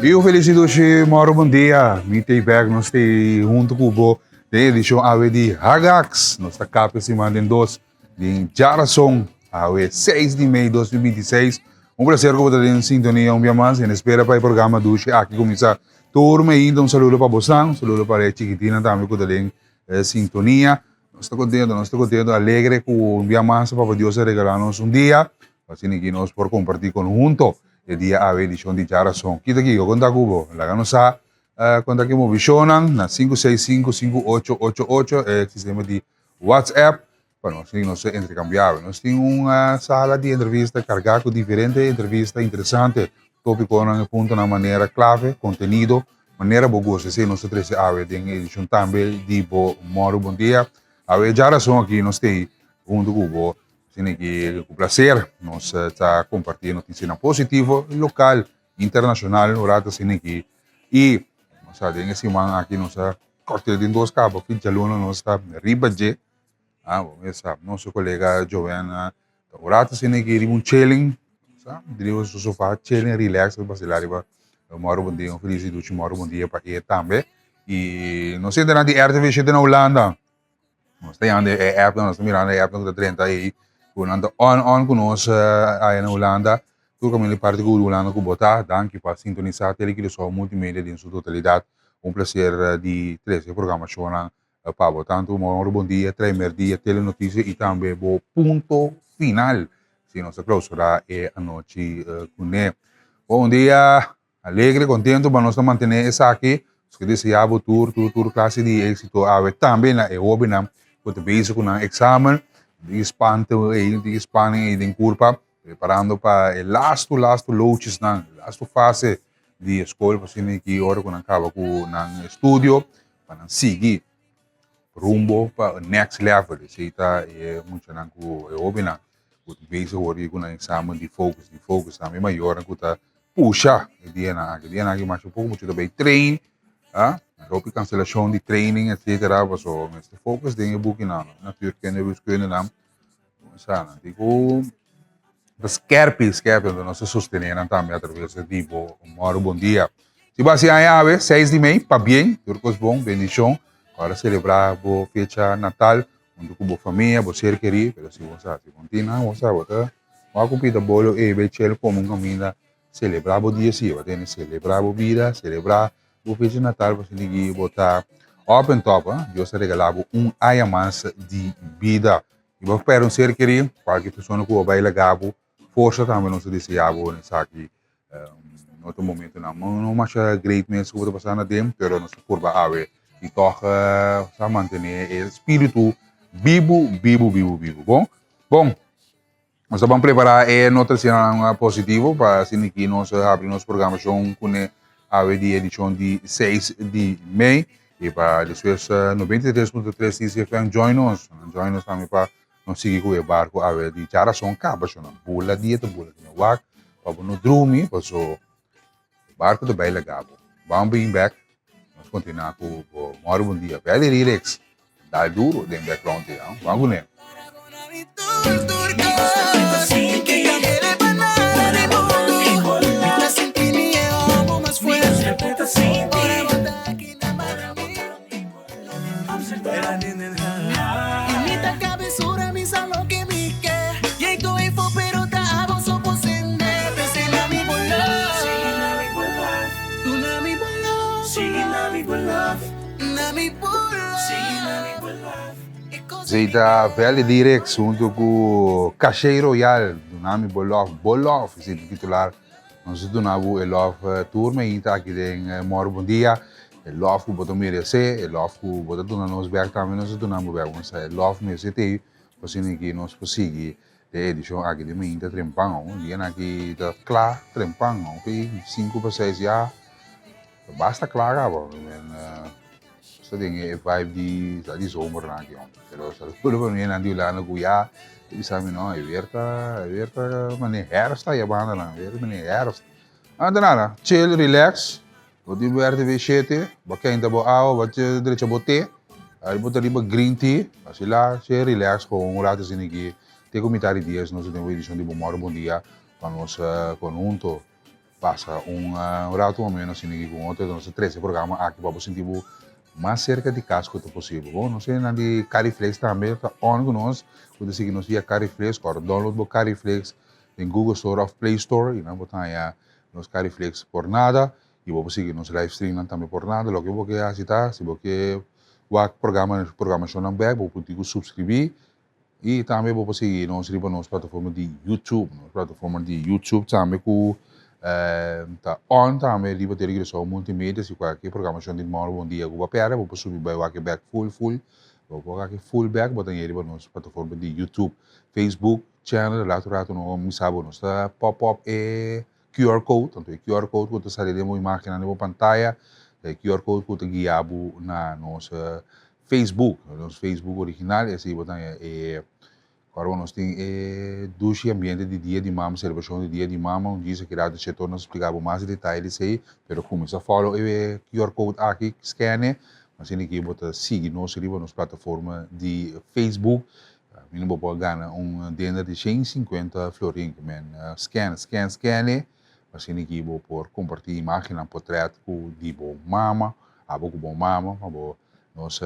Yu Feliz Dushi Moro bon dia. Mi ta bek nos ta hunto ku bo den edishon awe di Hagax. Nos ta kapia siman den dos den djarason awe 6 di mei 2026. Un placer ku bo ta den sintonia un bia mas en espera pa e programa dushi aki kuminsá. Tur meinta un saludo pa bosan, un saludo pa e chikitinan tambe ku ta den sintonia. Nos ta contento, nos ta contento, alegre cu un dia mas Papa Dios a regala nos un dia, asina ki nos por comparti con hunto e dia awe edicion di Djarason. Kita ki yo conta cu bo? Laga nos sa conta ki movicionnan na 5655888 e sistema di WhatsApp pa nos tin nos intercambiabel. Nos tin un sala di entrevista carga cu diferente entrevista interesante, topiconan y puntonan manera clave, contenido Manera bo gusta esei nos ta trece awe den e edicion tambe di bo Moro Bon Dia. Awe djarason aki nos ta ei hunto cu bo, asina ki cu placer nos ta comparti noticianan positivo local, internacional un rato asina ki y nos sa den e siman aki nos a corte den dos cabo aki djaluna nos ta riba dje. Ah, bo mes sa, nos colega Joanna ta un rato asina aki riba un chilling, sa, riba su sofa chilling, relax, ta basila riba Moro Bon Dia, un feliz y dushi Moro Bon Dia pa e tambe. Y nos hendenan di RTV shete na Hulanda, nos ta yanda e app, nos ta mirando e app ku ta drenta ei, ku nan ta on on ku nos aya na Hulanda, tur kaminda di parti ku Hulanda ku bo ta, danki pa sintonisa Tele Curaçao Multimedia den su totalidat, un placer di trese e programashonnan Pa bo tantu moro bon dia, trei merdia, telenoticia y tambe bo punto final si nos ta clausura e anochi cune. Bon dia, alegre, contento pa nos ta mantene esaki. Nos ke desea bo tur, tur, tur clase di exito awe tambe na e hobennan cu ta bezig cu nan examen. Di spanto ey, di spanning ey den curpa, preparando pa e lastu, lastu loutjesnan, lastu fase di escol pa asina ki ora cu nan caba cu nan estudio. Pa nan sigui rumbo pa next level. Esei ta e muchanan ku e hobennan ku ta bezig awor ku nan examen di focus, di focus. Tambe e mayornan ku ta pusha e dianan aki. E dianan aki masha poko mucha ta bai train, ah, hopi kanselashon di training etcetera pasobra mester focus den e bukinan. Natuurkunde, wiskundenan. Sa nan tin ku ta skerpi, skerpi, anto nos ta sostené nan tambe atraves di bo Mòru Bon Dia. Si bo hasi aña awe, seis di mei, pabien, tur kos bon, bendishon. Ora selebrá bo fecha natal huntu ku bo famia, bo ser kerí, pero si bo sa, si bo no tin nan, bo sa, bo ta wak un pita bolo ei bai chel komo un kaminda selebrá bo dia si, bo tene selebrá bo bida, selebrá bo fecha natal pasobra di bo ta op en top, Dios a regalá bo un aña mas di bida. I bo perde un ser kerí, kualke persona ku bo bai laga bo, forsa tambe nos ta desea bo na esaki. No ta momentonan no masha great mes ku bo ta pasa na den, pero nos ta purba awe i tòg sa mantené e spiritu bibu, bibu, bibu, bibu. Bon, bon, nos ta ban prepará e notisianan positivo pa asina ki nos habri nos programashon kuné awe di edishon di seis di mei. I pa despues 93.3 TCFM join nos. Join nos tambe pa nos sigui ku e barco awe di Charason kaba shona. Bula dia ta bula di wak pa bo no drumi paso e barco ta bai laga bo. Ban bin bek nos continua ku bo moro bon dia. Valley Lyrics dal duro den background ei. Ban kuné. Zeta Valley Lyrics hunto cu Caché Royal, Duna mi bo love, bo love, esey ta titular. Nos ta duna bo e love tur mainta aki den Moro Bon Dia. E love cu bo ta merece, e love cu bo ta duna nos bek tambe nos ta duna bo bek. Nos sa e love mester t'ey pa asina ki nos por sigui den edicion aki di mainta trempan. Un dia nan aki ta cla trempan, oke, cinco pa seis ya ta basta cla caba. Nos ta den e vibe di sa di zomernan aki hombre. Pero saludo pa mi nan di Hulanda ku ya ta bisa mi no e weer ta e weer ta mane herfst ta yabanda nan e weer ta mane herfst. Anto nada chill relax bo tin bo RTV shete bo kenta bo awa bo drecha bo te ahí bo ta riba green tea asila chill relax con un rato asina aki te ku mitad di dies nos ta den bo edicion di Bo Moro Bon Dia pa nos conhunto. Pasa un rato mas o menos asina aki ku otro, nos ta trese e programa aki pa bo sinti bo mas serka di kas ku ta posibel. Bon, nos hendenan di Cariflex tambe ta on ku nos, ku ta sigui nos via Cariflex, kòrda download bo Cariflex den Google Store òf Play Store i nan bo ta haña nos Cariflex por nada i bo por sigui nos live streamnan tambe por nada. Loke bo ke hasi ta, si bo ke wak programa programashonnan bèk bo por tin ku supskribí I tambe bo por sigui nos riba nos plataforma di YouTube. Nos plataforma di YouTube tambe ku ta on tambe riba Tele Curaçao Multimedia. Si kualke programashon di Mòrgo Bon Dia ku bo a pèrdè, bo por subi bai wak e bèk full full. Bo por wak e full bèk, bo ta haña riba nos plataforma di YouTube. Facebook channel, ratu ratu no misa bo, nos ta pop up e QR code. Anto e QR code ku ta sali den bo imágennan den bo pantaya, ta e QR code ku ta guia bo na nos Facebook, nos Facebook original, esei bo ta haña e ora nos tin e dushi ambiente di Dia di Mama, selebrashon di Dia di Mama, un djis aki rato Chetor nos splika bo mas detaye di esei, pero kuminsá follow e QR code aki, scan e, asina ki bo ta sigui nos riba nos plataforma di Facebook, mi no bo por gana un dender di 150 florin, men scan, scan, scan e, asina ki bo por kompartí imágennan, potrèt ku di bo mama, abo ku bo mama, pa bo nos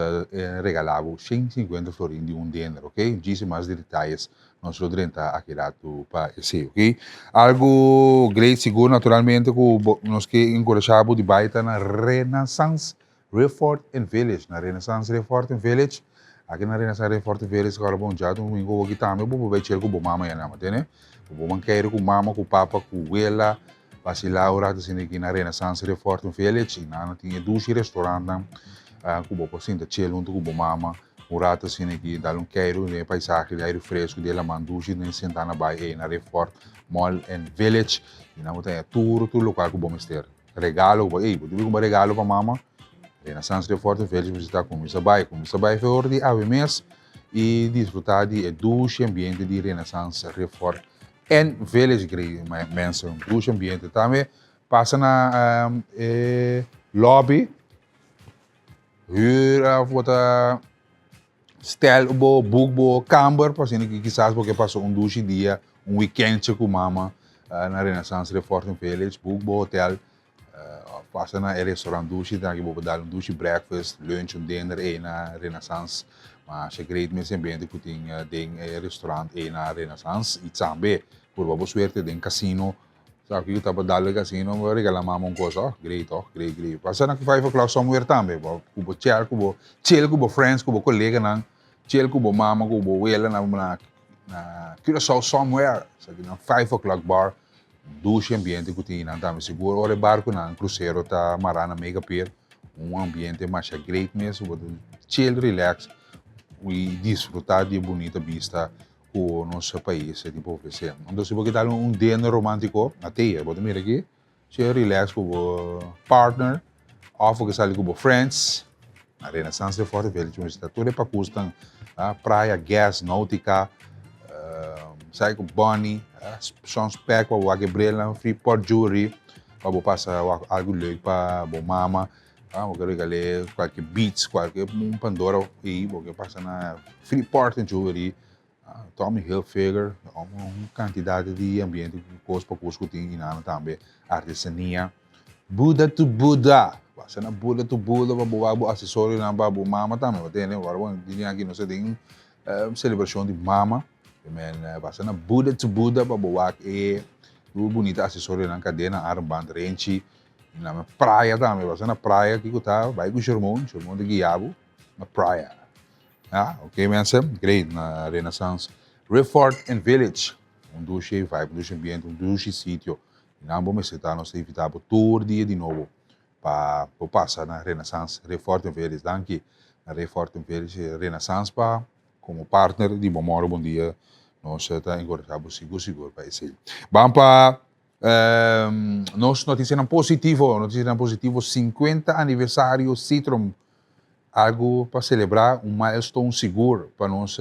regalá bo 150 florin di un dender, ok? Djis i mas detayes nos lo drenta aki ratu pa esei, ok? Algu great sigur naturalmente ku bo nos ke enkurashá bo di bai ta na Renaissance Riffort and Village, na Renaissance Riffort and Village, aki na Renaissance Riffort and Village ora bo dja domingo aki tambe bo por bai chel ku bo mama ya nan, tene? Bo por kere ku mama, ku papa, ku wela, basila un rato asina aki na Renaissance Riffort and Village i nan tin e dushi restaurantnan ku bo por sinta chel huntu ku bo mama un rato asina aki, dal un keiru den e paisahe di aire fresku di e laman dushi den senta na bai ei na Riffort Mall and Village i nan bo ta haña tur tur lokual ku bo mester. Regalo bo ey bo dibi kumpra regalo pa mama Renaissance de Forte Village visita kuminsa bai kuminsa bai for di awe mes y disfruta di e dushi ambiente di Renaissance Refort en Village grei mensen dushi ambiente tambe pasa na e lobby huur of bo ta Stel bo boek bo kamber pa asina ki kisas bo ke pasa un dushi dia, un weekendje ku mama na Renaissance Reforting Village, boek bo hotel of pasa na e restaurant dushi ta ki bo por dal un dushi breakfast, lunch, un dinner ei na Renaissance. Masha great mes e ambiente ku tin den e restaurant ei na Renaissance i tambe purba bo suerte den casino. Sa kiko ta pa dal e casino bo regala mama un cos oh great oh great great pasa na 5 o'clock somewhere tambe bo cu bo chel cu bo chill cu bo friends cu bo coleganan chill cu bo mama cu bo wela na na na Curaçao somewhere sa ki na 5 o'clock bar dushi ambiente cu tin nan tambe sigur ora e barconan crucero ta mara na Mega Pier un ambiente masha great mes bo ta chill relax y disfruta di e bunita bista ku nos pais tin pa ofresé. Anto si bo ke dal un dinner romántico, na te, bo ta mira aki, si relax ku bo partner òf bo ke sali ku bo friends, na Renaissance de Forte Village bo ta tur e pakusnan, Praia, Gas, Nautica, Psycho Bunny, Sean's Pack pa bo wak e brilnan, Freeport Jewelry pa bo pasa wak algu leuk pa bo mama. Ah, bo ke regal'é kualke beats, kualke un Pandora ei, bo ke pasa na Freeport en Jewelry, Tommy Hilfiger, un kantidat di ambiente ku kos pa kos ku tin i nan tambe artesania. Buddha to Buddha, pasa na Buddha to Buddha pa bo wak bo asesorionan pa bo mama tambe, bo tende? Ora bo bini aki nos ta den selebrashon di mama, men pasa na Buddha to Buddha pa bo wak e bunita asesorionan, kadena, armband, renchi. Na praia tambe, basa na praia kiko ta, bai ku Shermon, Shermon ta guia bo na praia. Ja, ok mensen, great, na Renaissance Riffort and Village. Un dushi vibe, un dushi ambiente, un dushi sitio. I nan bo mester ta, nos ta invita bo tur dia di nobo pa bo pasa na Renaissance Riffort and Village. Danki na Riffort and Village, Renaissance pa komo partner di Bo Moro Bon Dia, nos ta enkoraja bo sigur sigur pa esei. Ban pa Nos noticianan positivo, noticianan positivo, 50 aniversario Citrum, algo pa celebra, un milestone sigur pa nos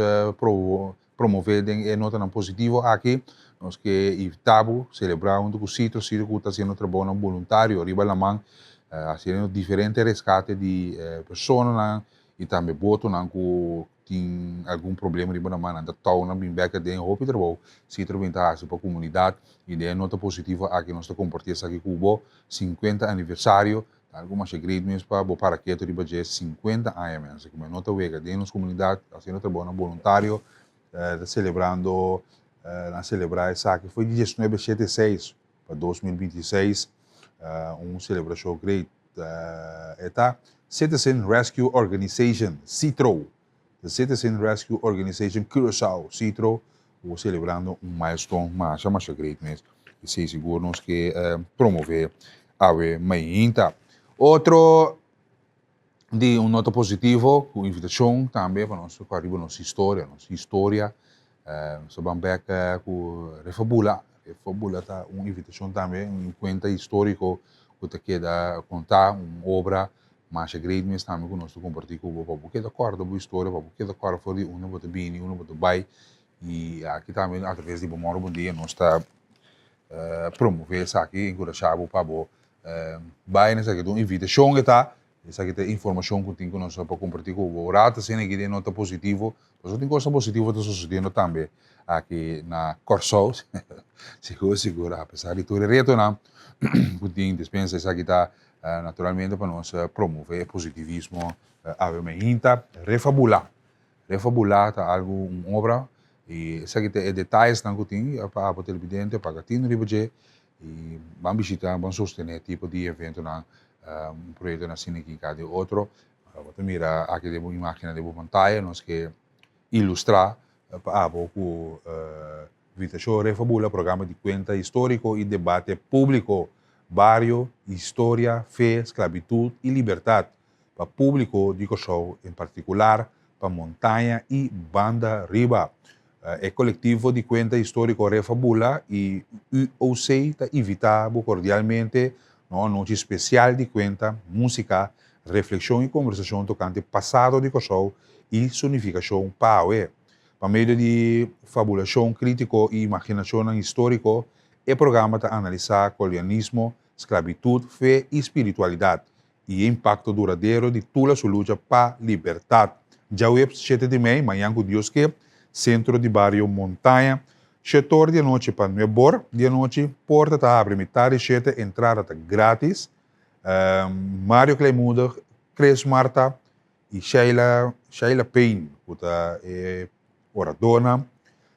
promove den e notanan positivo aki. Nos ke invita bo celebra hunto cu Citro, Citro cu ta haciendo trabounan boluntario riba laman, haciendo diferente rescate di personanan y tambe botonan cu. Tin algun problema riba nan man, nan ta tou nan bin bek aden. Hopi trabou Citro bin ta hasi pa komunidat i den e nota positivo aki nos ta komparti esaki ku bo. 50 aniversario ta algu masha great mes pa bo para ketu riba dje 50 aña mes. Asina ku no ta wega den nos komunidat hasiendo trabounan boluntario ta selebrando nan selebrá esaki foi di diesnuebe shete seis pa 2026 un selebrashon great. E ta Citizen Rescue Organization, CITRO. The Citizen Rescue Organization Curaçao, CITRO, ku selebrando un milestone masha masha great mes. I si sigur nos ke promove awe mainta. Otro di un nota positivo ku invitashon tambe pa nos toka riba nos historia, nos historia. Nos ta ban bek ku Refabula. Refabula ta un invitashon tambe, un kuenta historiko ku ta keda kontá, un obra masha great mes tambe ku nos ta kompartí ku bo pa bo keda kòrda bo historia, pa bo keda kòrda for di unda bo ta bini, unda bo ta bai. I aki tambe atraves di Bo Mòru Bon Dia nos ta promové esaki, enkurashá bo pa bo bai na esaki. Ta un invitashon e ta. Esaki ta e informashon ku tin ku nos por kompartí ku bo. Ora ta asina aki den nota positivo, pasobra tin kosnan positivo ta sosodiendo tambe aki na Kòrsou. Sigur sigur, apesar di tur e retonan ku tin, despensa esaki ta naturalmente pa nos promove e positivismo awe mainta. Refabulá. Refabulá ta algu, un obra, i esaki ta e detayesnan ku tin pa abo televidente paga tinu riba dje i ban bishita, ban sostené tipo di eventonan Un proyekto asina aki ka di otro. Bo ta mira aki den bo imágennan den bo pantaya nos ke ilustrá pa abo ku Vitashon Refabula, programa di kuenta históriko i debate públiko, bario, historia, fe, sklabitut i libertat pa públiko di Kòrsou, en partikular pa Montaña i Banda Riba. E kolektivo di kuenta históriko Refabula i UOC ta invitá bo kordialmente Na un anochi spesial di kuenta, músika, reflekshon i kombersashon tokante pasado di Kòrsou i su nifikashon pa awe. Pa medio di fabulashon krítiko i imaginashonnan históriko, e programa ta analisá kolianismo, sklabitut, fe i spiritualidat, i e impakto duradero di Tula su lucha pa libertat. Djaweps shete di mei, mañan ku Dios ke, Sentro di Bario Montaña, Shetor di anochi pa nuebor di anochi, porta ta habri mitad di shete, entrada ta gratis. Mario Kleinmoedig, Chris Martha y Sheila, Sheila Payne cu ta e oradornan.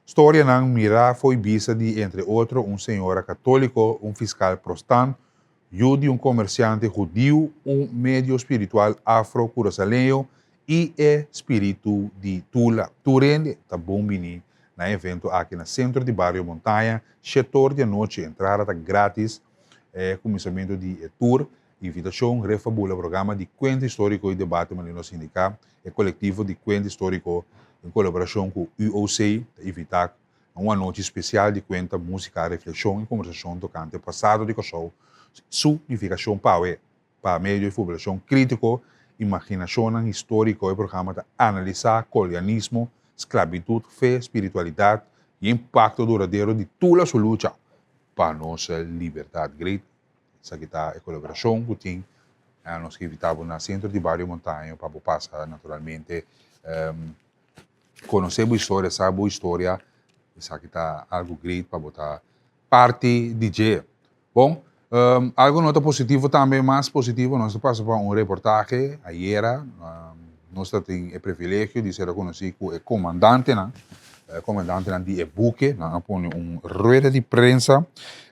Storianan mira fo'i bista di entre otro un señora catolico, un fiscal prostant, yu di un comerciante hudiu, un medio spiritual afro-curasaleño i e spiritu di Tula. Tur hende ta bon bini na e evento aki na Centro di Bario Montaña, shetor di anochi. Entrada ta gratis. E kuminsamentu di e tur, invitashon, Refabula, programa di kuenta históriko i debate manera nos indiká. E kolektivo di kuenta históriko en kolaborashon ku UOC ta invitá na un anochi spesial di kuenta, músika, reflekshon i kombersashon tokante pasado di Kòrsou, su nifikashon pa awe. Pa medio di fubulashon krítiko, imaginashonnan históriko e programa ta analisá kolianismo, sklabitut, fe, spiritualidat i e impakto duradero di Tula su lucha pa nos libertat. Great! Esaki ta e kolaborashon ku tin. Nos ke invitá bo na Sentro di Bario Montaño pa bo pasa naturalmente konosé bo historia, sa bo historia. Esaki ta algu great pa bo ta parti di dje. Bon, algo no ta positivo tambe, mas positivo, nos ta pasa pa un reportahe ayera, nos ta tin e privilegio di ser reconoci cu e comandantenan, e comandantenan di e buque, nan a pone un rueda di prensa,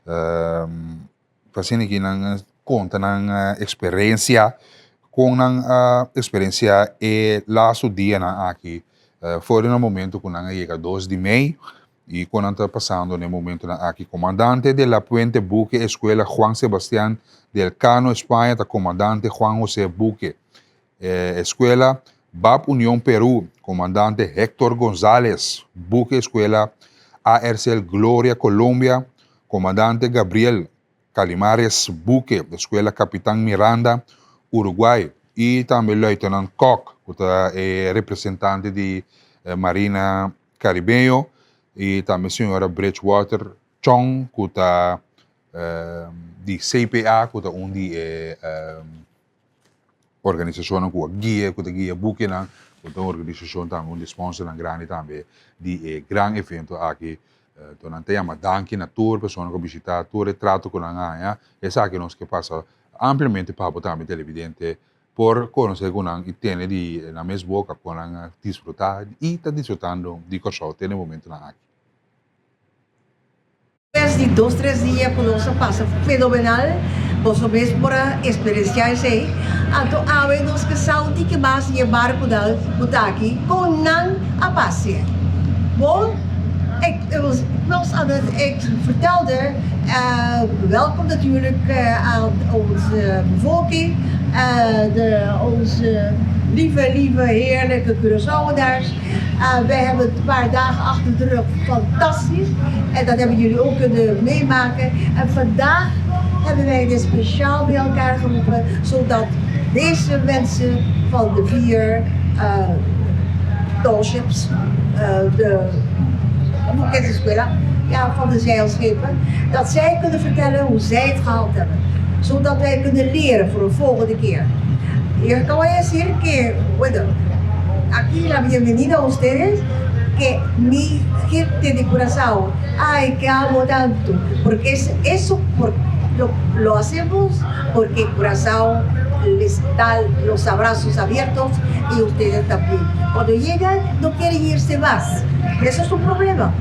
pa asina ki nan conta nan experiencia, con nan a experiencia e laatste dianan aki, for di nan momento cu nan a yega dos di mei, I kon nan ta pasando na e momentonan aki? Komandante de la Puente Buque Escuela Juan Sebastián de Elcano, España ta Komandante Juan José Buque. Escuela Bab Unión Perú, Komandante Hector González Buque Escuela ARCL Gloria, Colombia, Komandante Gabriel Calimares Buque Escuela Capitán Miranda, Uruguay i tambe Luitenant Kok ku ta e representante di Marina Caribeño y tambe señora Bridgewater Chong cu ta di CPA cu ta un di e organisacionnan cu a guia cu ta guia bukenan. ku ta un organisashon tambe, un di sponsornan grandi tambe di e gran evento aki. Enton nan ta yama danki na tur persona ku a bishitá, tur e trato ku nan a haña. Esaki nos ke pasa ampliamente pa bo tambe televidente por konosé ku nan i tene di nan mes boka kon nan a disfrutá i ta disfrutando di Kòrsou te na e momentunan aki. Despues di dos tres dia ku nos a pasa fenomenal, boso mes por a eksperensiá esei. Anto awe nos ke sa un tiki mas di e barkunan ku ta aki kon nan a pasa. Bon, ik nos aan het ik vertelde welkom natuurlijk aan onze bevolking, de onze lieve lieve heerlijke Curaçaoenaars. Wij hebben een paar dagen achter de rug fantastisch en dat hebben jullie ook kunnen meemaken. En vandaag hebben wij dit speciaal bij elkaar geroepen zodat deze mensen van de vier tallships, de escuela, ja, van de zeilschepen, dat zij kunnen vertellen hoe zij het gehaald hebben. Zodat wij kunnen leren voor een volgende keer. Yo acabo de decir que, bueno, aquí la bienvenida a ustedes, que mi gente de Curazao, ay, que amo tanto, porque es eso por, lo, lo hacemos porque Curazao les da los abrazos abiertos y ustedes también. Cuando llegan no quieren irse más. Eso es un problema.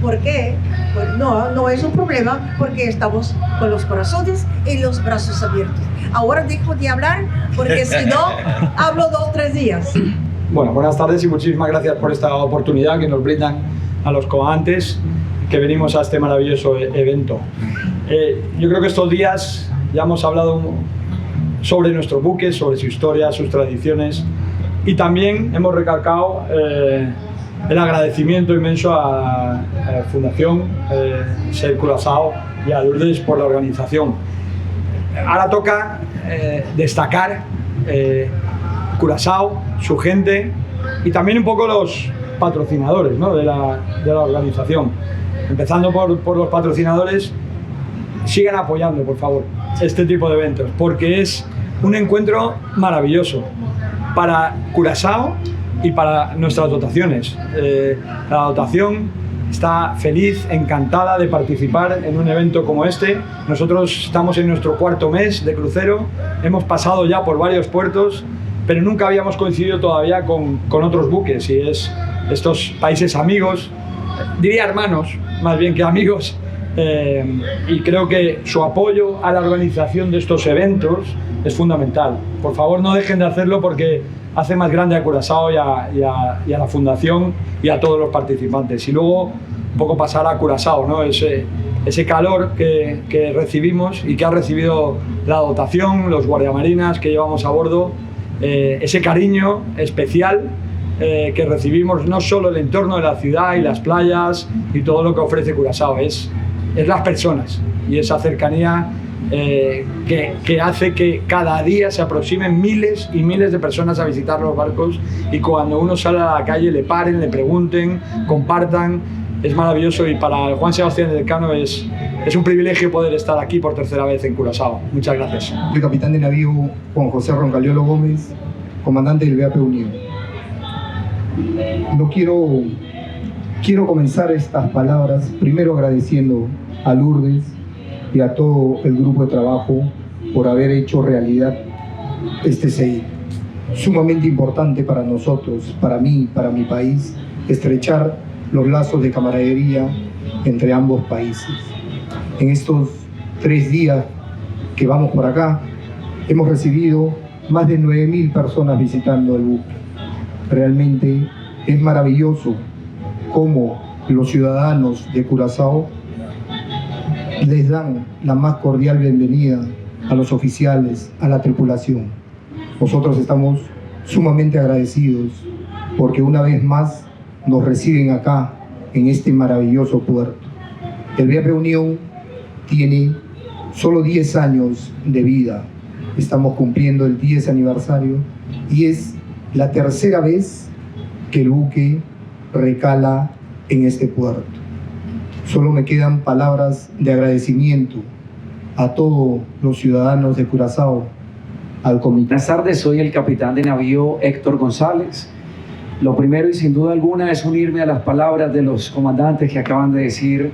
¿Por qué? Pues no, no es un problema porque estamos con los corazones y los brazos abiertos. Ahora dejo de hablar porque si no, hablo 2, 3 días. Bueno, buenas tardes y muchísimas gracias por esta oportunidad que nos brindan a los comandantes que venimos a este maravilloso evento. Yo creo que estos días ya hemos hablado sobre nuestro buque, sobre su historia, sus tradiciones y también hemos recalcado el agradecimiento inmenso a la Fundación Sail Curaçao y a Lourdes por la organización. Ahora toca destacar Curazao, su gente y también un poco los patrocinadores, ¿no?, de la organización. Empezando por los patrocinadores, sigan apoyando, por favor, este tipo de eventos, porque es un encuentro maravilloso para Curazao y para nuestras dotaciones. La dotación está feliz, encantada de participar en un evento como este. Nosotros estamos en nuestro cuarto mes de crucero, hemos pasado ya por varios puertos, pero nunca habíamos coincidido todavía con otros buques y es estos países amigos, diría hermanos, más bien que amigos, y creo que su apoyo a la organización de estos eventos es fundamental. Por favor, no dejen de hacerlo porque hace más grande a Curazao y a la Fundación y a todos los participantes. Y luego un poco pasar a Curazao, ¿no? Ese calor que recibimos y que ha recibido la dotación, los guardiamarinas que llevamos a bordo, ese cariño especial que recibimos, no solo el entorno de la ciudad y las playas y todo lo que ofrece Curazao, es las personas y esa cercanía que hace que cada día se aproximen miles y miles de personas a visitar los barcos y cuando uno sale a la calle le paren, le pregunten, compartan. Es maravilloso y para Juan Sebastián Elcano es un privilegio poder estar aquí por tercera vez en Curazao. Muchas gracias. El capitán de navío Juan José Roncaliolo Gómez, comandante del BAP Unión. No quiero, quiero comenzar estas palabras primero agradeciendo a Lourdes y a todo el grupo de trabajo por haber hecho realidad este SEIL. Sumamente importante para nosotros, para mí, para mi país, estrechar los lazos de camaradería entre ambos países. En estos 3 días que vamos por acá, hemos recibido más de 9.000 personas visitando el buque. Realmente es maravilloso cómo los ciudadanos de Curazao les dan la más cordial bienvenida a los oficiales, a la tripulación. Nosotros estamos sumamente agradecidos porque una vez más nos reciben acá en este maravilloso puerto. El BAP Unión tiene solo 10 años de vida. Estamos cumpliendo el 10 aniversario y es la tercera vez que el buque recala en este puerto. Solo me quedan palabras de agradecimiento a todos los ciudadanos de Curazao. Al comité. Buenas tardes, soy el capitán de navío Héctor González. Lo primero y sin duda alguna es unirme a las palabras de los comandantes que acaban de decir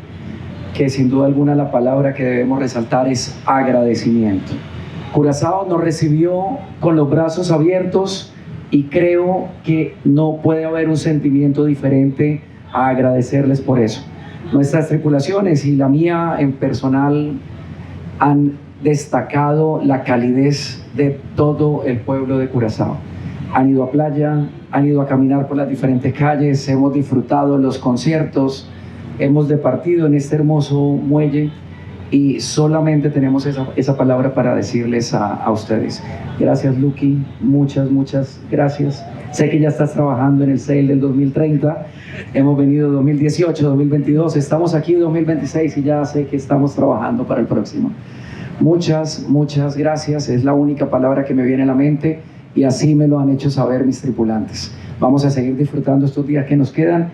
que sin duda alguna la palabra que debemos resaltar es agradecimiento. Curazao nos recibió con los brazos abiertos y creo que no puede haber un sentimiento diferente a agradecerles por eso. Nuestras tripulaciones y la mía en personal han destacado la calidez de todo el pueblo de Curazao. Han ido a playa, han ido a caminar por las diferentes calles, hemos disfrutado los conciertos, hemos departido en este hermoso muelle y solamente tenemos esa palabra para decirles a ustedes. Gracias, Lucky, muchas, muchas gracias. Sé que ya estás trabajando en el Sail del 2030. Hemos venido 2018, 2022, estamos aquí 2026 y ya sé que estamos trabajando para el próximo. Muchas, muchas gracias. Es la única palabra que me viene a la mente y así me lo han hecho saber mis tripulantes. Vamos a seguir disfrutando estos días que nos quedan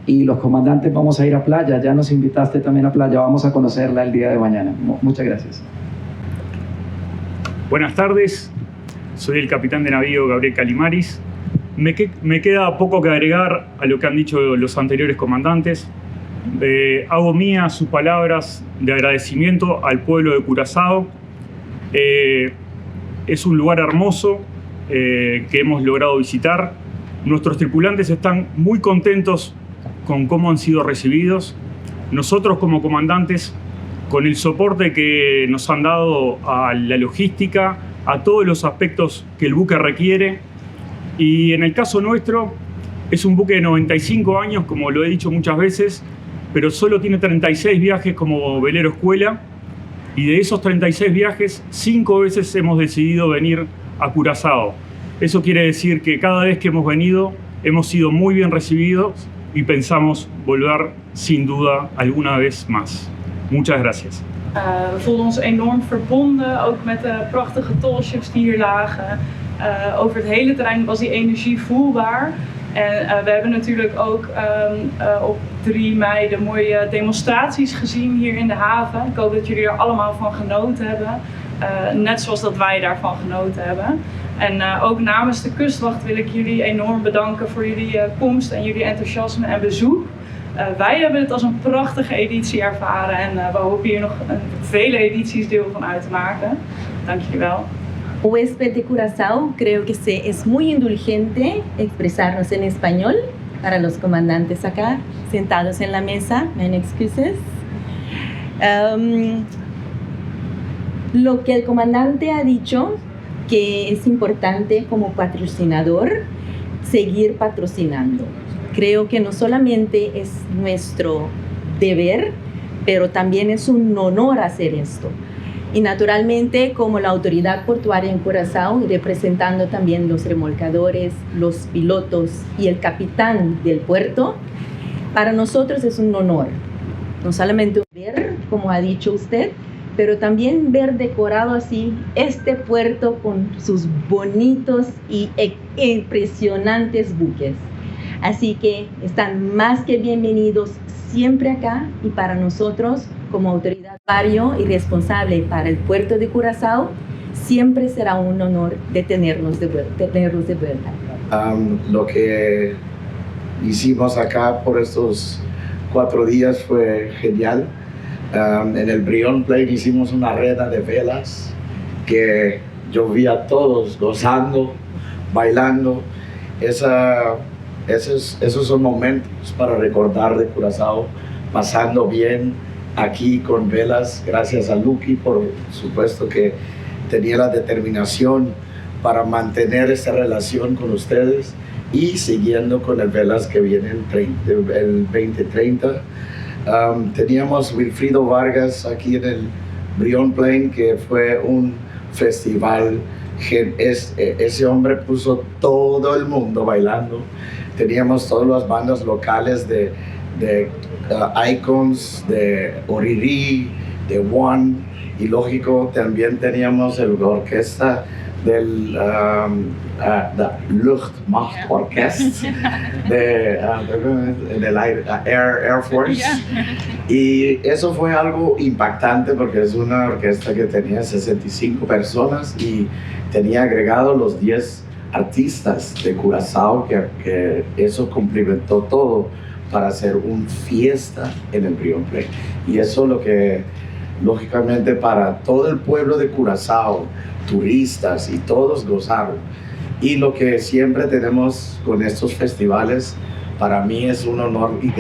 y los comandantes vamos a ir a playa. Ya nos invitaste también a playa, vamos a conocerla el día de mañana. Muchas gracias. Buenas tardes, soy el capitán de navío Gabriel Calimaris. Me queda poco que agregar a lo que han dicho los anteriores comandantes. Hago mía sus palabras de agradecimiento al pueblo de Curazao. Es un lugar hermoso que hemos logrado visitar. Nuestros tripulantes están muy contentos con cómo han sido recibidos. Nosotros como comandantes, con el soporte que nos han dado a la logística, a todos los aspectos que el buque requiere. Y en el caso nuestro, es un buque de 95 años, como lo he dicho muchas veces, pero solo tiene 36 viajes como velero escuela. Y de esos 36 viajes, 5 veces hemos decidido venir a Curazao. Eso quiere decir que cada vez que hemos venido, hemos sido muy bien recibidos y pensamos volver sin duda alguna vez más. Muchas gracias. We voelden ons enorm verbonden, ook met de prachtige tallships die hier lagen. Over het hele terrein was die energie voelbaar. En we hebben natuurlijk ook op 3 mei de mooie demonstraties gezien hier in de haven. Ik hoop dat jullie er allemaal van genoten hebben. Net zoals dat wij daarvan genoten hebben. En ook namens de kustwacht wil ik jullie enorm bedanken voor jullie komst en jullie enthousiasme en bezoek. Wij hebben het als een prachtige editie ervaren en we hopen hier nog vele edities deel van uit te maken. Dank jullie wel. Huésped de Curazao, creo que es muy indulgente expresarnos en español para los comandantes acá, sentados en la mesa, mijn excuses. Lo que el comandante ha dicho, que es importante como patrocinador, seguir patrocinando. Creo que no solamente es nuestro deber, pero también es un honor hacer esto. Y naturalmente, como la autoridad portuaria en Curazao, representando también los remolcadores, los pilotos y el capitán del puerto, para nosotros es un honor. No solamente ver, como ha dicho usted, pero también ver decorado así este puerto con sus bonitos y impresionantes buques. Así que están más que bienvenidos siempre acá y para nosotros como autoridad barrio y responsable para el puerto de Curazao, siempre será un honor de tenerlos de vuelta. Lo que hicimos acá por estos 4 días fue genial. En el Brionplein hicimos una red de velas que yo vi a todos gozando, bailando. Esos son momentos para recordar de Curazao, pasando bien aquí con velas. Gracias a Lucky, por supuesto, que tenía la determinación para mantener esta relación con ustedes y siguiendo con el velas que viene el 2030. Teníamos Wilfrido Vargas aquí en el Brionplein, que fue un festival. Ese hombre puso todo el mundo bailando. Teníamos todas las bandas locales de Icons, de Oriri, de One, y lógico, también teníamos la orquesta del de Luchtmachtorkest de del air, Air Force. Y eso fue algo impactante porque es una orquesta que tenía 65 personas y tenía agregado los 10 artistas de Curazao, que, que eso cumplimentó todo para hacer una fiesta en el Brionplein. Y eso lo que, lógicamente, para todo el pueblo de Curazao, turistas y todos gozaron. Y lo que siempre tenemos con estos festivales, para mí es un honor y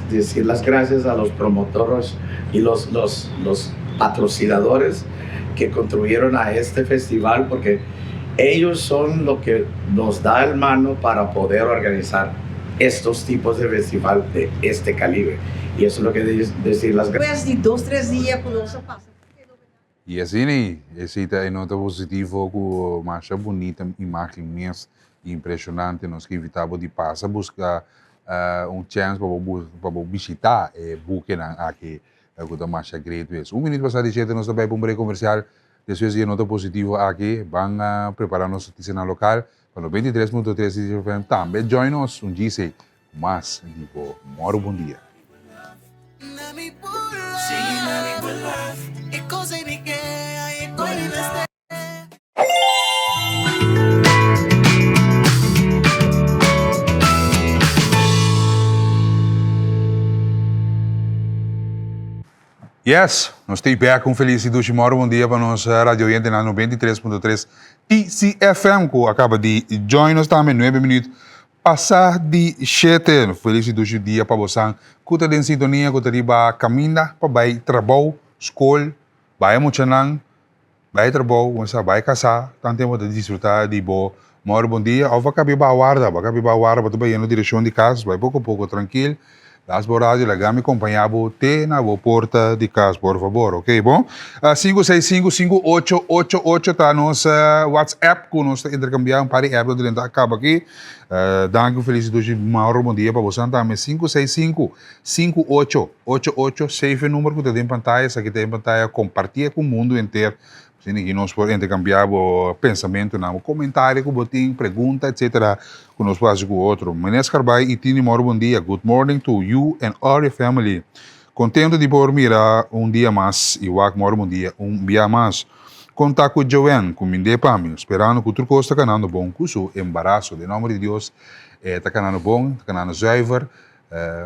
decir las gracias a los promotores y los, los, los patrocinadores que contribuyeron a este festival, porque ellos son lo que nos da el mano para poder organizar estos tipos de festival de este calibre. Y eso es lo que decir las gracias. Despues di dos tres dia ku nos a pasa. Y asina ei, esey ta e nota positivo cu masha bunita imagen mes impresionante. Nos ke invita bo di pasa busca un chance pa bo pa bo bishita e bukenan aki cu ta masha great mes. Un minuut pasa di shete nos ta bay pa un break comercial. Despues di e nota positivo aki ban prepara nos noticianan local pa 93.3 FM tambe join nos un djisey Mas di bo moro bon dia. Yes, nos ta bek un felis y dushi moro bon dia pa nos radio oyentenan 93.3 TCFM cu acaba di join nos tambe nuebe minuut Pasa di shete. Felis i dushi dia pa bosan ku ta den sintonia ku ta riba kaminda pa bai trabou, skol, bai e muchanan, bai trabou, kuminsá bai kasá, tan tempu ta disfrutá di bo mòru bon dia òf bo a kabi ba warda, bo a kabi ba warda bo ta bai yendo direkshon di kas, bai poko poko trankil, Las bo radio laga mi kompañá bo te na bo porta di kas por fabor ok bon. Sinku seis sinku sinku ocho ocho ocho ta nos WhatsApp ku nos ta interkambiá un par di app lo drenta a kaba aki. Danki felis dushi Mauro bon dia pa bosan tambe sinku seis sinku sinku ocho ocho ocho save e number ku ta den pantaya esaki ta den pantaya kompartié ku mundu henter Asina ki nos por intercambiá bo pensamentunan, bo komentario ku bo tin, pregunta, etcetera, ku nos por hasi ku otro. Meneer Scarbay i Tini Moro bon dia. Good morning to you and all your family. Kontento di por mira un dia mas i wak moro bon dia un bia mas. Konta ku Joanne, kumind'é pa mi, sperando ku tur kos ta kanando bon ku su embaraso. Den nomber di Dios e ta kanando bon, ta kanando zuiver.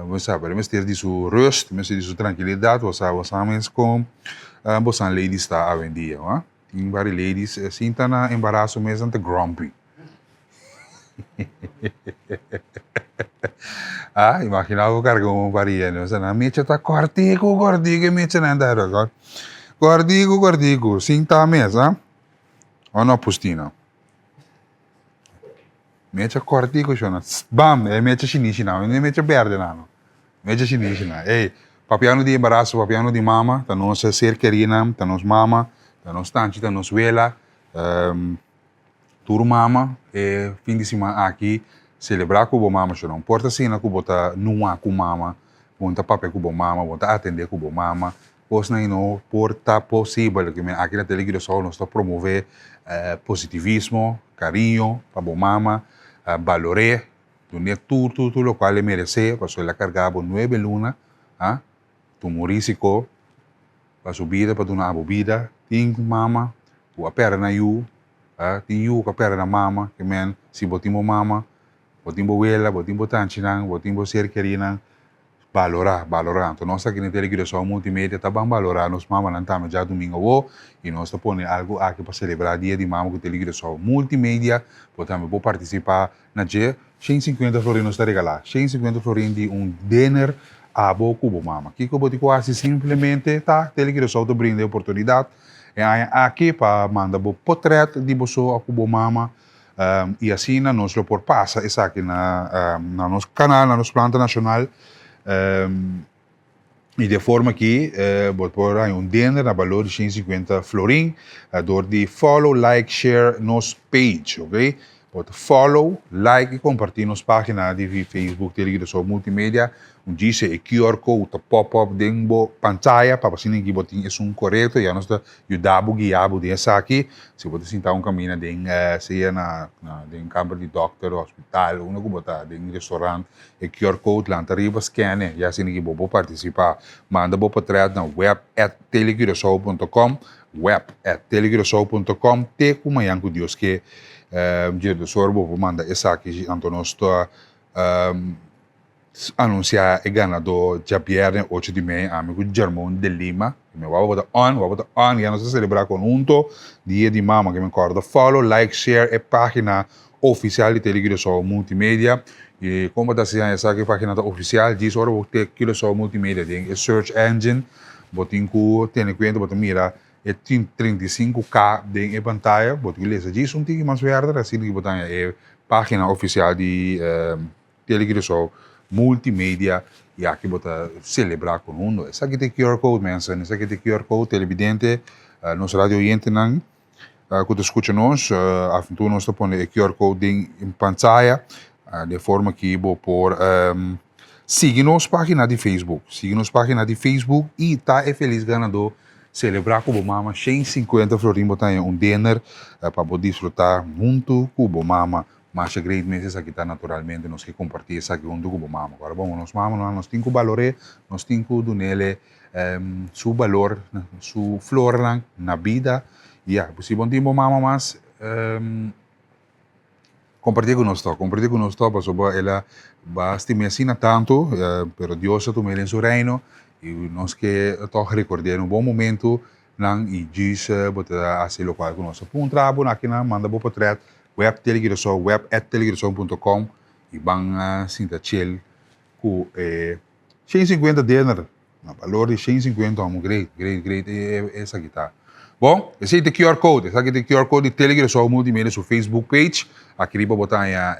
Bo sa, pero e mester di su rust, e mester di su trankilidat, bo sa, bo sa mes kon bosan ladies ta awendia, wa. Tin bari ladies sinta na embaraso mes nan ta grumpy. Ah, imagina bo karga un baria, no? Sa nan mecha ta kòrtiku, kòrtiku e mechanan ta kòrtiku, kòrtiku, sinta mes, ah. O no, Pustina? Mecha kòrtiku shona. Bam! E mecha shinishi nan. No e mecha bèrdè nan no. Mecha shinishi nan. Ey, papiando di embaraso, papiando di mama, ta nos ser kerí nan, ta nos mama, ta nos tanchi, ta nos wela. Tur mama e fin di siman aki selebrá ku bo mama shona. Un por ta asina ku bo ta nua ku mama, bo no ta papia ku bo mama, bo no ta atendé ku bo mama. Kosnan ei no por ta posibel. Aki na Tele Curaçao nos ta promové positivismo, kariño pa bo mama, balor'é, dun'é tur tur tur lokual e meresé pasobra el a kargá bo nuebe luna, a tuma un risiko pa su bida pa duna abo bida. Tin mama ku a pèrdè nan yu, tin yu ku a pèrdè nan mama, ke men si bo tin bo mama, bo tin bo wela, bo tin bo tanchinan, bo tin bo ser kerinan, Balorá, balorá. Anto nos aki na Tele Curaçao Multimedia ta ban balorá nos mamanan tambe djadumingo awo i nos ta pone algu aki pa selebrá Dia di Mama ku Tele Curaçao Multimedia. Bo tambe por partisipá na dje. 150 florin nos ta regalá. 150 florin di un dinner abo ku bo mama. Kiko bo tin ku hasi? Simplemente ta Tele Curaçao ta brinda e oportunidat e aña aki pa manda bo potrèt di bo so òf ku bo mama. I asina nos lo por pasa esaki na na nos kanal, na nos planta nashonal. I di e forma aki bo por haña un dender na balor di shen sinkuenta florin dor di follow, like, share nos page, ok. Bo ta follow, like i kompartí nos página di Facebook Tele Curaçao Multimedia. Un djise e QR code ta pop up den bo pantaya pa asina ki bo tin esun korekto. Ya nos ta yuda bo, guia bo den esaki. Si bo ta sinta un kaminda den sea na den kamber di dòkter, hospital, unda ku bo ta, den restaurant, e QR code lanta riba, scan e, ya asina ki bo por partisipá. Manda bo potrèt na web at telecuraçao punto com, web at telecuraçao punto com, te ku mañan ku Dios ke. Djedesor bo por manda esaki, anto nos ta Anunsiá e ganadó djabièrnè ocho di mei ami ku Germon de Lima. Mi wou bo ta on, wou bo ta on, ya nos ta selebrá konhunto Dia di Mama. Ke mi kòrda follow, like, share e página ofisial di Tele Curaçao Multimedia. I kon bo ta hasi haña sa ku e página ta ofisial? Djis ora bo te Curaçao Multimedia den e search engine bo tin ku tene kuenta bo ta mira e tin 35K den e pantaya. Bo tin ku lesa djis un tiki mas verder asina ku bo ta haña e página ofisial di Tele Curaçao Multimedia y aki bo ta celebra con hundo. Esaki ta e QR code mensen, esaki ta e QR code televidente, nos radio oyentenan cu ta scucha nos, af en toe nos ta pone e QR code den pantaya de forma ki bo por sigui nos pagina di Facebook, sigui nos pagina di Facebook y ta e feliz ganador celebra cu bo mama 150 florin bo ta haña un dinner pa bo disfruta hunto cu bo mama. Masha great mes esaki ta naturalmente nos ke komparti esaki huntu ku bo mama. Ora bon nos mamanan nos tin ku balor'é, nos tin ku dun'ele su balor, su flornan na bida. I ya, si bo no tin bo mama mas kompartié ku nos tok, kompartié ku nos tok pasobra el a ba stim'é asina tantu, pero Dios a tum'é den su reino i nos ke tòg rekord'é na un bon momentu nan i djis bo ta hasi lokual ku nos a puntra bo na kinan manda bo potrèt web telecuraçao web at telecuraçao punto com i ban sinta chill ku e 150 dener na balor di 150 homo great great great esaki ta bon esei ta QR code esaki ta QR code di telecuraçao multimedia su Facebook page aki riba bo ta haña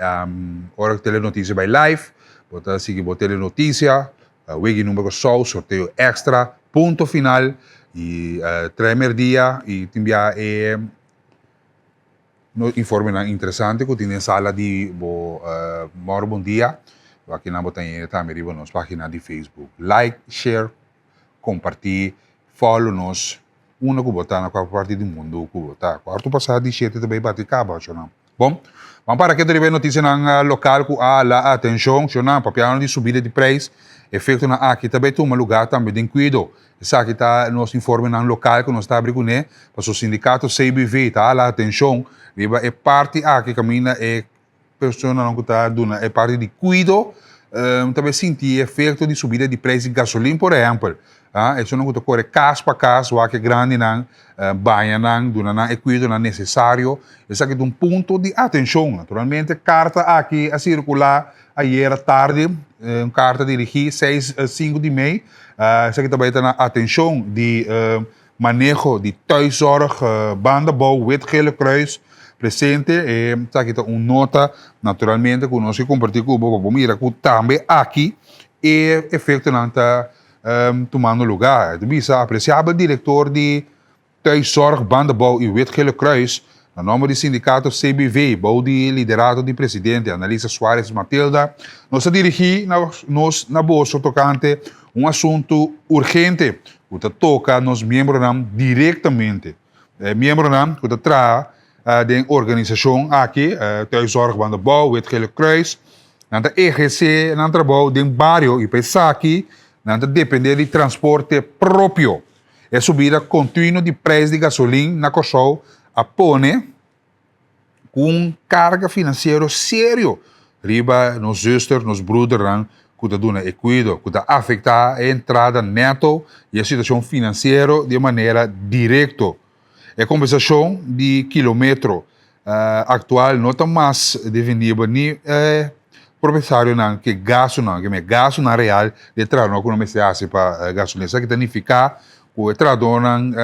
ora ku telenotisia bai live bo ta sigui bo telenotisia Wega number Kòrsou, sorteo extra, punto final i trae merdia i tin bia e informenan interesante ku tin den sala di bo Mòru Bon Dia. Akinan bo ta hende tambe riba nos pagina di Facebook. Like, share, kompartí, follow nos unda ku bo ta na kualke parti di mundu ku bo ta. Kuartu pasá di shete ta bai bati kaba, shonnan. Bon, ban para ketu riba e notisianan lokal ku a hala atenshon. Shonnan, papiando di subida di preis, efektonan aki ta bai tuma lugá tambe den kuido. Esaki ta nos informenan lokal ku nos ta abri kuné, pasobra sindikato CBV ta hala atenshon riba e parti aki kaminda e personanan ku ta duna e parti di kuido ta bai sinti e efekto di subida di preis di gasolin por ehèmpel. Esunnan ku ta kore kas pa kas wak e grandinan, baña nan, duna nan e kuidonan nesesario. Esaki ta un punto di atenshon. Naturalmente karta aki a sirkulá ayera tardi, un karta dirigí seis sinku di mei. Esaki ta bai ta na atenshon di maneho di Thuiszorg Banda Bou Wit Gele Kruis presente. Esaki ta un nota naturalmente ku nos ke kompartí ku bo pa bo mira ku tambe aki e efektonan ta tumando lugá. E ta bisa, Apresiabel direktor di Thuiszorg Banda Bou i Wit Gele Kruis, na nòmber di sindikato CBV bou di liderato di presidente Annalisa Suarez Matilda, nos ta dirigí nos na boso tokante un asuntu urgente ku ta toka nos miembronan direktamente. E miembronan ku ta traha den organisashon aki, Thuiszorg Banda Bou, Wit Gele Kruis, Nan ta ehersé nan trabou den bario i pa esaki nan ta dependé di transporte propio. E subida kontinuo di preis di gasolin na Kòrsou a pone ku un karga finansiero serio riba nos zuster, nos brudernan ku ta duna e kuido, ku ta afektá e entrada nèto i e situashon finansiero di e manera direkto. E kompensashon di kilometro aktual no ta mas definibel ni e proprietarionan ke gastunan, ke gastunan real di e trahadornan ku nan mester hasi pa gasolina. Esaki ta nifiká ku e trahadornan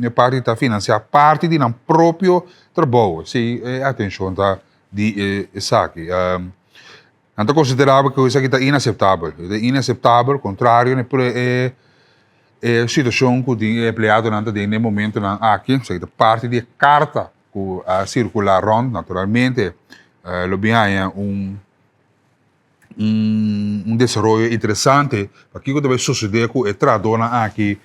e parti ta finansiá parti di nan propio trabou. Esei e atenshon ta di esaki. Nan ta konsiderá ku esaki ta inaseptabel. E ta inaseptabel, kontrario na e e situashon ku tin e empleadonan ta den den e momentonan aki. Esaki ta parti di e karta ku a sirkulá rònt. Naturalmente lo bin haña un. Un desaroyo interesante pa kiko ta bay sosode ku e trahadornan aki,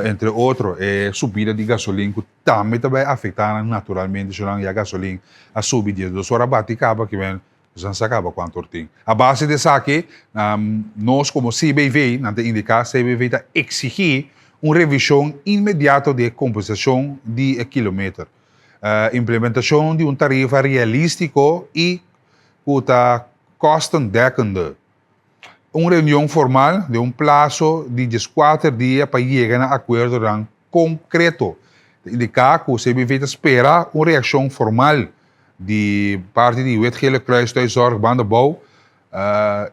entre otro e subida di gasolin ku tambe ta bay afecta nan naturalmente si nan ya gasolin a subi 12 ora bati kaba kimen nos nan sa kaba kuantu or tin. A base di esaki nos komo CBV nan ta indica CBV ta exigi un revishon inmediato di e kompensashon di e kilometer, implementashon di un tarifa realistiko i ku ta kostendekkende. Un reunion formal den un plaso di dieskuater dia pa yega na akuerdonan konkreto. Ta indiká ku CBV ta spera un reakshon formal di parti di Wit Gele Kruis Thuiszorg Banda Bou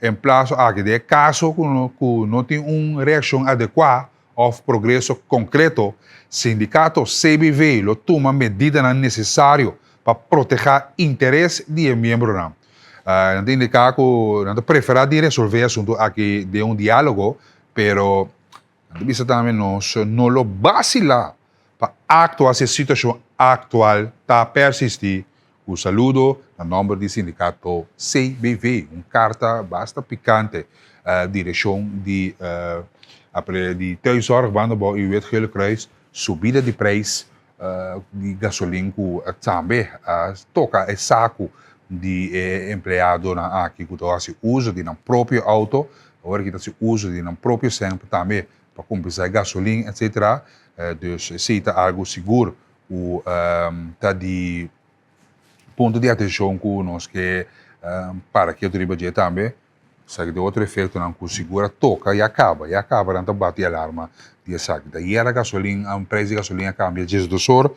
en plaso aki. Den e kaso ku no tin un reakshon adekuá òf progreso konkreto, sindikato CBV lo tuma medidanan nesesario pa protehá interes di e miembronan. Nan ta indiká ku nan ta preferá di resolvé e asuntu aki den un diálogo, pero nan ta bisa tambe nos no lo basilá pa aktua si e situashon aktual ta persistí. Ku saludo na nòmber di sindikato CBV, un karta basta pikante direkshon di di Thuiszorg Bandabou i Wit Gele Kruis, subida di preis di gasolin ku tambe a toka e saku di e empleadonan aki ku ta hasi uso di nan propio outo, awor aki ta hasi uso di nan propio sèn tambe pa kompensá e gasolin etcetera, dus esei ta algu sigur ku ta di punto di atenshon ku nos ke para ketu riba dje tambe. Esaki ta otro efektonan ku sigur a toka ya kaba, ya kaba nan ta bati alarma di esaki. Ta yera gasolin, preis di gasolin a kambia diesdos or,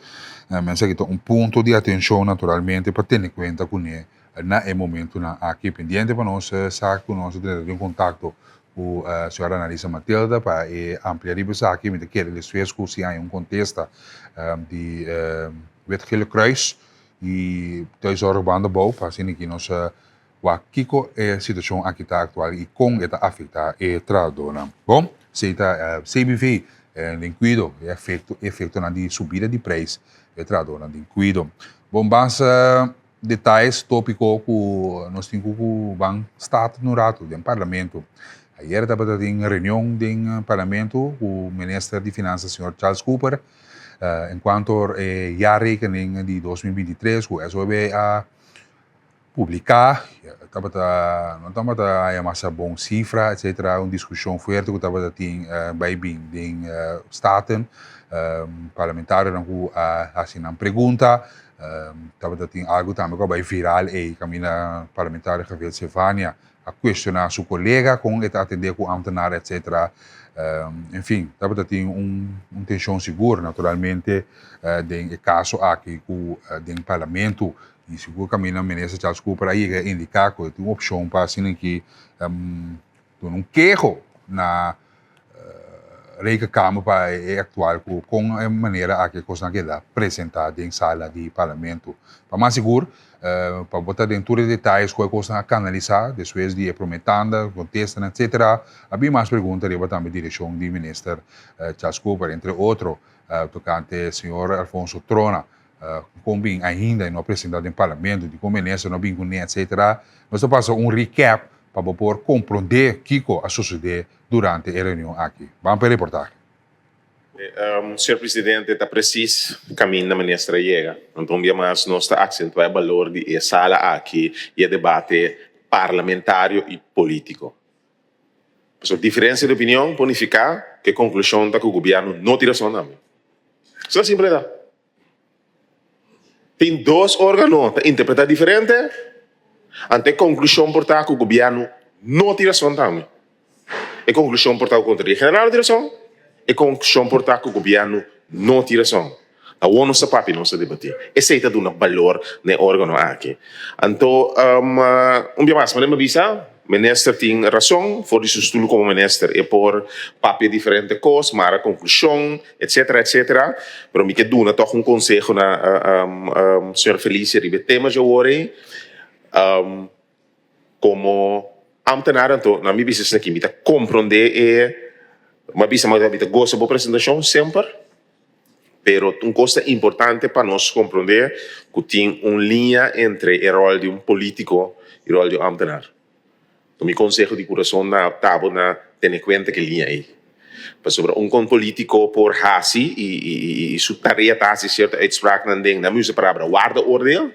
men esaki ta un punto di atenshon naturalmente pa tene kuenta kuné na e momentunan aki. Pendiente pa nos sa ku nos ta drenta den kontakto ku señora Analisa Matilda pa e amplia riba esaki. Mi ta kere despues ku si hay un kontesta di Wit Gele Kruis i Thuiszorg Bandabou pa asina ki nos Wak kiko e situashon aki ta aktual i kon e ta afektá e trahadónan. Bon, esei ta CBV den kuido, e efekto, efektonan di subida di preis e trahadónan den kuido. Bon, bas detayes tópiko ku nos tin ku ku ban start un ratu den parlamento. Ayer tabata tin reunion den parlamento ku minister di finansa señor Charles Cooper enkuanto e jaarrekening di 2023 ku SOB a publiká, tabata no tabata haña masa bon sifra etcetera, un diskushon fuerte ku tabata tin bai bin den Staten, parlamentarionan ku a hasi nan pregunta, tabata tin algu tambe ku a bai viral ei kaminda parlamentario Javier Silvania a kuestioná su kolega kon e ta atendé ku ámtenar etcetera, en fin tabata tin un tenshon sigur naturalmente den e kaso aki ku den parlamento. I sigur kaminda Minister Charles Cooper a yega a indiká ku e tin un opshon pa asina ki duna un keho na Rekenkamer pa e aktual ku kon e manera aki e kosnan keda presentá den sala di Parlamento. Pa mas sigur pa bo ta den tur e detayes ku e kosnan a kanalisá despues di e promé tanda, kontestanan etcetera, a bin mas pregunta riba tambe direkshon di Minister Charles Cooper, entre otro tokante señor Alfonso Trona. Kon bin ainda e no a presenta den parlamento, dikon minister no a bin kuné etcetera. Nos ta pasa un recap pa bo por komprondé kiko a sosodé durante e reunion aki. Ban pa e reportahe. Señor Presidente, ta precis caminda minister a yega. Anto un bia mas nos ta accentua e balor di e sala aki y e debate parlamentario y politico. Pasobra diferencia di opinion por nifica cu e conclusion ta cu gobierno no tin razon tambe. Asina simple ta. Tin dos órgano ta interpretá diferente, anto e konklushon por ta ku gobièrnu no tin rason tambe. E konklushon por ta ku Kontraloria General no tin rason, e konklushon por ta ku gobièrnu no tin rason. Awor nos ta papia, nos ta debatí. Esei ta duna balor na e órgano aki. Anto, un bia mas, manera mi a bisa, Minister tin rason, for di su stul komo minister e por papia diferente kos, mara konklushon, etcetera, etcetera, pero mi ke duna tòg un konseho na señor Felicia riba e tema dje awor ei. Komo ámtenar anto na mi bisa esaki, mi ta komprondé e, mi a bisa mi ta gosa bo presentashon semper, pero un kos ta importante pa nos komprondé ku tin un liña entre e ròl di un polítiko i ròl di un ámtenar. Mi konseho di kurason na ta bo na tene kuenta ku e liña ei. Pasobra un kon polítiko por hasi i su tarea ta hasi sierto uitspraaknan den, nan mi usa e palabra waardeoordeel,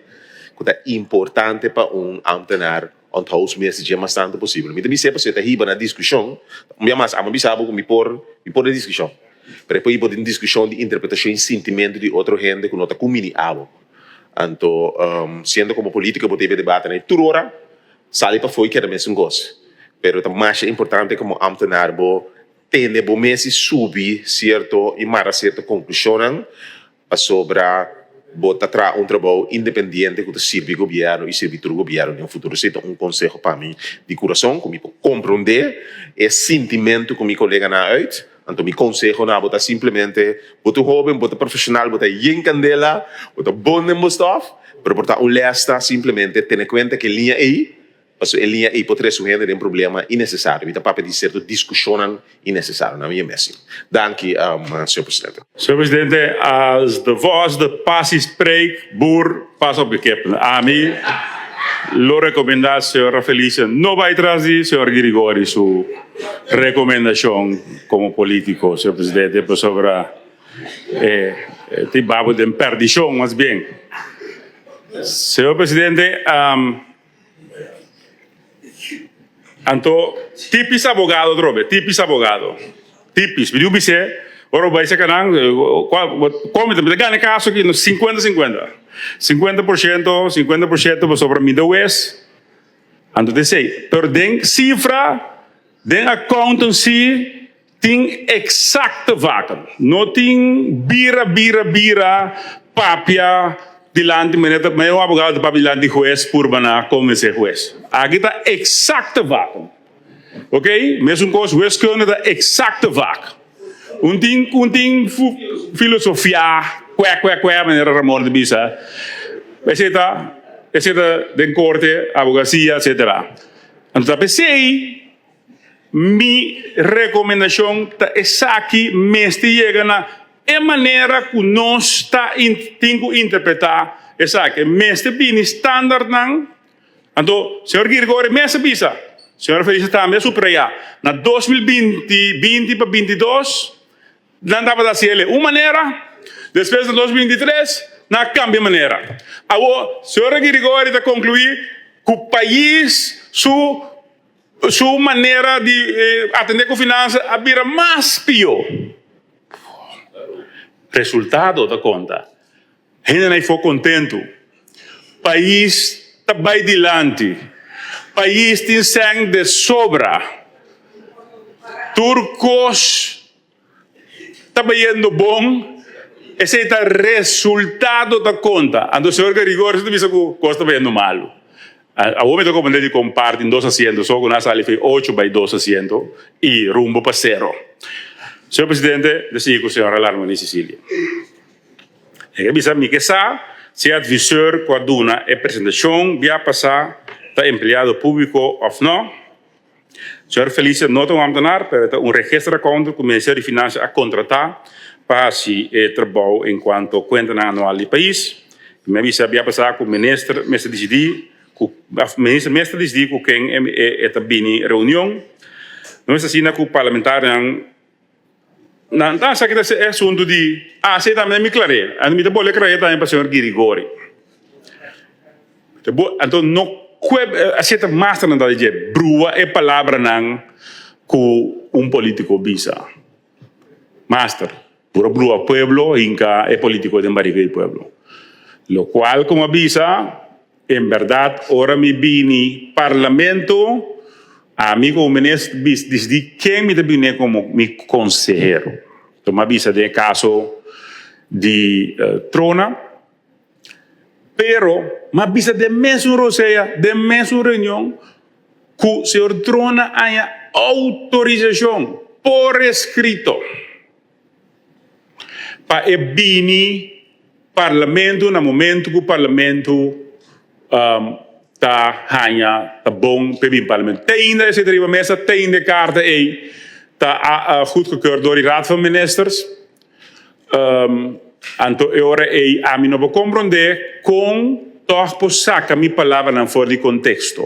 ku ta importante pa un ambtenaar onthou su mes dje mas tantu posibel. Mi ta bis'é pasobra e ta hiba na diskushon. Un bia mas, amo bisa bo ku mi por mi por den diskushon, pero e por hiba den diskushon di interpretashon i sintimentu di otro hende ku no ta kumini abo. Anto, siendo komo polítiko bo ta hiba e debatenan ei tur ora. Sali pafó i keda mesun kos. Pero ta masha importante komo ámtenar bo tene bo mes i subi sierto i mara sierto konklushonnan pasobra bo ta traha un trabou independiente ku ta sirbi gobièrnu i sirbi tur gobièrnu den futuro. Esei ta un konseho pa mi di kurason ku mi por komprondé e sintimentu ku mi koleganan a uit. Anto mi konseho na bo ta simplemente, bo ta un hóben, bo ta profeshonal, bo ta yen kandela, bo ta bon den bo stòf, pero por ta un lès ta simplemente tene kuenta ku e liña ei, pasobra e liña ei por trese un hende den problema innesesario. Mi ta papia di sierto diskushonnan innesesario. Na mi e mesi. Danki, señor presidente. Señor presidente, als de vos de passie spreekt, boer, pas op je kippen. Ami lo recomenda señora Felicia no bay tras di señor Girigori su recomendacion como politico, señor presidente, pasobra e tin babo den perdicion mas bien. Señor presidente, Anto tipis abogado atrobe, tipis abogado, tipis. Mi diu bis'é, ora bo bai seka nan, kon mi ta, mi ta gana e kaso aki no sinkuenta sinkuenta. 50%, 50% pasobra mi ta wes, anto ta esei. Pero den sifra, den accountancy tin exacte vakken. No tin bira, bira, bira papia dilanti manera ta manera un abogado ta papia dilanti hues purba na convence hues. Aki ta exacte vakken. Ok, mesun cos wiskunde ta exacte vak. Un tin un tin filosofia kwe kwe kwe manera Ramon ta bisa. Esei ta esei ta den corte, abogacia, etcetera. Anto ta p'esei. Mi rekomendashon ta esaki mester yega na e manera ku nos ta tin ku interpretá esaki. Mester bini standaardnan. Anto señor Girgori mes a bisa, señora Felicia tambe a suprayá, na 2020, 20 pa 22, nan tabata hasi el e un manera, despues na 2023 nan a kambia manera. Awor señora Girgori ta konkluí ku pais su. Su manera di atendé ku finansa a bira mas pió. Resultado ta konta. Hendenan ei for kontentu. Pais ta bai dilanti. Pais tin sèn de sobra. Tur kos ta bayendo bon. Esei ta resultado ta konta. Anto señor Garigor ta bisa ku kos ta bayendo malu. Awor mi ta comprende dikon parti dos asiento so ku nan a sali for ocho bai dos asiento i rumbo pa sero. Señor presidente, mi ta sigui ku señora Larmonie Cecilia. E ke bisa mi ke sa si e adviseur ku a duna e presentashon bia pasá ta empleado públiko òf no. Señor Felicia no ta un ambtenaar, pero e ta un registeraccountant ku Ministerio di Finansia a kontratá pa hasi e trabou enkuanto kuentanan anual di pais. Mi a bisa bia pasá ku minister mester disidí ku òf minister mes ta disidí ku ken e ta bini reunion. No es asina ku parlamentarionan nan ta sa kita e asuntu di hasi tambe mi klar'é. Anto mi ta bolbe klar'é tambe pa señor Girigori. Anto no kue así ta master nan ta di dje brua e palabranan ku un politico bisa. Master, puro brua pueblo hinka e politico den bariga di pueblo. Locual como a bisa, en berdad ora mi bini parlamento, ami como minister disidi ken mi ta bini como mi consehero. Enton mi a bisa den e caso di Trona. Pero, m'a bisa den mesun rosea, den mesun reunion, ku señor Trona haña outorisashon por eskrito pa e bini Parlamento na momento ku Parlamento ta haña ta bon pa e bini Parlamento. Te ainda esei ta riba mesa, te ainda e karta ei ta goedgekeurd door di Raad van Ministers. Anto e ora ei ami no por komprondé kon tòg por saka mi palabranan for di konteksto.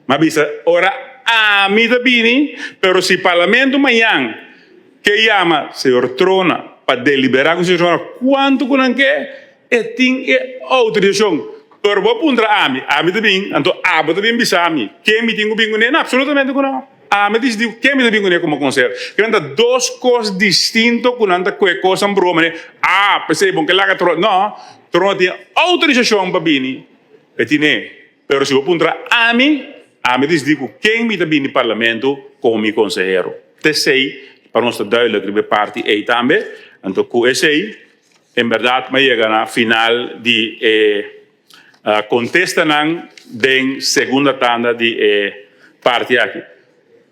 Mi a bisa, ora. ami ta bini, pero si Parlamento mañan ke yama señor Trona pa deliberá ku señor Trona kuantu ku nan ke, e tin e outorisashon. Pero bo a puntra ami, ami ta bin, anto abo ta bin bisa mi ken mi tin ku bin kuné? No, absolutamente ku no. Ami a disidí ku ken mi ta bin kuné komo konsehero. Kinan ta dos kos distinto ku nan ta kue kosnan broma ne, ah, p'esei bo ke laga Trona. No, Trona tin outorisashon pa bini, e tine. Pero si bo puntra ami, ami disidí ku ken mi ta bini parlamento komo mi konsehero. T'esei pa nos ta duidelijk riba e parti ei tambe. Anto ku esei, en bèrdat mi a yega na final di e kontestanan den segunda tanda di e parti aki.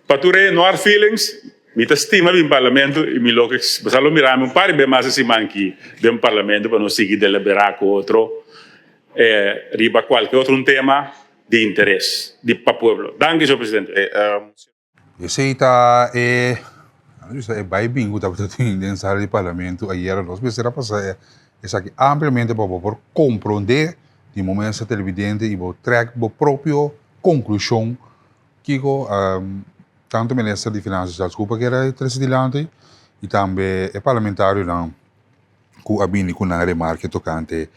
Pa tur e no hard feelings, mi ta stima bin parlamento i mi lo ke sa lo mira mi un par di bes mas e siman aki den parlamento pa nos sigui deliberá ku otro. Riba cualke otro un tema di interes di pa pueblo. Danki, señor presidente. Esey ta e, e bai bin cu tabata tin den sala di parlamento ayera. Nos mester a pasa esaki ampliamente pa bo por comprende di momento televidente y bo trek bo propio conclusion kico tanto minister di Finanzas Charles Cooper kier a trece dilanti y tambe e parlamentarionan. ku a bini ku nan remarke tokante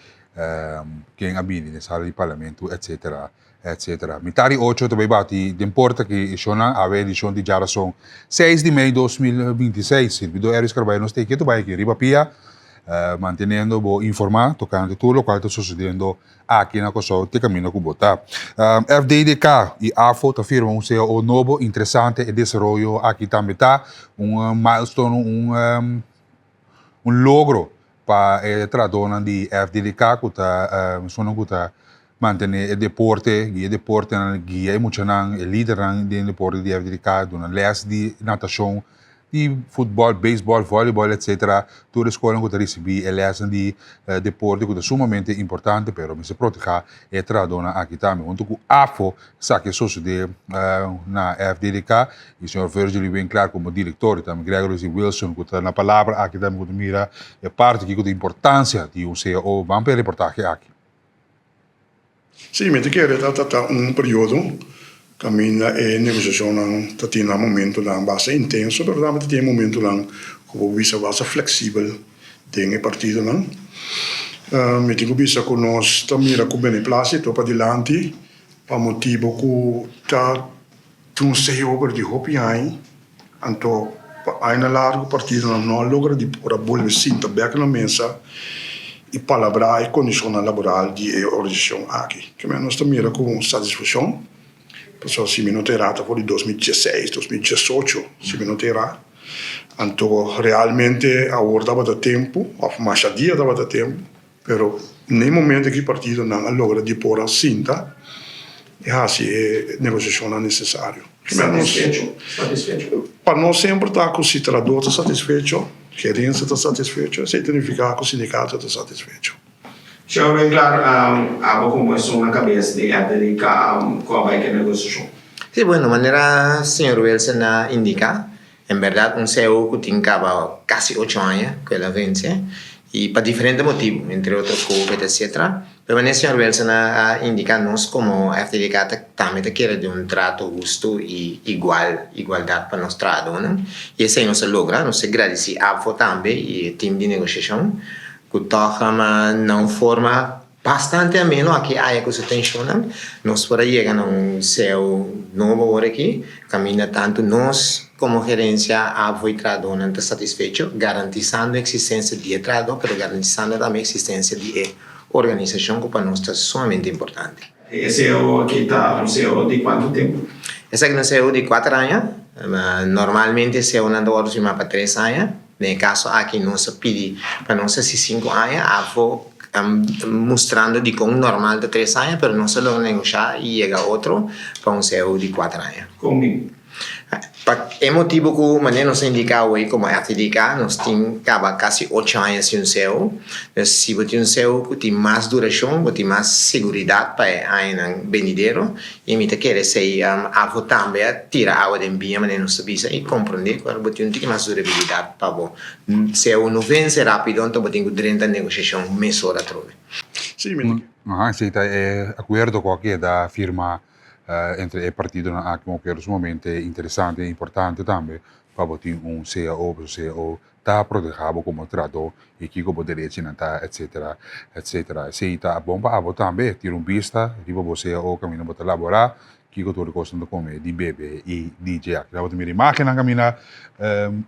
ken a bini den sala di parlamento etsetera etsetera. Mitar di ocho ta bai bati den porta ki e shownan awe edishon di djarason seis di mei 2026. Sirbidor Erwis Carballo nos ta e ketu bai aki riba pia manteniendo bo informa tokante tur lokual ta sosediendo aki na Kòrsou te kaminda ku bo ta. FDDK i AFO ta firma un cao nobo interesante e desaroyo aki tambe ta un milestone un Un logro pa e trahadónan di FDDK ku ta esunnan ku ta mantené e deporte, guia e deportenan, guia e muchanan, e lidernan den deporte di FDDK, duna lès di natashon, di futbòl, beisbòl, vòlibòl etsetera. Tur e skolnan ku ta risibí e lèsnan di deporte ku ta sumamente importante pero mester protehá e trahadónan aki tambe. Huntu ku AFO Esaki a sosode na FDDK y señor Virgily Winklaar como director y tambe Gregory C. Wilson cu ta na palabra aki tambe cu ta mira e parti kico ta importancia di un cao. Ban pa e reportahe aki. Sí, mi ta kere ta ta un periodo kaminda e negosiashonnan ta tin nan momentonan basta intenso, pero tambe ta tin e momentonan ku bo bisa basta fleksibel den e partidonan. Mi tin ku bisa ku nos ta mira ku beneplásito padilanti Pa motibo ku ta tin un sehober di hopi aña, anto pa añanan largu partidonan no a logra di por a bolbe sinta bek na mesa i palabrá e kondishonnan laboral di e organisashon aki. Keme nos ta mira ku satisfakshon, pasobra si mi no ta erá ta for di 2016, 2018 si mi no ta erá, anto realmente awor tabata tempu òf masha dia tabata tempu. Pero n'e momento ki partidonan a logra di por a sinta i hasi e negosiashonnan nesesario. Satisfecho? Satisfecho? Pa nos semper ta ku si trahador ta satisfecho, gerensia ta satisfecho, esei ta nifiká ku sindikato ta satisfecho. Señor Winklaar, abo komo esun na kabes di FDDK, ku a bai ku e negosiashon? Sí, bueno, manera señor Wilson a indiká, En berdad un ceo cu tin caba casi ocho aña cu el a vence y pa diferente motibo, entre otro covid etc. Pero manera señor Wilson a indica nos como FDDK ta tambe ta kere di un trato husto y igual, igualdad pa nos trahadornan y esey nos a logra. Nos ta gradici ABVO tambe y e team di negociacion cu toch na un forma Bastante ameno aki aya ku su tenshonnan. Nos por a yega na un seo nobo ora aki, kaminda tantu nos komo gerensia, ABVO i trahadónan ta satisfecho, garantisando eksistensia di e trahadó, pero garantisando tambe eksistensia di e organisashon ku pa nos ta sumamente importante. E seo aki ta un seo di kuantu tempu? Esaki ta un seo di kuater aña. Normalmente seonan ta wòrdu firmá pa tres aña. Den e kaso aki nos a pidi pa nos hasi sinku aña, AVO mustrando dikon normal ta tres aña, pero nos a logra negoshá i yega otro pa un cao di kuater aña. Kon bin? Pa e motibu ku manera nos a indiká awor komo FDDK nos tin kaba kasi ocho aña sin un cao. Dus si bo tin un cao ku tin mas durashon bo tin mas seguridat pa e añanan benidero. I mi ta kere esei avo tambe a tira awa den biña manera nos ta bisa i komprondé ku bo tin un tiki mas durabilidat pa bo sea no vense rápido anto bo tin ku drenta negosiashon mesora atrobe. Aha, esei ta e akuerdo ku a keda firma. Entre e partidonan aki un akuerdo sumamente interesante i importante tambe pa bo tin un cao, pasobra cao ta proteha bo komo trahadó i kiko bo derechinan ta etsetera etsetera. Esei ta bon pa abo tambe tira un bista riba bo cao kaminda bo ta laborá Kiko tur e kosnan ta kome di bebe i di dje. Aki tabata mira imagennan kaminda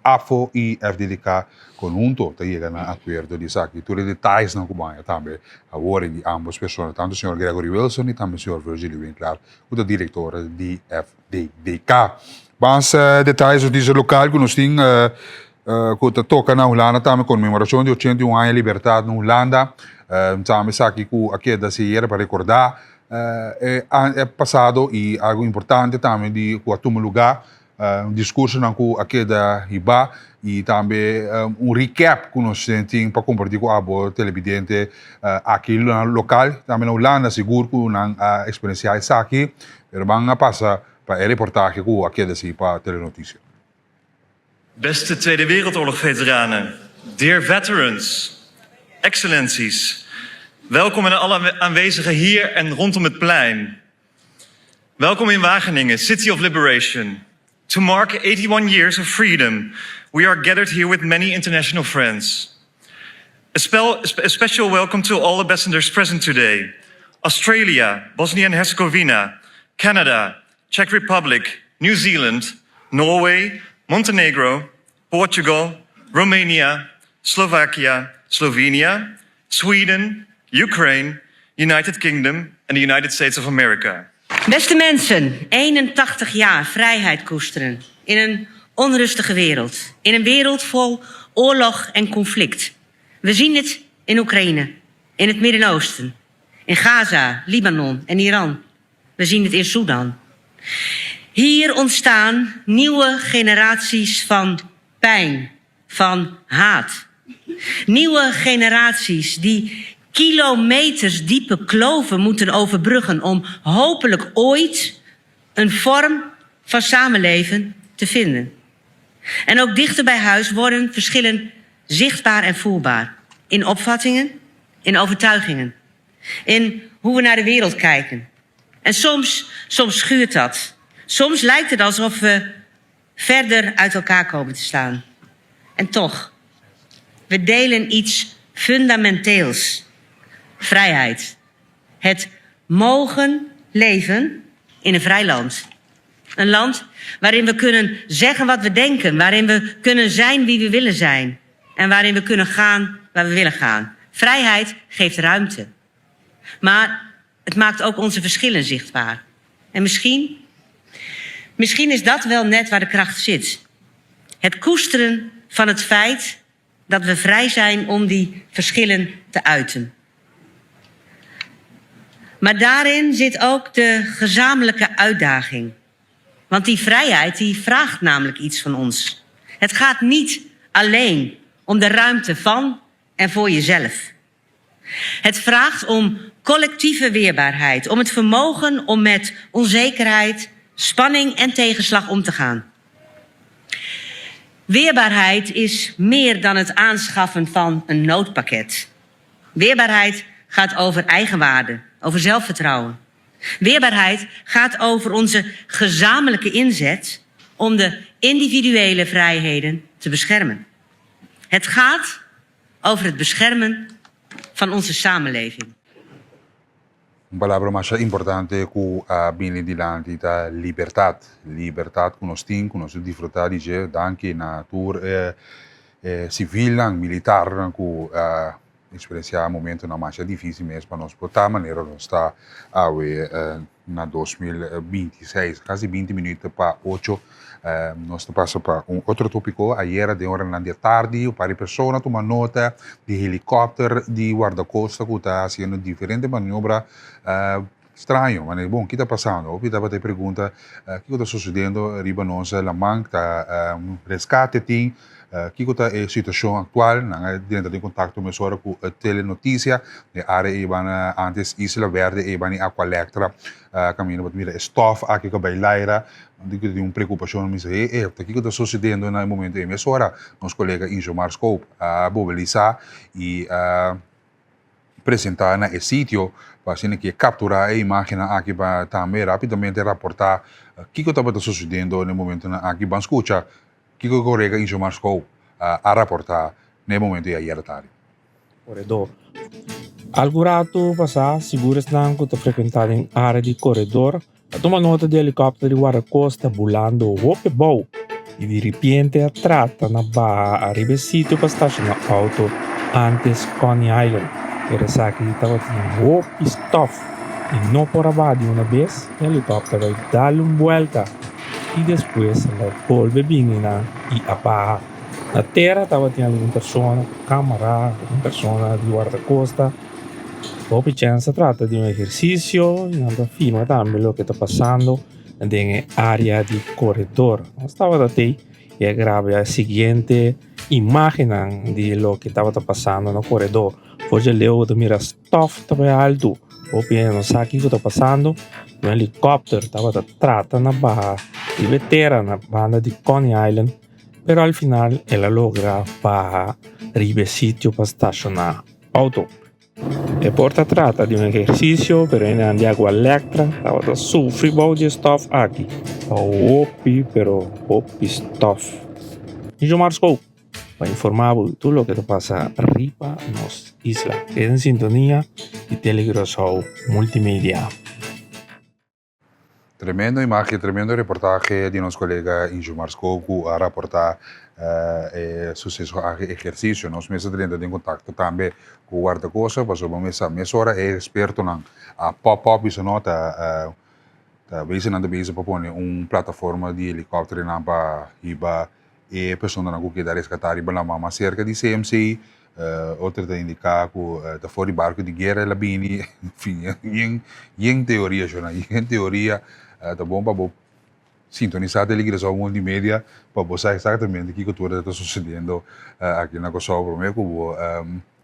AFO i FDDK konhunto ta yega na akuerdo di esaki. Tur e detayesnan ku bo haña tambe awor di ambos persona, tantu señor Gregory Wilson i tambe señor Virgilio Winklaar ku ta direktor di FDDK. Mas detayes notisia lokal ku nos tin ku ta toka na Hulanda tambe konmemorashon di 81 aña libertat na Hulanda. Tambe esaki ku a keda sier pa rekordá E pasado y algo importante tambe di cu a tuma lugar, discursonan cu a keda hiba y tambe un recap cu nos tin pa comparti cu abo televidente aki na local, tambe na Hulanda sigur cu nan a experiencia esaki, pero ban a pasa pa e reportahe cu a keda si pa Telenoticia. Beste Tweede Wereldoorlog-veteranen, dear veterans, excellenties, welkom aan alle aanwezigen hier en rondom het plein. Welkom in Wageningen, City of Liberation. To mark 81 years of freedom, we are gathered here with many international friends. A, spell, a special welcome to all ambassadors present today. Australia, Bosnia and Herzegovina, Canada, Czech Republic, New Zealand, Norway, Montenegro, Portugal, Romania, Slovakia, Slovenia, Sweden, Ukraine, United Kingdom en the United States of America. Beste mensen, 81 jaar vrijheid koesteren in een onrustige wereld. In een wereld vol oorlog en conflict. We zien het in Oekraïne, in het Midden-Oosten, in Gaza, Libanon en Iran. We zien het in Sudan. Hier ontstaan nieuwe generaties van pijn, van haat. Nieuwe generaties die kilometers diepe kloven moeten overbruggen om hopelijk ooit een vorm van samenleven te vinden. En ook dichter bij huis worden verschillen zichtbaar en voelbaar. In opvattingen, in overtuigingen, in hoe we naar de wereld kijken. En soms, soms schuurt dat. Soms lijkt het alsof we verder uit elkaar komen te staan. En toch, we delen iets fundamenteels: vrijheid. Het mogen leven in een vrij land. Een land waarin we kunnen zeggen wat we denken, waarin we kunnen zijn wie we willen zijn en waarin we kunnen gaan waar we willen gaan. Vrijheid geeft ruimte. Maar het maakt ook onze verschillen zichtbaar. En misschien, misschien is dat wel net waar de kracht zit. Het koesteren van het feit dat we vrij zijn om die verschillen te uiten. Maar daarin zit ook de gezamenlijke uitdaging. Want die vrijheid die vraagt namelijk iets van ons. Het gaat niet alleen om de ruimte van en voor jezelf. Het vraagt om collectieve weerbaarheid, om het vermogen om met onzekerheid, spanning en tegenslag om te gaan. Weerbaarheid is meer dan het aanschaffen van een noodpakket. Weerbaarheid gaat over eigenwaarde, over zelfvertrouwen. Weerbaarheid gaat over onze gezamenlijke inzet om de individuele vrijheden te beschermen. Het gaat over het beschermen van onze samenleving. Un palabra masha importante ku a bini dilanti ta libertat. Libertat ku nos tin, ku nos ta disfrutá di dje danki na tur e e sivilnan, militarnan ku a eksperensiá momentonan masha difísil mes pa nos por ta manera nos ta awe na 2026. Kasi binti minuto pa ocho nos ta pasa pa un otro tópiko. Ayera den oranan di atardi un par di persona tuma nota di helikòpter di Wardakosta ku ta hasiendo diferente maniobra straño. Manera bon, ki ta pasando? Hopi tabata e pregunta kiko ta sosediendo riba nos laman? Ta reskate tin? Kiko ta e situashon aktual? Nan a drenta den kontakto mesora ku Telenotisia. E área ei ban antes Isla Verde, ei ban di Aqualectra. Kaminda bo ta mira e stòf aki ku a bai laira. Nan tin un preokupashon. Mi bisa, e, e, ta kiko ta sosediendo na e momento ei? Mesora nos kolega Injomar Scope a mobilisá i a. presentá na e sitio pa asina ke kapturá e imágennan aki pa tambe rápidamente raportá kiko tabata sosediendo na e momentonan aki. Ban skucha kiko e kolega Injomar Schouw a raportá na e momento ei ayera tardi. Koredor. Algun ratu pasá, sigur esnan ku ta frekuentá den área di koredor a tuma nota di helikòpter di Wardakosta bulando hopi abou i di ripiente a trata na baha ariba e sitio pa stashoná outo ántes Coney Island. Pero esaki tabatin hopi stòf i no por a baha di una bes, e helikòpter bai dal un buèlta i despues el a bolbe bini nan i a baha. Na tera tabatin algun persona ku kámara, algun persona di wardakosta. Hopi chèns ta trata di un ehersisio i nan ta filma tambe loke ta pasando den e área di koredor. Nos tabata tei i a graba e siguiente imágennan di loke tabata pasando na koredor. For dje leu bo ta mira stòf ta bai altu. Hopi hende no sa kiko ta pasando. Un helikòpter tabata trata na baha riba e tera na banda di Coney Island. Pero al final el a logra baha riba e sitio pa stashoná outo. E por ta trata di un ehersisio, pero hendenan di Aqualectra tabata sufri bou di e stòf aki. Ta hopi, pero hopi stòf. Jomar Skou pa informá bo di tur loke ta pasa riba nos isla. Keda en sintonia di Telecuraçao Multimedia. Tremendo imagen, tremendo reportahe di nos colega Injomar Skov cu a raporta e suceso aki, ehercicio. Nos mester drenta den contacto tambe cu Guardacosta pasobra bo mester sa mesora e expertonan a pop up bisa no ta ta bezig nan ta bezig pa pone un plataforma di helicopternan pa hiba E personanan ku keda reskatá riba laman mas serka di CMC, otro ta indiká ku ta for di barku di guera el a bini, en fin, yen yen teoria shona, yen teoria. Ta bon pa bo sintonisá Telegrasow Multimedia pa bo sa eksaktamente kiko tur ta susediendo aki na Kòrsou promé ku bo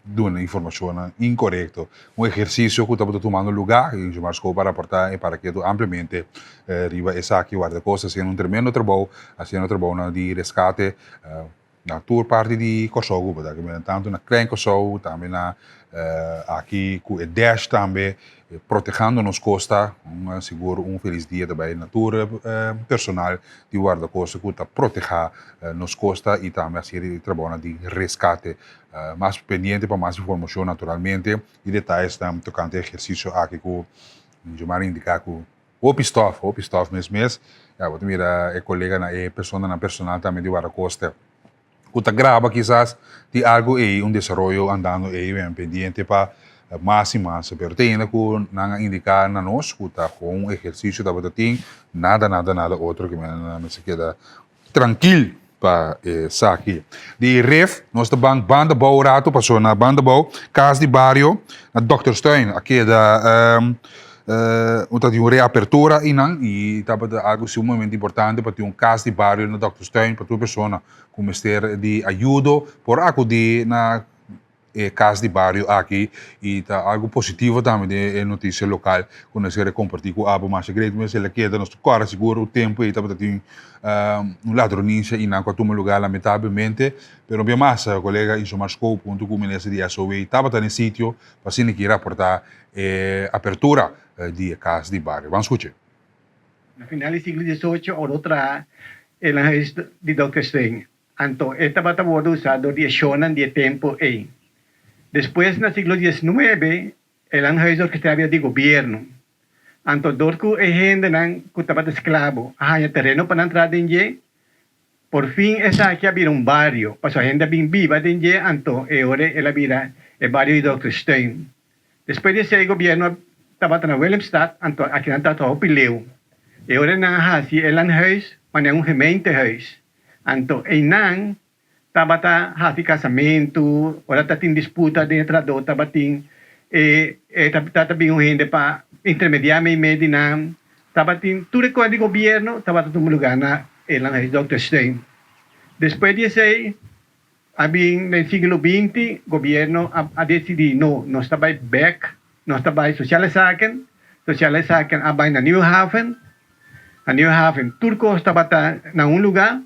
duna informashonnan inkorekto. Un ehersisio ku tabata tumando lugá i Jomar Scope a raportá e paraketu ampliamente riba esaki. Wardakosta hasiendo un tremendo trabou, hasiendo trabounan di reskate na tur parti di Kòrsou ku bo ta kende tantu na Klein Kòrsou, tambe na aki ku e Dash tambe protehando nos kosta. Un sigur un felis dia ta bai na tur personal di Wardakosta ku ta protehá nos kosta i tambe hasiendo e trabounan di reskate. Mas pendiente pa mas informacion naturalmente y detayesnan tocante e ehercicio aki cu Jomar a indica cu hopi stof, hopi stof mes mes. Ya bo ta mira e coleganan, e personanan personal tambe di Guardacosta cu ta graba kisas di algo ey, un desaroyo andando ey, ben pendiente pa mas y mas. Pero te ainda cu nan a indica na nos cu ta con un ehercicio tabata tin, nada, nada, nada otro cu men mester keda Trankil pa esaki. Di ref nos ta ban banda bou rato paso na banda bou kas di bario na Dokterstuin a keda un ta tin un reapertura einan y tabata algo sumamente importante pa tin un kas di bario na Dokterstuin pa tur persona ku mester di ayudo por akudi na e kas di bario aki i ta algu positivo tambe den e notisia lokal ku nos kere kompartí ku abo. Masha great mes el a keda nos ta kòrda sigur un tempu ei tabata tin un ladronisia i nan ku a tuma lugá lamentablemente pero un bia mas kolega Inshomar Scope huntu ku minister di SOW tabata na e sitio pa asina ki raportá e apertura di e kas di bario. Ban skuch'e. Na final di siglo diesocho ora traha e lanhuis di Dòkter Steyn. Anto e tabata wordo usá dor di e shownan di e tempu ei. Despues na siglo diesnuebe e lanhuis orkestrá bira di gobierno. Anto dor ku e hendenan ku tabata esklabo a haña tereno pa nan traha den dje, por fin esaki a bira un bario, pasobra hende a bin biba den dje, anto e ora el a bira e bario di Dòkter Steyn. Despues di esei gobierno a tabata na Willemstad, anto akinan tabata hopi leu. E ora nan a hasi e lanhuis manera un gemeentehuis. Anto einan tabata hasi kasamentu, ora ta tin disputa den e trahadó tabatin e e tabata bin un hende pa intermediá meimei di nan. Tabatin tur e kos di gobierno tabata tuma lugá na e lanhuis Dòkter Steyn. Despues di esei a bin den siglo binti gobierno a a desidí no nos ta bai bèk, nos ta bai Sociale Zaken, Sociale Zaken a bai na Nieuwe Haven. Na Nieuwe Haven tur kos tabata na un lugá.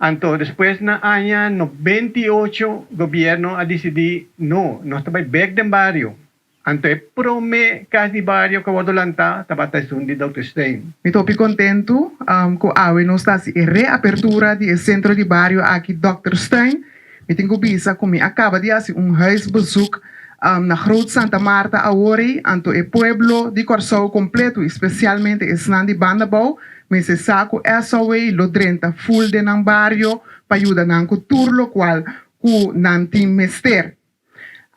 Anto despues na aña 98 gobierno a dicidi no, nos ta bay bek den bario. Anto e prome cas di bario cu a wordo lanta tabata esun di Dòkter Stein. Mi ta hopi kontentu ku awe nos ta hasi e reapertura di e sentro di bario aki Dòkter Stein. Mi tin ku bisa ku mi a kaba di hasi un huisbezoek na Groot Santa Marta awor ei, anto e pueblo di Kòrsou kompletu i spesialmente esnan di Bandabou mester sa ku SOA lo drenta ful den nan bario pa yuda nan ku tur lokual ku nan tin mester.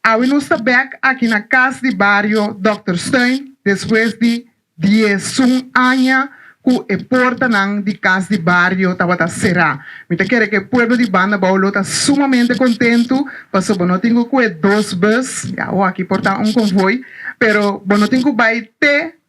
Awe nos ta bèk aki na kas di bario Dòkter Stein despues di 11 aña ku e portanan di kas di bario tabata será. Mi ta kere ku e pueblo di Bandabou lo ta sumamente kontentu pasobra bo no tin ku kue dos bus, ya awor aki por ta un konvoi, pero bo no tin ku bai te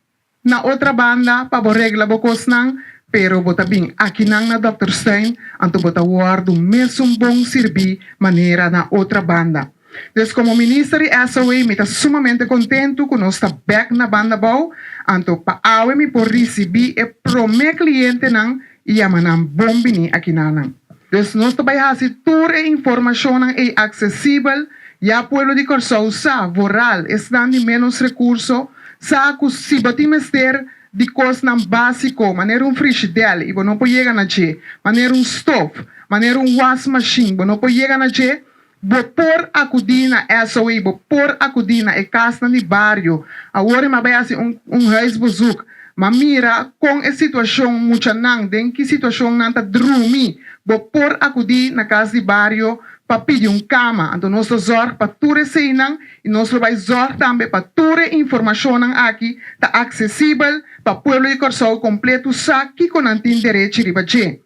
na otra banda pa bo regla bo kosnan, pero bo ta bin akinan na Dòkter Stein anto bo ta wòrdu mesun bon sirbí manera na otra banda. Dus komo minister di SOA mi ta sumamente kontentu ku nos ta bèk na Bandabou, anto pa awe mi por risibí e promé klientenan i yama nan bon biní akinanan. Dus nos ta bai hasi tur e informashonnan ei aksesibel, ya pueblo di Kòrsou sa, vooral esnan di ménos rekurso, sa ku si bo tin mester di kosnan básiko manera un frishidèl i bo no por yega na dje, manera un stof, manera un wasmashin bo no por yega na dje, Bo por akudí na SOE, bo por akudí na e kasnan di bario. Awor e m'a bai hasi un un huisbezoek. M'a mira kon e situashon muchanan, den ki situashon nan ta drumi. Bo por akudí na kas di bario pa pidi un kama. Anto nos ta zòrg pa tur eseinan i nos lo bai zòrg tambe pa tur e informashonnan aki ta aksesibel pa pueblo di Kòrsou kompletu sa kiko nan tin derechi riba dje.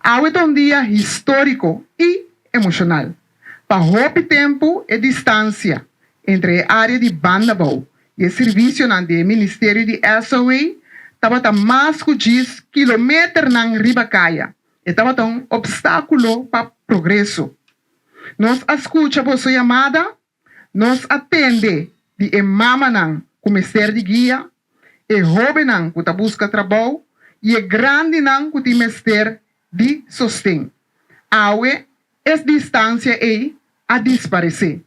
Awe ta un dia históriko i emoshonal. Pa hopi tempu e distansia entre e área di Bandabou i e servisionan di e ministerio di SOA tabata mas ku djis kilometernan riba kaya, e tabata un opstákulo pa progreso. Nos a skucha boso yamada Nos a tende di e mamanan ku mester di guia, e hóbennan ku ta buska trabou i e grandinan ku tin mester di sosten. Awe es distansia ei a disparesé.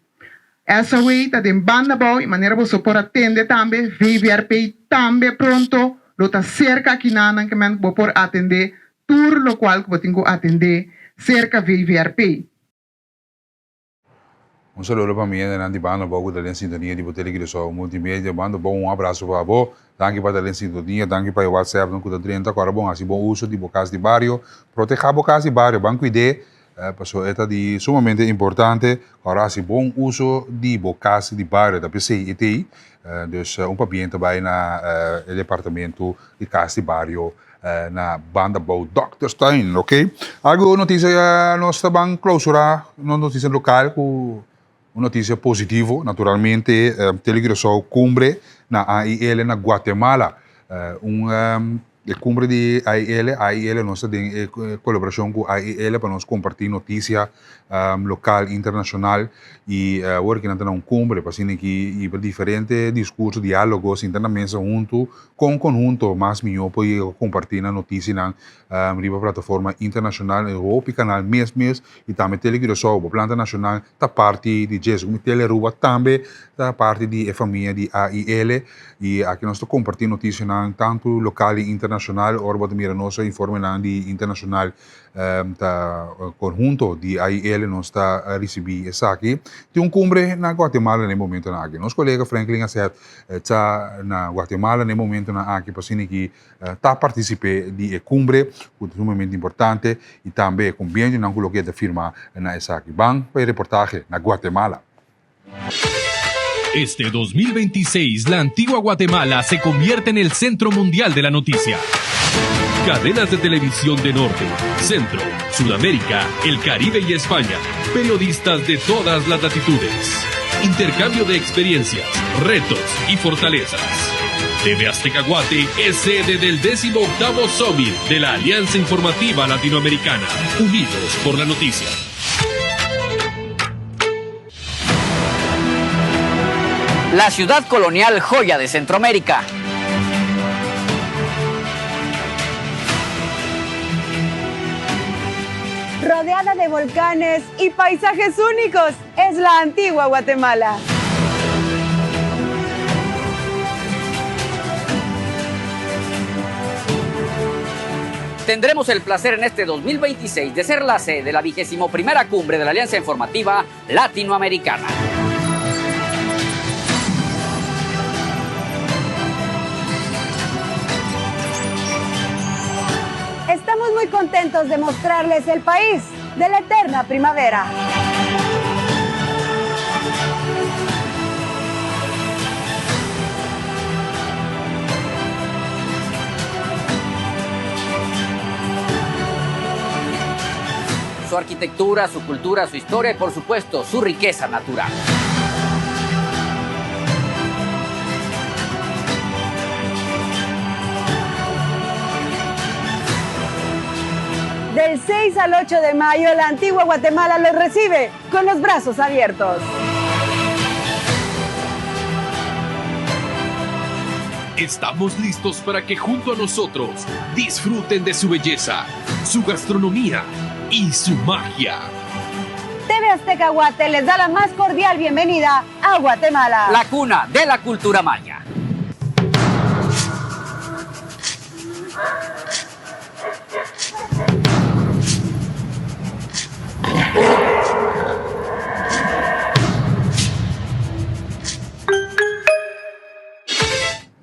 SOA ta den banda bou i manera boso por a tende tambe VVRP tambe pronto lo ta serka akinanan ke men ku bo por atendé tur lokual ku bo tin ku atendé serka VVRP. Un saludo pa mi hendenan di Banda Bou ku ta den sintonia di bo Tele Curaçao Multimedia. Banda Bou un abraso pa bo. Danki pa ta den sintonia, danki pa e WhatsAppnan ku ta drenta. Kòrda bon hasi bon uso di bo kas di bario. Protehá bo kas di bario, ban kuid'é pasobra e ta di sumamente importante. Kòrda hasi bon uso di bo kas di bario, ta p'esei e t'ei. Dus un pabien ta bai na e departamento di kas di bario. Na banda bou Dokterstuin, ok. Algo noticia nos ta ban clausura nos noticia local cu un noticia positivo, naturalmente Tele Curaçao cumbre na AIL na Guatemala. Un e cumbre di AIL, AIL nos ta den e colaboracion cu AIL pa nos comparti noticia local, internacional y awor ki nan ta na un cumbre pa asina ki y pa diferente discurso, dialogo, sinta na mesa hunto Kon konhunto mas mihó por yega ku kompartí nan notisianan riba plataforma internashonal en hopi kanal mes mes i tambe Tele Curaçao, bo planta nashonal ta parti di dje. Segun mi Tele Aruba tambe ta parti di e famia di AIL i aki nos ta kompartí notisianan tantu lokal i internashonal. Ora bo ta mira nos informenan di internashonal Ta conhunto di AIL nos ta ricibi esaki. Tin un cumbre na Guatemala na e momentonan aki. Nos colega Franklin Asset ta na Guatemala na e momentonan aki pa asina ki ta participe di e cumbre cu ta sumamente importante y tambe e convenionan cu lo keda firma na esaki. Ban pa e reportahe na Guatemala. Este 2026, la antigua Guatemala se convierte en el centro mundial de la noticia. Cadenas de televisión de Norte, Centro, Sudamérica, el Caribe y España. Periodistas de todas las latitudes. Intercambio de experiencias, retos y fortalezas. TV Azteca Guate es sede del 18 Summit de la Alianza Informativa Latinoamericana, Unidos por la Noticia. La ciudad colonial joya de Centroamérica. Rodeada de volcanes y paisajes únicos, es la antigua Guatemala. Tendremos el placer en este 2026 de ser la sede de la vigésimo primera cumbre de la Alianza Informativa Latinoamericana. Estamos muy contentos de mostrarles el país de la eterna primavera. Su arquitectura, su cultura, su historia y por supuesto su riqueza natural. Del 6 al 8 de mayo, la antigua Guatemala los recibe con los brazos abiertos. Estamos listos para que junto a nosotros disfruten de su belleza, su gastronomía y su magia. TV Azteca Guate les da la más cordial bienvenida a Guatemala. La cuna de la cultura maya.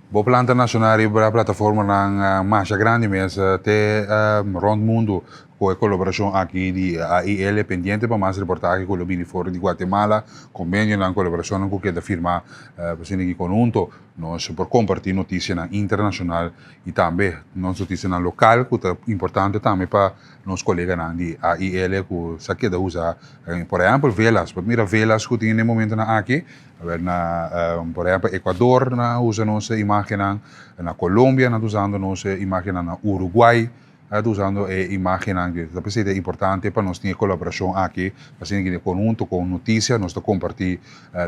Bo planta nacional riba plataformanan masha grandi mes te rond mundo cu e colaboracion aki di AIL pendiente pa mas reportahe cu lo bini for di Guatemala, convenionan, colaboracionnan cu keda firma pa asina ki conhunto nos por comparti noticianan internacional y tambe nos noticianan local cu ta importante tambe pa nos coleganan di AIL cu sa keda usa por ehempel velas, por mira velas cu tin den momentonan aki. Awel na por ehempel Ecuador nan a usa nos imagennan, na Colombia nan ta usando nos imagennan, na Uruguay nan ta usando e imagennan. Ta p'esei ta importante pa nos tin e kolaborashon aki, asina ki den konhunto ku notisia nos ta kompartí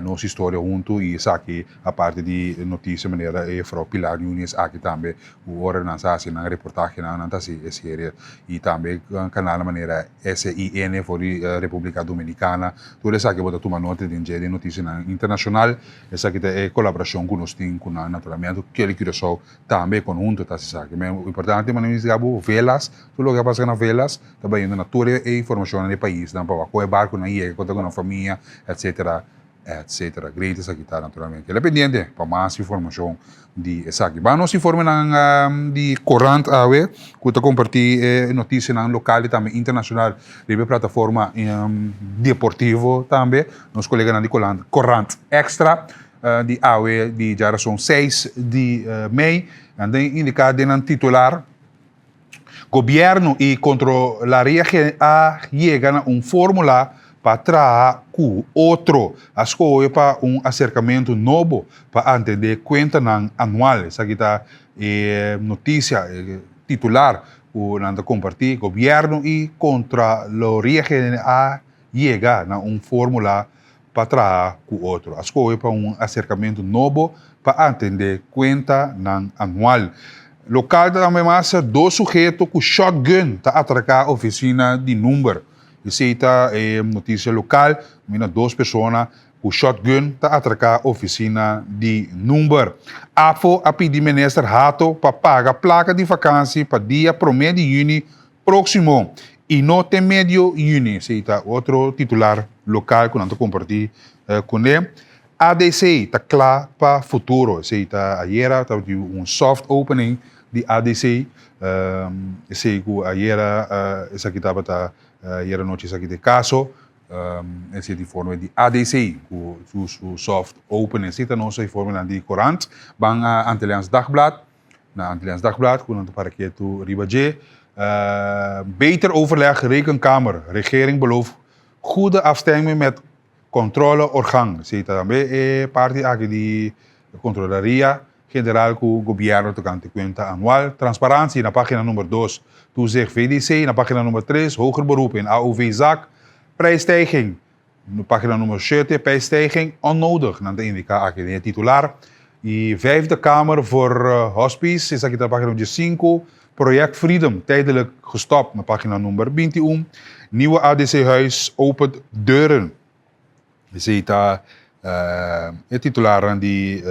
nos historia huntu i esaki aparte di notisia manera e Juffrouw Pilar Nuñez aki tambe ku ora nan sa hasi nan reportahenan nan ta hasi e serie i tambe kanalnan manera SIN for di Republica Dominicana. Tur esaki bo ta tuma nota den dje den noticianan internacional. Esaki ta e colaboracion cu nos tin cu nan naturalmente. Keli Curaçao tambe conhunto ta haci esaki. Me importante manera mi bisa bo Velas, tur loke a pasa na Velas ta bayendo na tur e informacionnan di e paisnan pa wak con e barconan yega, con ta cu nan famia, etcetera. Etcetera. Great esaki ta naturalmente. Keda pendiente pa mas informacion di esaki. Ban nos informenan di corant awe cu ta comparti e noticianan local y tambe internacional riba e plataforma deportivo tambe. Nos coleganan di corant Extra di awe di djarason seis di mei. Nan ta indica den nan titular, Gobierno y Controlaria a yega na un formula pa traha cu otro. A scoge pa un acercamento nobo pa atende cuentanan anual. Esaki ta e noticia, e titular cu nan ta comparti. Gobierno y Contraloria a yega na un formula pa traha cu otro. A scoge pa un acercamento nobo pa atende cuentanan anual. Local ta tambe mas dos suheto cu shotgun ta atraca oficina di number. Esey ta e noticia local, mina dos persona cu shotgun ta atraca oficina di number. APFO a pidi minister Hato pa paga placa di vakantie pa dia prome di juni Próximo y no te medio juni, esey ta otro titular local cu nan ta comparti cune. ADC ta cla pa futuro, esey ta ayera tabatin un soft opening di ADC, esey cu ayera esaki tabata ayera nochi esaki ta e caso, esey ta informe di ADC cu su soft opening. Esey ta nos informenan di corant. Ban a Antilliaans Dagblad. Na Antilliaans Dagblad ku nan ta para ketu riba dje. Beter overleg Rekenkamer, regering belooft goede afstemming met controleorgaan. Esei ta tambe e parti aki di Controlaria General ku Gobierno tokante kuenta anual. Transparantie na pagina number dos. Toezicht VDC na pagina number tres. Hoger beroep in AOV zak. Prijsstijging Na pagina numero shete, Prijsstijging onnodig, nan ta indica aki den e titular. Y Vijfde Kamer voor Hospice, esaki ta pagina numero diesinku. Project Freedom tijdelijk gestopt na pagina number 21. Nieuwe ADC Huis opent deuren. Esei ta e titularnan di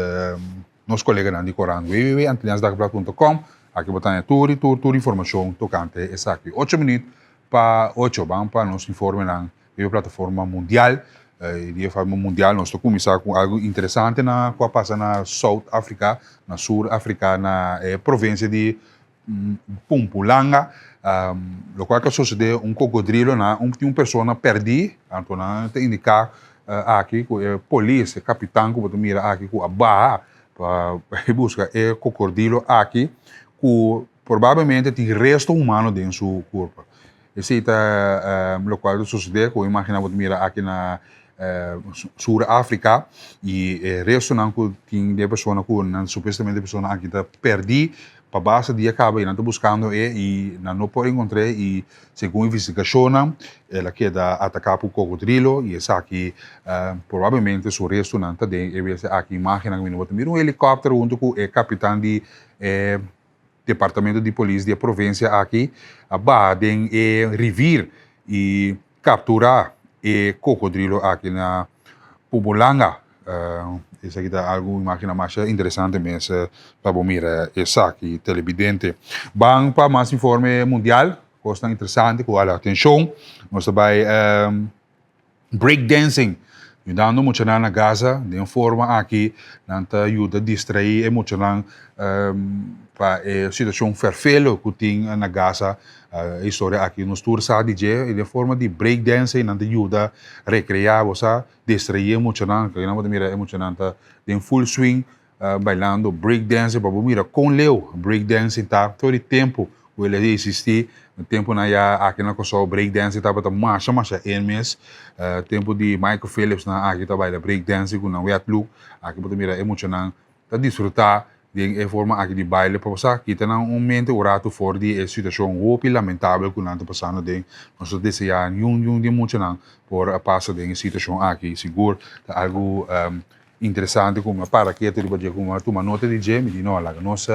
nos koleganan di korant www.antilliaansdagblad.com. Aki bo ta haña tur i tur tur informashon tokante esaki. Ocho minüt pa ocho ban pa nos informenan riba e plataforma mundial. I di e forma mundial nos ta kuminsá ku algu interesante na ku a pasa na South Africa, na Sur Afrika na e provinsia di Pumpulanga, lokual ku a sosodé un kokodrilo na un tin un persona pèrdí, anto nan ta indiká aki ku e polis, e kapitan ku bo ta mira aki ku a baha pa bai buska e kokodrilo aki ku probablemente tin resto humano den su kurpa. Esei ta lokual ta sosodé ku imaginá bo ta mira aki na Sur Afrika i e restonan ku tin di e persona ku nan supuestamente e persona aki ta pèrdí pa basta dia kaba i nan ta buskando e i nan no por enkontr'é i segun investigashonnan el a keda ataká por kokodrilo i esaki probablemente su restonan ta den e bes aki. Imágennan ku mi no por ta mira un helikòpter huntu ku e kapitan di e Departamento di Polis di e provincia aki a baha den e rivier y captura e cocodrilo aki na Pumulanga. Esaki ta algo imagina masha interesante mes pa bo mira esaki televidente. Ban pa mas informe mundial, cosnan interesante cu hala atencion. Nos ta bay Breakdancing, yudando muchanan na Gaza, den forma aki nan ta yuda distraí e muchanan pa e situashon ferfelo ku tin na Gaza. E historia aki nos tur sa di dje i den forma di breakdancing nan ta yuda rekreá bo sa, distraí e muchanan. Nan bo ta mira e muchanan ta den full swing Bailando breakdancing pa bo mira kon leu breakdancing ta for di tempu ku el a existi na tempunan ya aki na Kòrsou breakdancing tabata masha masha en mes tempu di Michael Phillips nan aki ta baila breakdancing ku nan wet look aki bo ta mira e muchanan ta disfruta den e forma aki di baile pa bo sa kita nan un mente un ratu for di e situashon hopi lamentabel ku nan ta pasando den nos ta desea niun niun di e muchanan por a pasa den e situashon aki sigur ta algu Interesante ku mi a para ketu riba dje ku mi a tuma nota di dje, mi di no, laga nos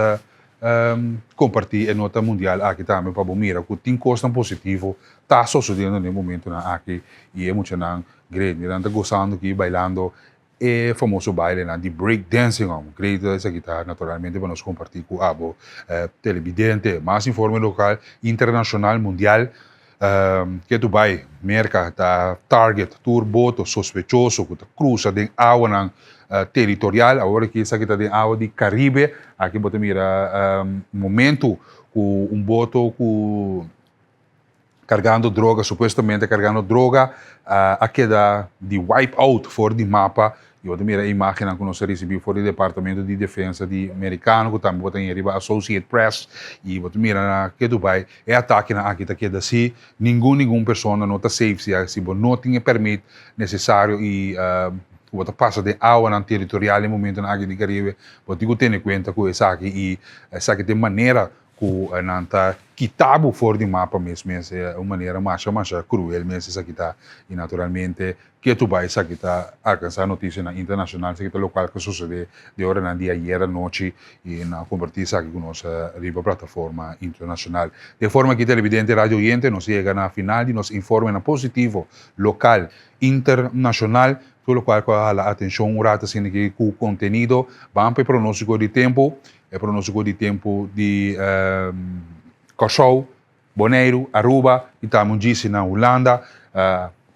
kompartí e nota mundial aki tambe pa bo mira ku tin kosnan positivo ta sosodiendo den e momentunan aki i e muchanan great, mira nan ta gosando aki bailando e famoso bailenan di break dancing amo, great esaki ta naturalmente pa nos kompartí ku abo telebidente. Mas informe lokal, internashonal, mundial. Ketu bai Merka ta target tur boto sospechoso ku ta krusa den awanan teritorial. Awor aki esaki ta den awa di Karibe. Aki bo ta mira momentu ku un boto ku kargando droga, supuestamente kargando droga, a keda di wipe out for di mapa. I bo ta mira e imágennan ku nos a risibí for di Departamento di Defensa di Merikano, ku tambe bo ta haña riba Associate Press. I bo ta mira na ketu bai e atakenan aki ta keda si ningun ningun persona no ta safe si si bo no tin e permit nesesario i ku bo ta pasa den awanan teritorial e momentonan aki di Karibe, bo tin ku tene kuenta ku esaki i esaki ta e manera ku nan ta kita bo for di mapa mes mes, e un manera masha masha kruel mes esaki ta i naturalmente Ketu bai esaki ta alkansá notisianan internashonal, esaki ta lokual ku a sosodé den oranan di ayer anochi i nan a kompartí esaki ku nos riba plataforma internashonal. Den forma aki televidente radio oyente nos a yega na final di nos informenan positivo lokal internashonal, tur lokual ku a hala atenshon un rato asina aki ku kontenido. Ban pa e pronóstiko di tempu, e pronóstiko di tempu di Kòrsou. Boneiru, Aruba y tambe un djisi na Hulanda.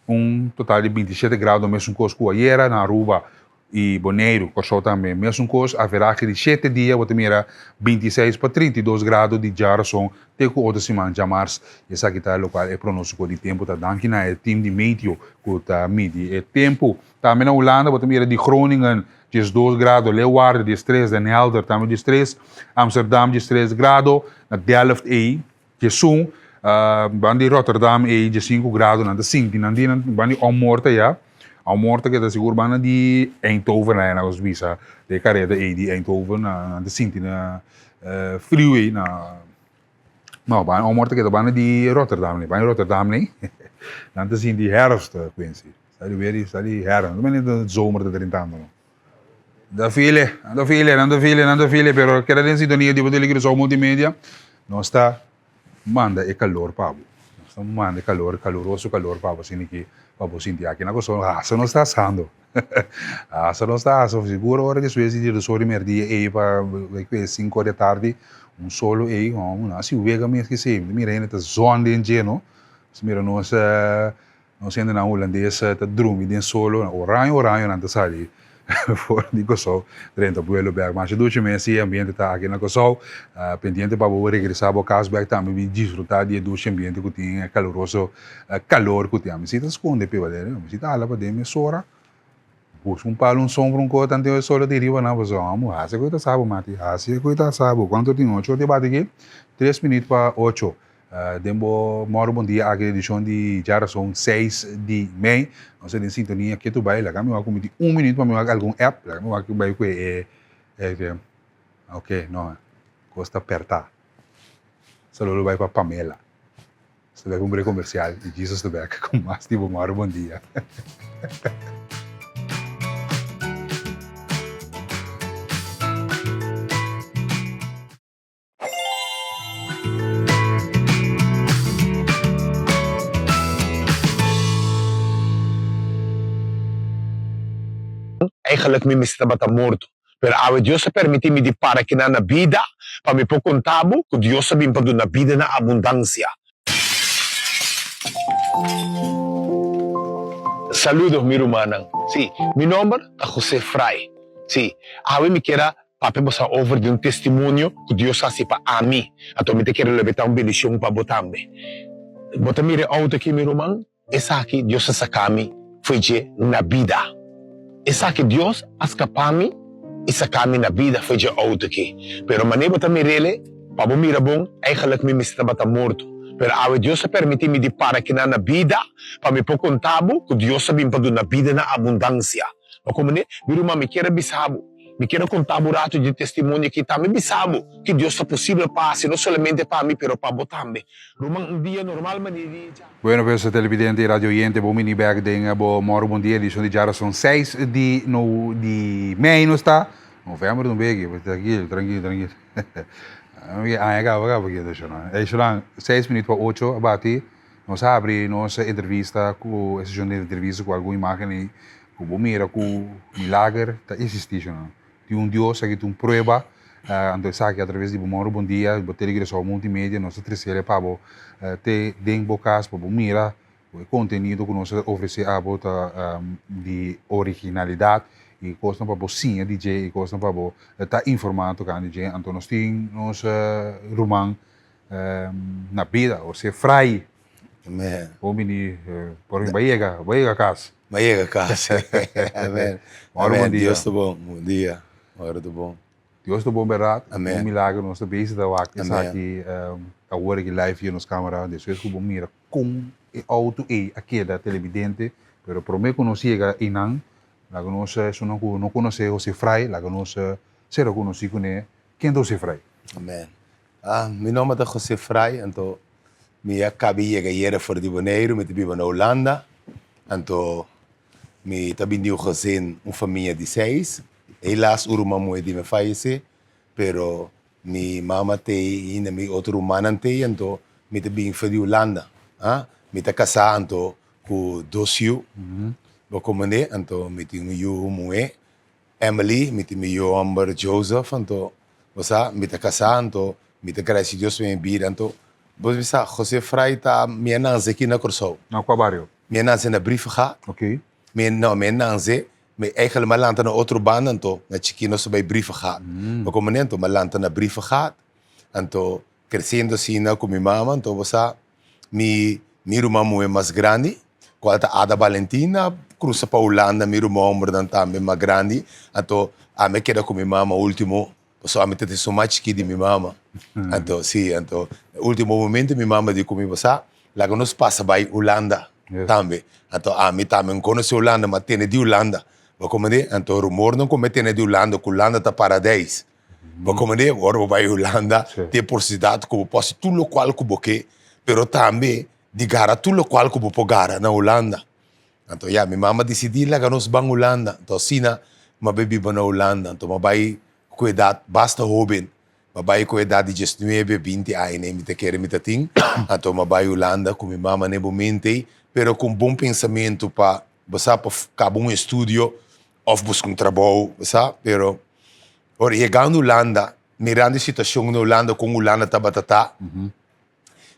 Un total di 27 grado mesun cos cu ayera na Aruba y Boneiru. Corsou tambe mesun cos. Averahe di shete dia bo ta mira 26 pa 32 grado di djarason te cu otro siman djamars. Esaki ta locual e pronostico di tempo ta. Danki na e team di meteo cu ta midi e tempo. Tambe na Hulanda bo ta mira di Groningen 12 grado, Leeuwarden 13, Den Helder tambe 13, Amsterdam 13 grado, na Delft ei 11, ban di Rotterdam ei 15 grado nan ta sinti nan di nan ban di Ommoord aya, Ommoord ta keda sigur banda di Eindhoven aya nan nos bisa de kareda ei di Eindhoven nan ta sinti na friu ei na no ban Ommoord ta keda banda di Rotterdam nei, ban di Rotterdam nei nan ta sinti herfst Quincy. Sa di weer di, sa di herfst, no ta manera zomer ta drentando no. Da file, nan ta file, nan ta file, nan ta file, pero keda den sintonia di bo Tele Curaçao Multimedia. Nos ta manda e kalor pa bo. Nos ta manda e kalor, kaluroso kalor pa bo asina ki pa bo sinti aki na Kòrsou hasta nos ta asando. Hasta nos ta asa sigur ora despues di dos ora di merdia ei pa bai sinku ora di atardi un solo ei hòmber nan a si wega mes ki si mi ta mira hende ta zòn den dje no nos mira nos nos hendenan hulandes ta drumi den solo oraño oraño nan ta sali for di Kòrsou drenta buelo bèk masha dushi mes si e ambiente ta aki na Kòrsou pendiente pa bo regresa bo kas bèk tambe bin disfruta di e dushi ambiente ku tin e kaluroso kalor ku tin. Ami si ta skonde p'e badera, mi si ta hala paden mesora, buska un palo, un sombra, un kos, tantu e solo di riba nan, pasobra amo hasi ku e ta sa bo mati, hasi ku e ta sa bo. Kuantu tin ocho di bati aki? Tres minüt pa ocho. Den bo mòru bon dia aki edishon di djarason seis di mei. Nos ta den sintonia ketu bai, laga mi wak ku mi tin un minüt pa mi wak algun app, laga mi wak bai ku e e ok no kos ta pèrtá. Saludo bai pa Pamela. Nos ta bai pa un break comercial y Jesus ta bek cu mas di bo moro bon dia. Eigenlijk mi mester tabata morto. Pero awe Dios a permití mi di para kinan na bida pa mi por konta bo ku Dios a bin pa duna bida na abundansia. Saludo mi rumannan. Sí, mi nomber ta José Fray. Sí, awe mi kier a papia boso over di un testimonio ku Dios a hasi pa ami. Anto mi ta kere lo ta un bendishon pa bo tambe. Bo ta mira e outo aki mi ruman? Esaki Dios a saka mi fo'i dje na bida. Esaki Dios a skapa mi i saka mi na bida fo'i dje outo aki. Pero manera bo ta mir'el, pa bo mira bon, eigenlijk mi mester tabata morto. Pero awe Dios a permití mi di para kinan na bida pa mi por konta bo ku Dios a bin pa duna bida na abundansia. Bo komprendé? Mi ruman, mi kier a bisa bo. Mi kier a konta bo un ratu dje testimonio aki. Tambe bisa bo ki Dios ta posibel pa hasi, no solamente pa mi, pero pa bo tambe. Ruman, un dia normal manera di dja. Bueno pues televidente y radio oyente bo mini bek den bo Moro Bon Dia edicion di djarason 6 di no di mei nos ta november un beki trankil trankil trankil aña caba caba ki ta shona 6 minuut pa ocho a bati nos a habri nos entrevista cu e sesion di entrevista cu algun imagen ey cu bo mira cu milager ta existi shona Tin un Dios aki tin un prueba, anto esaki atraves di bo Moro Bon Dia, bo Telegresou Multimedia, nos ta tresele pa bo te den bo kas pa bo mira ku e kontenido ku nos ta ofresé abo ta di originalidat i kosnan pa bo siña di dje i kosnan pa bo ta informá tokante dje. Anto nos tin nos ruman na bida, José Fray. Amen. Bon bini, por fin, bai yega, bai yega kas. Bai yega kas. Amen. Moro bon dia. Dios ta bon. Bon dia. Moro ta bon. Dios ta bon berdad. Amen. Un milagro nos ta bezig ta wak esaki awor aki live hier nos camera. Despues ku bo mira kon e auto ei a keda televidente. Pero prome ku nos yega einan, laga nos esunnan ku no konosé José Fray, laga nos sera konosí kuné. Ken ta José Fray? Amen. Ah, mi nomber ta José Fray, anto mi a caba di yega ayera for di Boneiru, mi ta biba na Hulanda, anto mi ta bin di un gezin, un famia di seis, helaas un ruman muhe di mi a fayece, pero mi mama t'ey ainda, mi otro rumannan t'ey, anto mi ta bin for di Hulanda, ah, mi ta casa anto cu dos yu, bo comprende, anto mi tin un yu muhe, Emily, mi tin mi yu homber Joseph, anto bo sa mi ta kasá, anto mi ta gradisí Dios pa mi bida, anto bo bisa José Fray ta mi a nanse aki na Kòrsou. Na kua bario? Mi a nanse na Brievengat. Ok. Mi no, mi a nanse, mi eigenlijk mi a lanta na otro banda, anto na chikí nos ta bai Brievengat. Bo komprendé? Anto mi a lanta na Brievengat, anto kresiendo asina ku mi mama, anto bo sa Mi mi ruman muhé mas grandi, kual ta Ada Valentina, krusa pa Hulanda, mi ruman hombernan tambe mas grandi, anto ami a keda ku mi mama ultimo, pasobra ami ta esun mas chikí di mi mama. Anto, si, anto ultimo momento mi mama di ku mi, bo sa, laga nos pasa bai Hulanda tambe. Anto ami tambe no konosé Hulanda, ma tene di Hulanda, bo komprendé? Anto rumornan ku mi a tene di Hulanda, ku Hulanda ta paradijs. Bo komprendé? Ora bo bai Hulanda, tin e posibilidat ku bo por hasi tur lokual ku bo ke, pero tambe di gara tur lokual ku bo por gara na Hulanda. Anto ya, mi mama disidí laga nos ban Hulanda. Anto asina mi a bai biba na Hulanda. Anto mi a bai ku edat basta hóben. M'a bai ku edat di diesnuebe, binti aña mi ta kere mi ta tin. Anto m'a bai Hulanda ku mi mama n'e momento ei, pero ku un bon pensamentu pa, bo sa, pa kaba un estudio òf buska un trabou, bo sa. Pero ora yegando Hulanda, mirando e situashon na Hulanda, kon Hulanda tabata ta,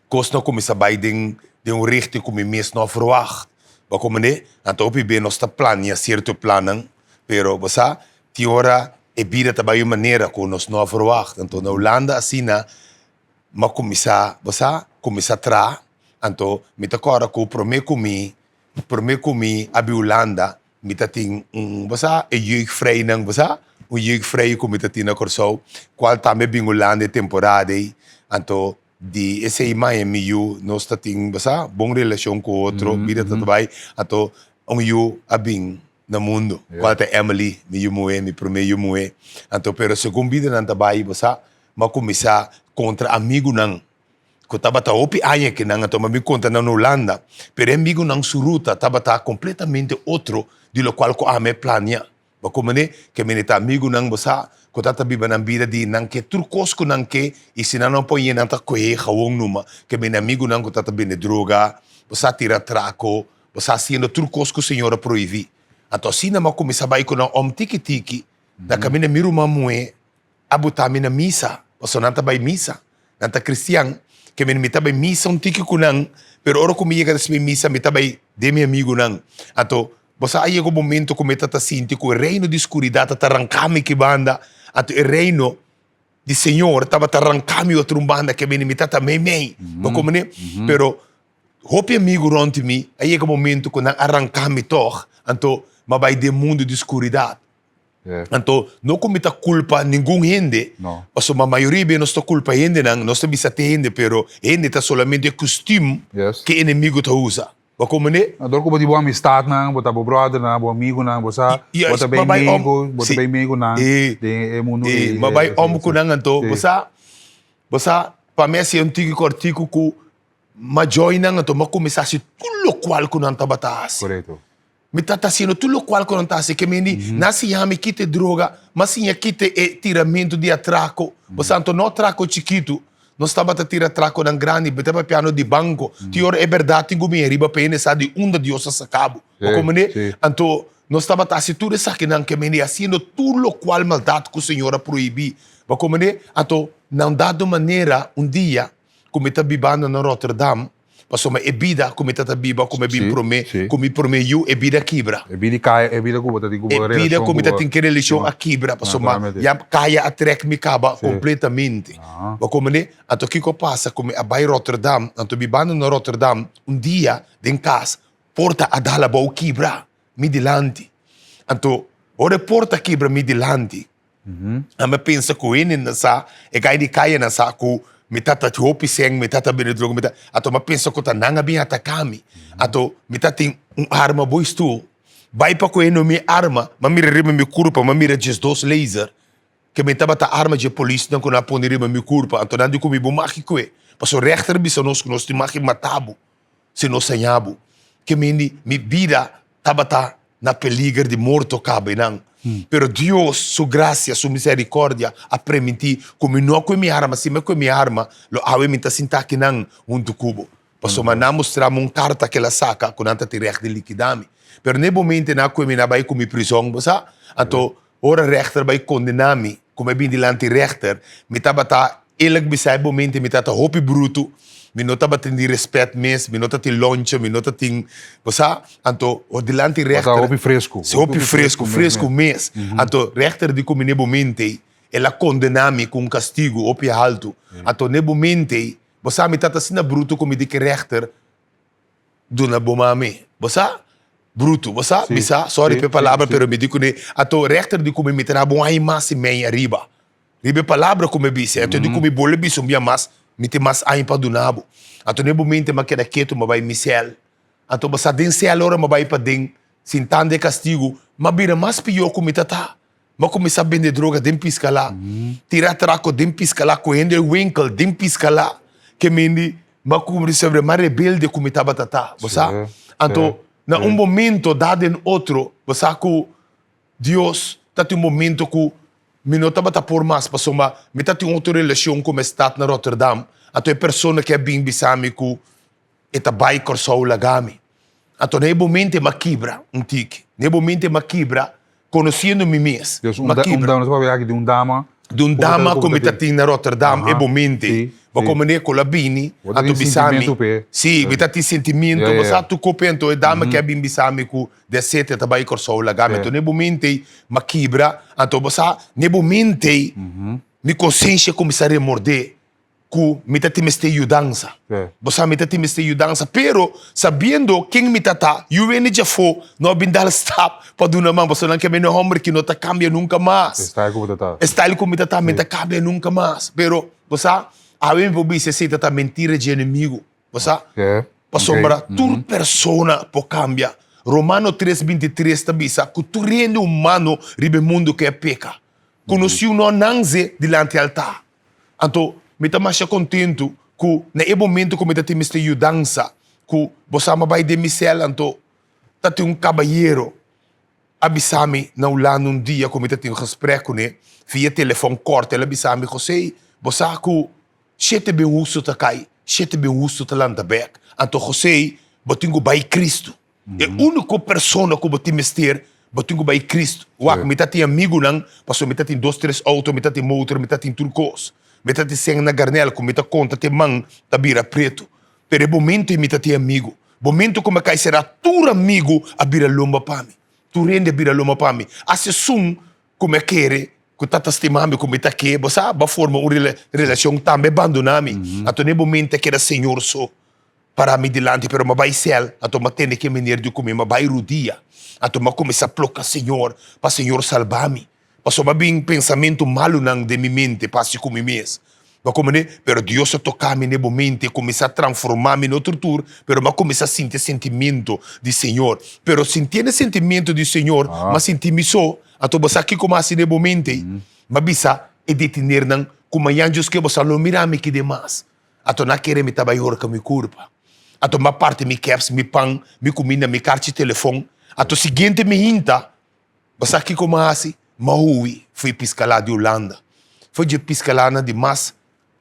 Kos no kuminsá bai den den un richting ku mi mes no a verwagt. Bo a komprendé? Anto hopi be nos ta plania sierto plannan, pero bo sa, tin ora e bida ta bai un manera ku nos no a verwagt. Anto na Hulanda asina mi a kuminsá, bo sa, kuminsá traha. Anto mi ta kòrda ku promé ku mi, promé ku mi a bin Hulanda, Mi ta tin un, bo sa, e jeugdvrijnan, bo sa, un jeugdvrij ku mi ta tin na Kòrsou, kual tambe bin Hulanda e temporada ei. Anto di esei maya mi yu nos ta tin, bo sa, bon relashon ku otro, bida ta bai. Anto un yu a bin na mundu, kual ta Emily, mi yu muhé, mi promé yu muhé. Anto pero segun bidanan ta bai, bo sa, mi a kuminsá kontra amigunan ku tabata hopi aña ku nan a tuma mi konta nan na Hulanda, pero e amigunan su ruta tabata kompletamente otro di lokual ku ami a plania. Bo komprendé? Ke mene ta amigunan bo sa ku ta ta biba nan bida di nan ke tur kos ku nan ke i si nan no por yena nan ta kohe gawon numa. Ke mene amigunan ku ta ta bende droga, bo sa tira trako, bo sa hasiendo tur kos ku Señor a prohibí. Anto asina mi a kuminsá bai ku nan om tiki tiki na kaminda mi ruman muhé a buta mi na misa, pasobra nan ta bai misa, nan ta kristian, ke mene mi ta bai misa un tiki ku nan, pero ora ku mi yega despues misa mi ta bai den mi amigunan. Anto, bo sa a yega un momento ku mi ta ta sinti ku e reino di skuridat ta ta ranka mi ki banda, anto e reino di Señor tabata ranka mi otro un banda, ke mene mi ta ta meimei, bo komprende? Pero hopi amigu rònt di mi a yega un momento ku nan a ranka mi tòg, anto mi a bai den mundu di skuridat. Anto, no ku mi ta kulpa ningun hende, pasobra mayoria bes nos ta kulpa hendenan, nos ta bisa te hende, pero hende ta solamente e kustum ku e enemigu ta usa. Bo komprendé? Dor ku bo tin bo amistatnan, bo ta bo bròdernan, bo amigunan, bo sa, bo ta bay mee ku, bo ta bay mee ku nan den e mundu ei. Mi a bai om ku nan anto, bo sa, bo sa, pa mi a siña un tiki kòrtiku ku mi a join nan anto mi a kuminsá hasi tur lokual ku nan tabata hasi. Mi ta ta hasiendo tur lokual ku nan ta hasi. Ke mindi, nan a siña mi kita e droga, mi a siña kita e tiramentu di atrako. Bo sa, anto no atrako chikitu, nos tabata tira atrakonan grandi, mi ta papiando di banko. Tin ora e bèrdat tin ku bini ariba pa hende sa di unda Dios a saka bo. Bo komprende? Anto nos tabata hasi tur esakinan, ke mindi hasiendo tur lokual maldat ku Señor a prohibí. Bo komprende? Anto na un dado manera, un dia ku mi ta bibando na Rotterdam, Pasobra e bida ku mi ta ta biba ku mi bin promé, ku mi promé yu, e bida a kibra. E bida kaya, e bida ku bo ta tin ku bo E bida ku mi ta tin ku relashon a kibra, pasobra ya kaya a trèk mi kaba kompletamente. Bo komprendé? Anto kiko a pasa ku mi a bai Rotterdam, anto bibando na Rotterdam, un dia den kas, porta a dal abou kibra mi dilanti. Anto ora e porta kibra mi dilanti, Ami a pensa ku hende nan sa, e gai di kaya nan sa ku mi ta ta hopi sèn, mi ta ta bende droga, mi ta, anto mi a pensa ku ta nan a bin ataka mi. Anto mi ta tin un arma bo estu, bai pa kohe no mi arma, mi a mira riba mi kurpa, mi a mira diesdos laser, ke mi tabata arma dje polisnan ku nan a pone riba mi kurpa, anto nan di ku mi bo maki kue, pasobra rèchter a bisa nos ku nos tin maki mata bo si nos haña bo. Ke mindi mi bida tabata na peliger di morto kaba einan. Pero Dios, su gracia, su misericordia a permití ku mi no a kue mi arma. Si mi a kue mi arma, lo awe mi ta sinta akinan huntu ku bo. Pasobra nan a mustra mi un karta ku el a saka ku nan ta tin règt di likidá mi. Pero na e momento nan a kue mi, nan a bai ku mi prizòn, bo sa. Anto, ora rèchter bai kondená mi, ku mi a bin dilanti rèchter, mi tabata Elak bisa e momento mi tata hopi brutu, mi no tabatin di respet mes, mi no tatin loncha, mi no tatin, bo sa, anto o dilanti rechter. Bo ta hopi fresku. Si, hopi fresku, fresku mes. Anto rechter di ku mi n'e momento ei, el a kondena mi ku un kastigu hopi haltu. Anto n'e momento ei, bo sa, mi tata asina brutu ku mi di ki rechter, duna bo mami, bo sa? Brutu, bo sa? Mi sa, sorry pa e palabra, pero mi di kuné, anto rechter di ku mi, mi ta daba un aña mas i mei ariba. Riba e palabra ku mi bisa, anto di ku mi bolbe bisa un bia mas, mi tin mas aña pa duna bo. Anto na e momento mi a keda ketu, mi a bai mi sèl. Anto bo sa den sèl ora mi a bai paden, sintando e kastigu, mi a bira mas pió ku mi ta ta. Mi a kuminsá bende droga den Piscalá, tira atrako den Piscalá, kohendo e winkel den Piscalá, ke mindi mi a kuminsá bira mas rebelde ku mi tabata ta, bo sa. Anto na un momento dado den otro, bo sa ku Dios ta tin un momento ku. mi no tabata por mas pasobra mi ta tin otro relashon ku mi stat na Rotterdam, anto e persona ke a bin bisa mi ku e ta bai Kòrsou laga mi. Anto na e momento e m'a kibra un tiki, na e momento e m'a kibra konosiendo mi mes, Dus un m'a da, un kibra. dama, nos ta papia aki di un dama Di un ku bo ta dama ku ku bo mi ta ta tin. tin na Rotterdam e Aha, momento, si, bo si. komende ku lo a bini, Bo ta anto tin bisa mi, sintimentu p'e. si, mi ta tin sentimiento, Ya, bo ya, sa ya. tur kope, anto e dama ke a bin bisa mi ku de sete ta bai Kòrsou laga mi, Si. anto na e momento ei m'a kibra, anto bo sa, na e momento ei mi konsensia kuminsá remordé ku mi ta tin mester yudansa. Bo sa mi ta tin mester yudansa, pero sabiendo ken mi ta ta, yu wende djafó no a bin dal stap pa duna man, pasobra nan ke mende hòmber ki no ta kambia nunka mas. E style ku bo ta ta. E style ku mi ta ta, mi ta kambia nunka mas. Pero, bo sa, awe mi por bisa esei ta ta mentira dje enemigu. Bo sa? Pasobra tur persona por kambia. Romano tres 23 ta bisa ku tur hende humano riba e mundu ke a peka, ku no siu no a nanse dilanti altar. Anto mi ta masha kontentu ku na e momentu ku mi ta tin mester yudansa, ku bo sa mi a bai den mi sèl anto ta tin un kabayero a bisa mi na Hulanda un dia ku mi ta tin un gesprek kuné via telefòn kòrt el a bisa mi, José, bo sa ku shete ben hustu ta kai, shete ben hustu ta lanta bèk. Anto José, bo tin ku bai Kristu. E úniko persona ku bo tin mester, bo tin ku bai Kristu. Wak, mi ta tin amigunan, pasobra mi ta tin dos, tres outo, mi ta tin motor, mi ta tin tur kos. Mi ta tin sèn na garnèl ku mi ta konta te man ta bira pretu. Pero e momento ei mi ta tin amigu. Momento ku mi a kai será tur amigu a bira lomba pa mi. Tur hende a bira lomba pa mi. Hasta esun ku mi a kere ku ta ta stima mi, ku mi ta ke, bo sa, bo a forma un relashon tambe a bandoná mi. Anto na e momento a keda Señor so. Para mi dilanti, pero m'a bai sel, anto m'a tende ke meneer di ku mi, m'a bai rudia, anto m'a kuminsá ploka Señor, pa Señor salba mi, pasobra m'a bin pensamentu malunan den mi mente pa hasi ku mi mes. Bo a komprendé? Pero Dios a toka mi n'e momente, e kuminsá transformá mi no tur tur, pero m'a kuminsá sinti e sentimentu di Señor. Pero sintiendo e sentimentu di Señor, m'a sinti mi so, anto bo sa kiko m'a hasi n'e momente? M'a bisa e detinernan ku mañan Dios ke bo sa lo mira mi kide mas. Ato na kere mi ta bai horka mi kurpa. Ato m'a parti mi kèps, mi pan, mi kuminda, mi karchi telefon. Ato siguiente mi hinta, bo sa kiko m'a hasi? M'a hui for e piskalá di Hulanda. For dje piskalánan di mas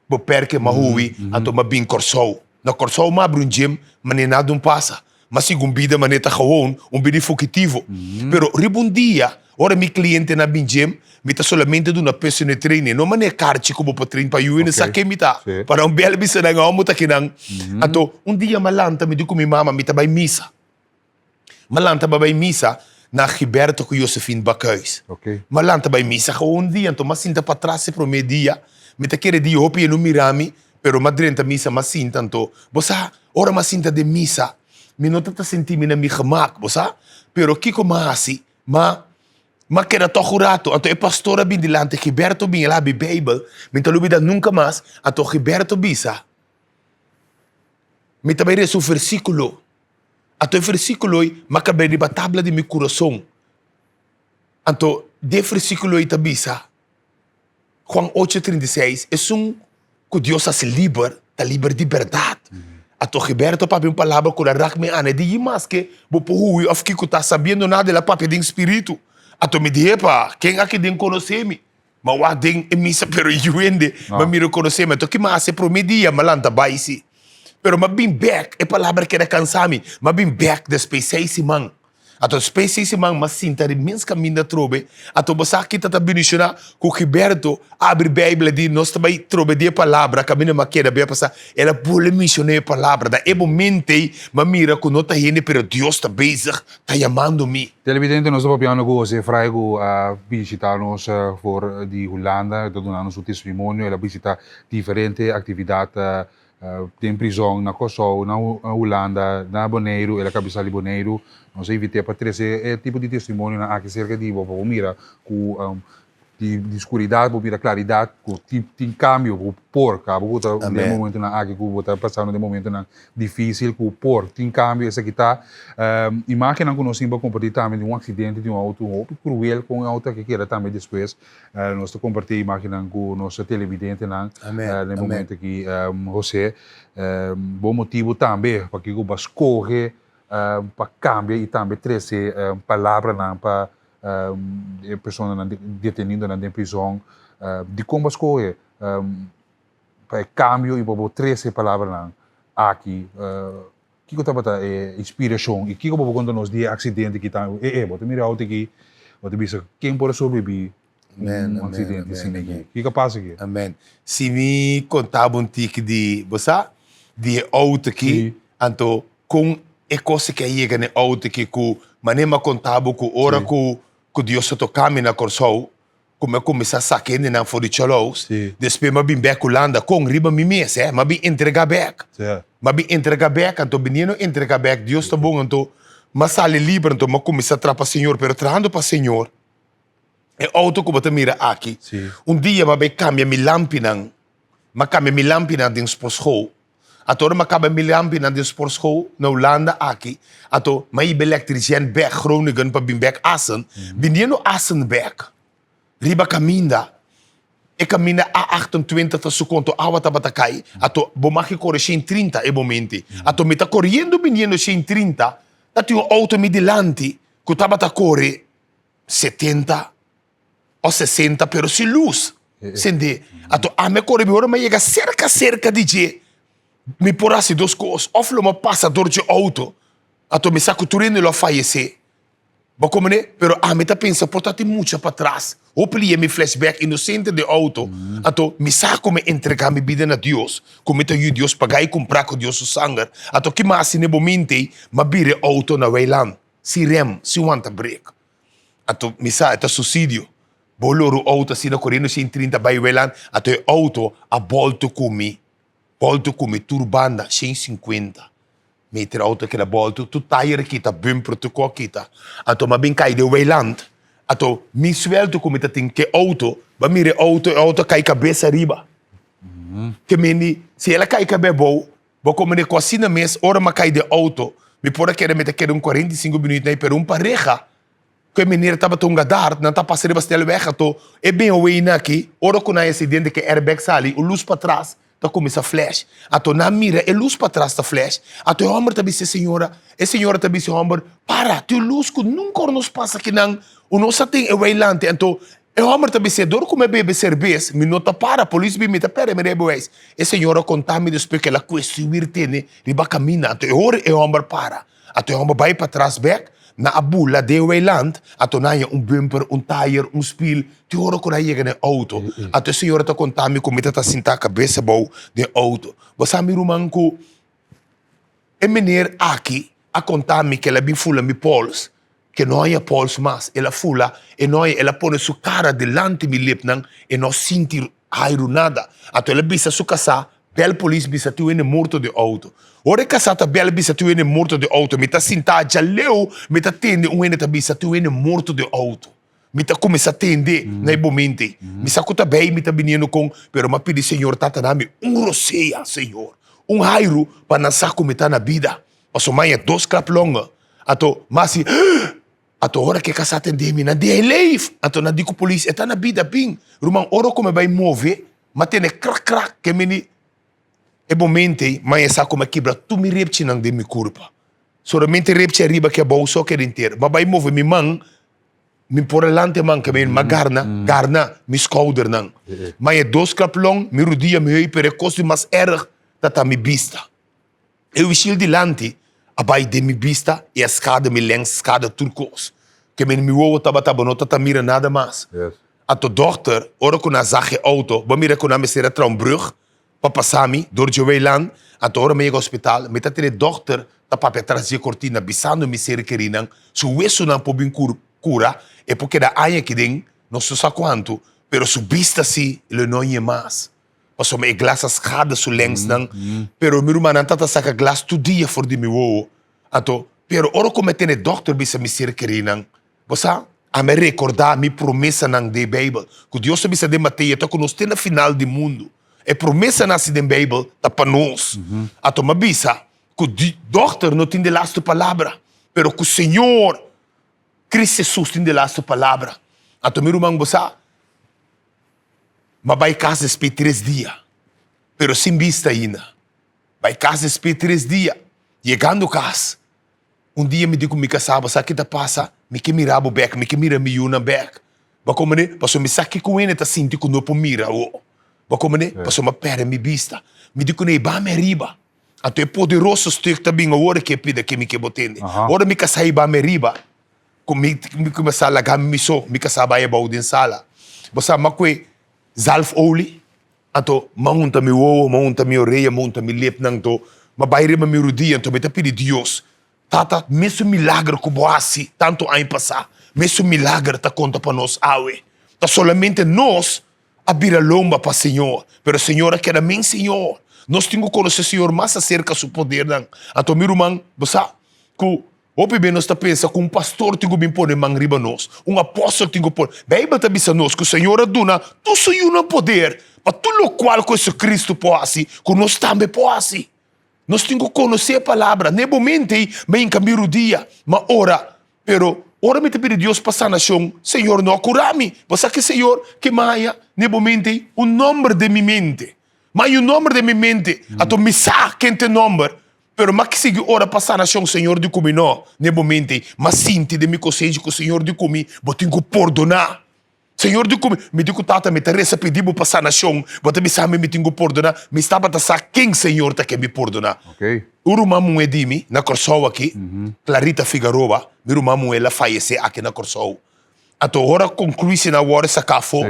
beperke m'a hui, anto m'a bin Kòrsou. Na Kòrsou m'a abri un djem, ma ne nada un pasa. M'a sigui un bida manera ta gewoon, un bida di fugitivo. Pero riba un dia, ora mi clientenan a bin djem, mi ta solamente duna personal training, no manera karchi ku bo por train pa yu hende sa ken mi ta. Pa nan bel bisa nan amo ta kinan. Anto, un dia m'a lanta, mi di ku mi mama, mi ta bai misa. M'a lanta pa bai misa na Giberto ku Josephine Bakhuis. M'a lanta bai misa gewoon un dia, anto m'a sinta patras e prome dia. Mi ta kere di hopi e no mira mi, pero m'a drenta misa, m'a sinta. Anto, bo sa, ora m'a sinta den misa, mi no ta ta sinti mi na mi gemak, bo sa. Pero kiko m'a hasi? M'a m'a keda tòg un ratu. Anto e pastor a bin dilanti, Giberto bin, el a habri Beibel, mi ta lubida nunka mas. Anto Giberto bisa, Mi ta bai resa un versíkulo. Anto e versíkulo ei m'a kab'é riba tabla di mi kurason. Anto den e versíkulo ei ta bisa, Juan ocho 36, Esun ku Dios hasi liber, ta liber di bèrdat. Anto Giberto a papia un palabra ku a rak mi ana. E di, I maske bo por hui òf kiko ta sabiendo nada, el a papia den spiritu. Anto mi di, Epa, ken aki den konosé mi? Ma wak den e misa pero yu hende m'a mira konosé mi. Anto ki m'a hasi e promé dia m'a lanta bai si. Pero m'a bin bèk, e palabra keda kansa mi, m'a bin bèk despues seis siman. Anto despues seis siman m'a sinta riba mes kaminda atrobe. Anto bo sa kita ta bendishoná ku Giberto a abri Beibel a di nos ta bai trobe di e palabra kaminda m'a keda bia pasá. El a bolbe menshoná e palabra. Na e momento ei m'a mira ku no ta hende pero Dios ta bezig ta yamando mi. Televidente nos ta papiando ku Jose Fray ku a bishita nos for di Hulanda, e ta duna nos su testimonio, el a bishita diferente aktividat den prizon na Kòrsou, na Hulanda, na Boneiru, el a kabisa di Boneiru, nos a invit'é pa trese e tipo di testimonionan aki serka di bo pa bo mira ku di skuridat bo mira klaridat ku tin tin kambio ku por kaba ku ta den momentunan aki ku bo ta pasando den momentunan difisil ku por tin kambio esaki ta imagennan ku nos tin pa komparti tambe di un aksidente di un outo hopi kruel kon e outo aki keda tambe despues nos ta komparti imagennan ku nos televidentenan den momento aki Jose bo motibu tambe pakiko bo a skohe pa kambia i tambe trese palabranan pa. E personanan detenidonan den prizòn. Dikon bo a skohe pa e kambio i pa bo trese e palabranan aki? Kiko tabata e inspirashon i kiko bo por konta nos di e aksidente ki ta e e bo ta mira outo aki bo ta bisa ken por a sobrebibí un aksidente asina aki? Kiko a pasa aki? Amen. Si mi konta bo un tiki di bo sa di e outo aki anto kon e kos aki a yega na e outo aki ku manera mi a konta bo ku ora ku ku Dios a toka mi na Kòrsou ku mi a kuminsá saka hendenan for di Choloos, despues mi a bin bèk Hulanda kon riba mi mes eh, mi a bin entregá bèk, mi a bin entregá bèk, anto biniendo entregá bèk Dios ta bon anto mi a sali liber anto mi a kuminsá traha pa Señor, pero trahando pa Señor e outo ku bo ta mira aki un dia mi a bai kambia mi lampinan, mi a kambia mi lampinan den sportschool. Anto ora mi a kaba mi lampinan den sportschool na Hulanda aki, anto mi a hiba elektrisièn bèk Groningen pa bin bèk Assen. Biniendo Assen bèk, riba kaminda, e kaminda A 28 ta su konto awa tabata kai, anto bo mag kore 130 e momento. Anto mi ta koriendo biniendo 130, ta tin un outo mi dilanti ku tabata kore 70. o 60 pero si luz sende anto ami a kore mi ora mi a yega serka serka di dje mi por hasi dos kos of lo mi a pasa dor dje outo anto mi sa ku tur hende lo a fayesé bo komprende pero ami ta pensa por ta tin mucha patras hopi lia mi flashback inosente den outo anto mi sa ku mi entrega mi bida na Dios ku mi ta yu Dios paga i kumpra ku Dios su sanger anto ki mi a hasi na e momento ei mi a bira e outo na weiland sin rem sin wanta brek. Anto mi sa e ta susidio. Bo lora un auto asina koriendo 130 bai Weland, anto e auto a bolto ku mi, bolto ku mi tur banda 150 meter auto a keda bolto, tur tayer a kita, bumper tur kos a kita. Anto mi a bin kai den Weland, anto mi suelto ku mi ta tin ku e auto, bo a mira e auto, e auto a kai kabes ariba. Ke mende si el a kai kabes abou, Bo komende ku asina mes ora mi a kai den outo, mi por a keda mi ta keda un 45 minuut na ei, pero un pareha ku e meneer tabata un gadard, nan ta pasa riba snelweg anto e BMW nan aki ora ku nan a asidente ku e airbag sali un lus patras ta kuminsá flash, anto nan mira e lus patras ta flash, anto e hòmber ta bisa e señora, e señora ta bisa e hòmber, para tin un lus ku nunka ora nos pasa akinan u nos a ten e weilante, anto E hòmber ta bis'é, Dor ku mi a bebe serbes, mi no ta para, polis bin mi ta pèrdè mi rijbewijs. E señora konta mi despues ku el a kuesti wir tene riba kaminda. Anto e ora e hòmber para. Anto e hòmber bai patras bèk, nan a bula den weiland, anto nan haña un bumper, un tayer, un spil, te ora ku nan a yega na e outo. Anto e señora ta konta mi ku mi ta ta sintá kabes abou den outo. Bo sa mi ruman ku e meneer aki a konta mi ku el a bin fula mi pòls. Ke no haña pols mas, el a fula, e no haña, el a pone su kara dilanti mi lipnan, e no sinti airu nada. Anto el a bisa su kasá, Bel polis bisa tin hende morto den outo. Ora e kasá ta bel bisa tin hende morto den outo, mi ta sintá djaleu, mi ta tende un hende ta bisa tin hende morto den outo. Mi ta kuminsá tende na e momento ei. Mi sa ku ta bei mi ta biniendo kon, pero mi a pidi Señor, Tata dami un rosea, Señor, un airu pa nan sa ku mi ta na bida. Pasobra mi haña dos klap longa. Anto mi hasi Anto ora ku e kasá tende mi, nan di, Hij leef! Anto nan di ku polis, E ta na bida, bin! Ruman, ora ku mi bai move, mi a tende krak krak, ke mini e momento ei, mi a sa ku mi a kibra tur mi repchinan den mi kurpa. Solamente repchi ariba ku abou so a keda entero. Mi a bai move mi man, mi por a lanta e man, ke mi a garna, garna mi skoudernan. Mi a haña dos klap long, mi rudia, mi heup, pero e kos di mas erg ta ta mi bista. E wishil dilanti a bai den mi bista i a skada mi lens, skada tur kos. Ke mene mi wowo tabata bo no ta ta mira nada mas. Anto dòkter, ora ku nan a zag e outo, bo a mira ku nan mester a traha un brug pa pasa mi dor dje weiland. Anto ora mi yega hospital, mi ta tene dòkter ta papia tras dje kortina bisando mi ser kerinan su wesunan por bin kura, e por keda aña aki den nos no sa kuantu, pero su bista si lo no ñe mas. Pasobra e glas a skada su lensnan, pero mi rumannan ta ta saka glas tur dia for di mi wowo. Anto, pero ora ku mi a tene dòkter bisa mi ser kerinan, bo sa, ami a rekordá mi promesanan den Beibel, ku Dios a bisa den Mateo ta ku nos te na final di mundu. E promesanan asi den Beibel ta pa nos. Anto mi a bisa ku dòkter no tin de lastu palabra, pero ku Señor Cristo Jesus tin de lastu palabra. Anto mi ruman, bo sa, Ma bai kas despe tres dia, pero sin bista ainda. Bai kas despe tres dia, yegando kas, Un dia mi di ku mi kasá, bo sa ki ta pasa? Mi ke mira bo bèk, mi ke mira mi yunan bèk. Bo a komprendé? Pasobra mi sa kiko hende ta sinti ku no por mira awo. Bo a komprendé? Pasobra mi a pèrdè mi bista. Mi di kuné, Bami ariba. Anto e poderoso stuk ta bin awor ke pida ke mi ke bo tende. Ora mi kasá i bami ariba, ku mi kuminsá laga mi so, mi kasá bai abou den sala. Bo sa, mi a kue zalfolie. Anto m'a hunta mi wowo, m'a hunta mi orea, m'a hunta mi lepnan, anto m'a bai riba mi rudia, anto mi ta pidi Dios, Tata, mesun milager ku bo hasi tantu aña pasá, mesun milager ta konta pa nos awe. Ta solamente nos a bira lomba pa Señor, pero Señor a keda men Señor. Nos tin ku konosé Señor mas aserka su podernan. Anto mi ruman, bo sa ku Hopi be nos ta pensa ku un pastor tin ku bin pone man riba nos, un apòstel tin ku pone. Beibel ta bisa nos ku Señor a duna tur su yunan poder pa tur lokual ku Jesucristo por hasi, ku nos tambe por hasi. Nos tin ku konosé e palabra. Na e momento ei mi a hinka mi rudia, mi a ora, pero ora mi ta pidi Dios pa sanashon, Señor no a kura mi. Bo sa ke Señor ke mi a haña na e momento ei? Un nòmber den mi mente. Mi a haña un nòmber den mi mente, anto mi sa ken ta e nòmber, Pero m'a sigui ora pa sanacion, Señor di cu mi no, n'e momento ei, m'a sinti den mi consenshi cu Señor di cu mi, bo tin cu pordona. Señor di cu mi, mi di cu Tata, mi ta reza pidi bo pa sanacion, bo ta bisa mi mi tin cu pordona, mi stabata sa ken Señor ta ke mi pordona. Un ruman muhe di mi na Corsou aki, Clarita Figaroa, mi ruman muhe la fayece aki na Corsou. Anto ora conclusie nan worde saca afo,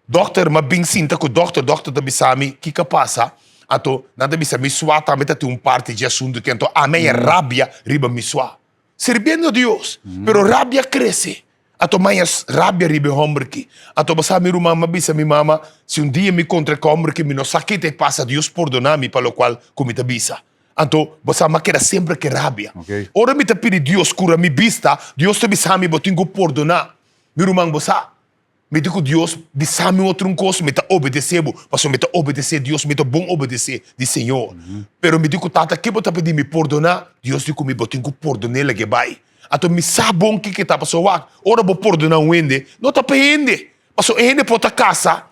Dokter, m'a bin sinta ku dokter, dokter ta bisa mi kiko a pasa, anto nan ta bisa mi sua tambe ta tin un parti dje asuntu aki, anto ami a rabia riba mi sua. Sirbiendo Dios, pero rabia a krese, anto mi a rabia riba e hòmber aki. Anto bo sa mi ruman, m'a bisa mi mama, si un dia mi kontra e hòmber aki, mi no sa ke ta e pasa, Dios pordona mi pa lokual ku mi ta bisa. Anto bo sa m'a keda semper ke rabia. Ora mi ta pidi Dios kura mi bista, Dios ta bisa mi bo tin ku pordona. Mi ruman, bo sa, Mi di ku Dios, Bisa mi otro un kos, mi ta obedesé bo, pasobra mi ta obedesé Dios, mi ta bon obedesé di Señor. Pero mi di ku Tata, ke bo ta pidi mi pordoná? Dios di ku mi, Bo tin ku pordon'é lag'é bai. Anto mi sa bon kiko ta, pasobra wak, ora bo pordoná un hende, no ta pa e hende, pasobra e hende por ta kasa,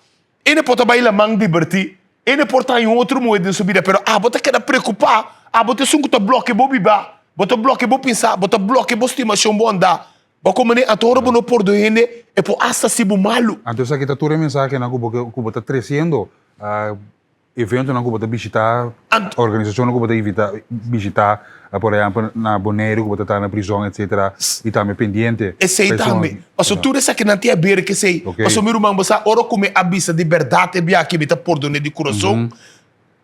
e hende por ta bai laman dibertí, e hende por ta haña un otro muhé den su bida, pero abo ta keda preokupá, abo ta esun ku ta blòkia bo bibá, bo ta blòkia bo pensá, bo ta blòkia bo stimashon, bo andá. Bo komo ne anto ora bo no por do hende e por hasta hasi bo malu. Anto esaki ta tur e mensahenan ku bo ke ku bo ta tresiendo, eventonan ku bo ta bishita, organisashonnan ku bo ta invita bishita, por ehèmpel na Boneiru ku bo ta traha na prizòn etsetera i tambe pendiente. Esei tambe. Pasobra tur esakinan tin haber ku esei. Pasobra mi ruman bo sa ora ku mi a bisa di bèrdat e biaha mi ta pordon'é di kurason.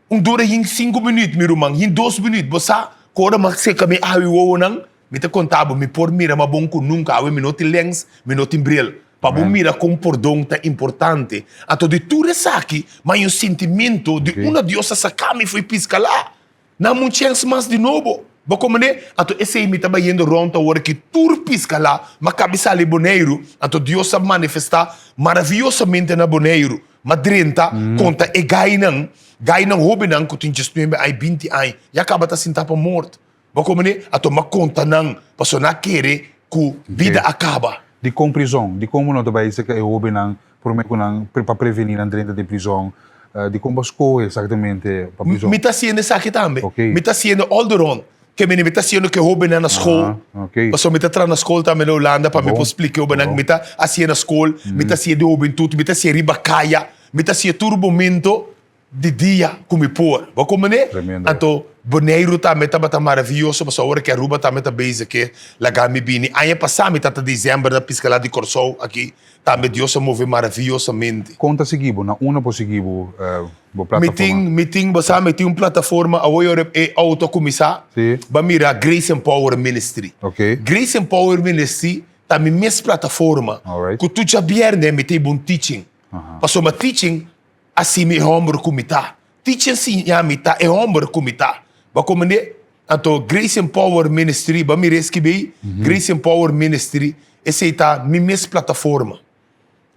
Un dura hin sinku minuut, mi ruman, hin dos minuut. Bo sa ku ora mi a seka mi awe wowonan, mi ta konta bo, mi por mira mas bon ku nunka. Awe mi no tin lens, mi no tin bril. Pa bo mira kon pordon ta importante. Anto di tur esaki, mi haña un sintimentu di unda Dios a saka mi for piskalá. Nan un chèns mas di nobo. Bo komprendé? Anto esei mi ta bayendo rònt awor aki tur piskalá. Mi a kabi sali Boneiru, anto Dios a manifestá maraviyosamente na Boneiru. M'a drenta konta e gainan, gainan hóbennan ku tin diesnuebe aña, binti aña, ya kaba ta sintá pa mort. Bo komprendé? Anto m'a konta nan, pasobra nan a kere ku bida a kaba. Dikon prizon? Dikon bo no ta bai serka e hóbennan promé ku nan pa prevení nan drenta den prizon? Dikon bo a skohe eksaktamente pa prizon? Mi ta hasiendo esaki tambe. Mi ta hasiendo all the rond. Ke mene mi ta hasiendo ku e hóbennan na skol. Pasobra mi ta traha na skol tambe na Hulanda pa mi por splika e hóbennan. Mi ta hasié na skol, mi ta hasié di hobentut, mi ta hasié riba kaya, mi ta hasié tur momento di dia ku mi por. Bo komprendé? Anto Boneiru tambe tabata maravioso pasobra ora ku Aruba tambe ta bezig ke laga mi bini. Aña pasá mi tabata desèmber na Piscalá di Kòrsou aki. Tambe Dios a move maraviosamente. Kon ta sigui bo? Na unda por sigui bo bo plataforma? Mi tin, mi tin, bo sa, mi tin un plataforma awor ora e auto a kuminsá, bo a mira Grace and Power Ministry. Grace and Power Ministry ta mi mes plataforma ku tur djabièrnè mi ta hiba un teaching. Pasobra teaching a siña mi e hòmber ku mi ta. Teaching siña mi ta e hòmber ku mi ta. Bo a komprendé? Anto Grace and Power Ministry, bo a mira e skibí ei? Grace and Power Ministry, esei ta mi mes plataforma.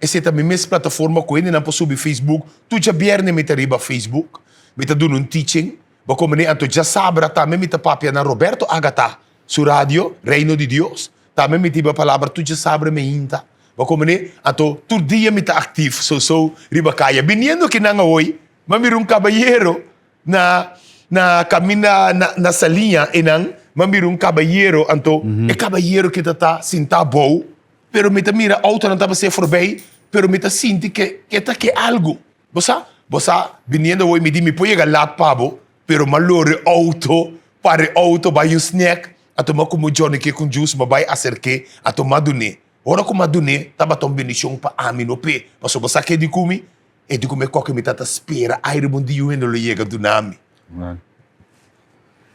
Esei ta mi mes plataforma ku hendenan por subi Facebook. Tur djabièrnè mi ta riba Facebook, mi ta duna un teaching. Bo a komprendé? Anto djasabra tambe mi ta papia na Roberto Agatha su radio, Reino di Dios. Tambe mi ta hiba palabra tur djasabra meinta. Bo a komprendé? Anto tur dia mi ta aktif so so riba kaya. Biniendo kinan awoi, mi a mira un kabayero Na na kaminda na na Saliña einan. m'a mira un kabayero, anto e kabayero ki ta ta sintá abou, pero mi ta mira outonan ta pas'é forbei, pero mi ta sinti ke e ta ke algu. Bo sa? Bo sa, biniendo awor mi di mi por yega lat pa bo, pero m'a lora e outo, para e outo, bai un snack, anto m'a kume un Johnny Cake ku un juice, m'a bai aserk'é, anto m'a dun'é. Ora ku m'a dun'é, tabata un bendishon pa ami, no p'e. Pasobra bo sa ke di ku mi? E di ku mi koke mi ta ta spera aire bon di yu hende lo yega duna mi.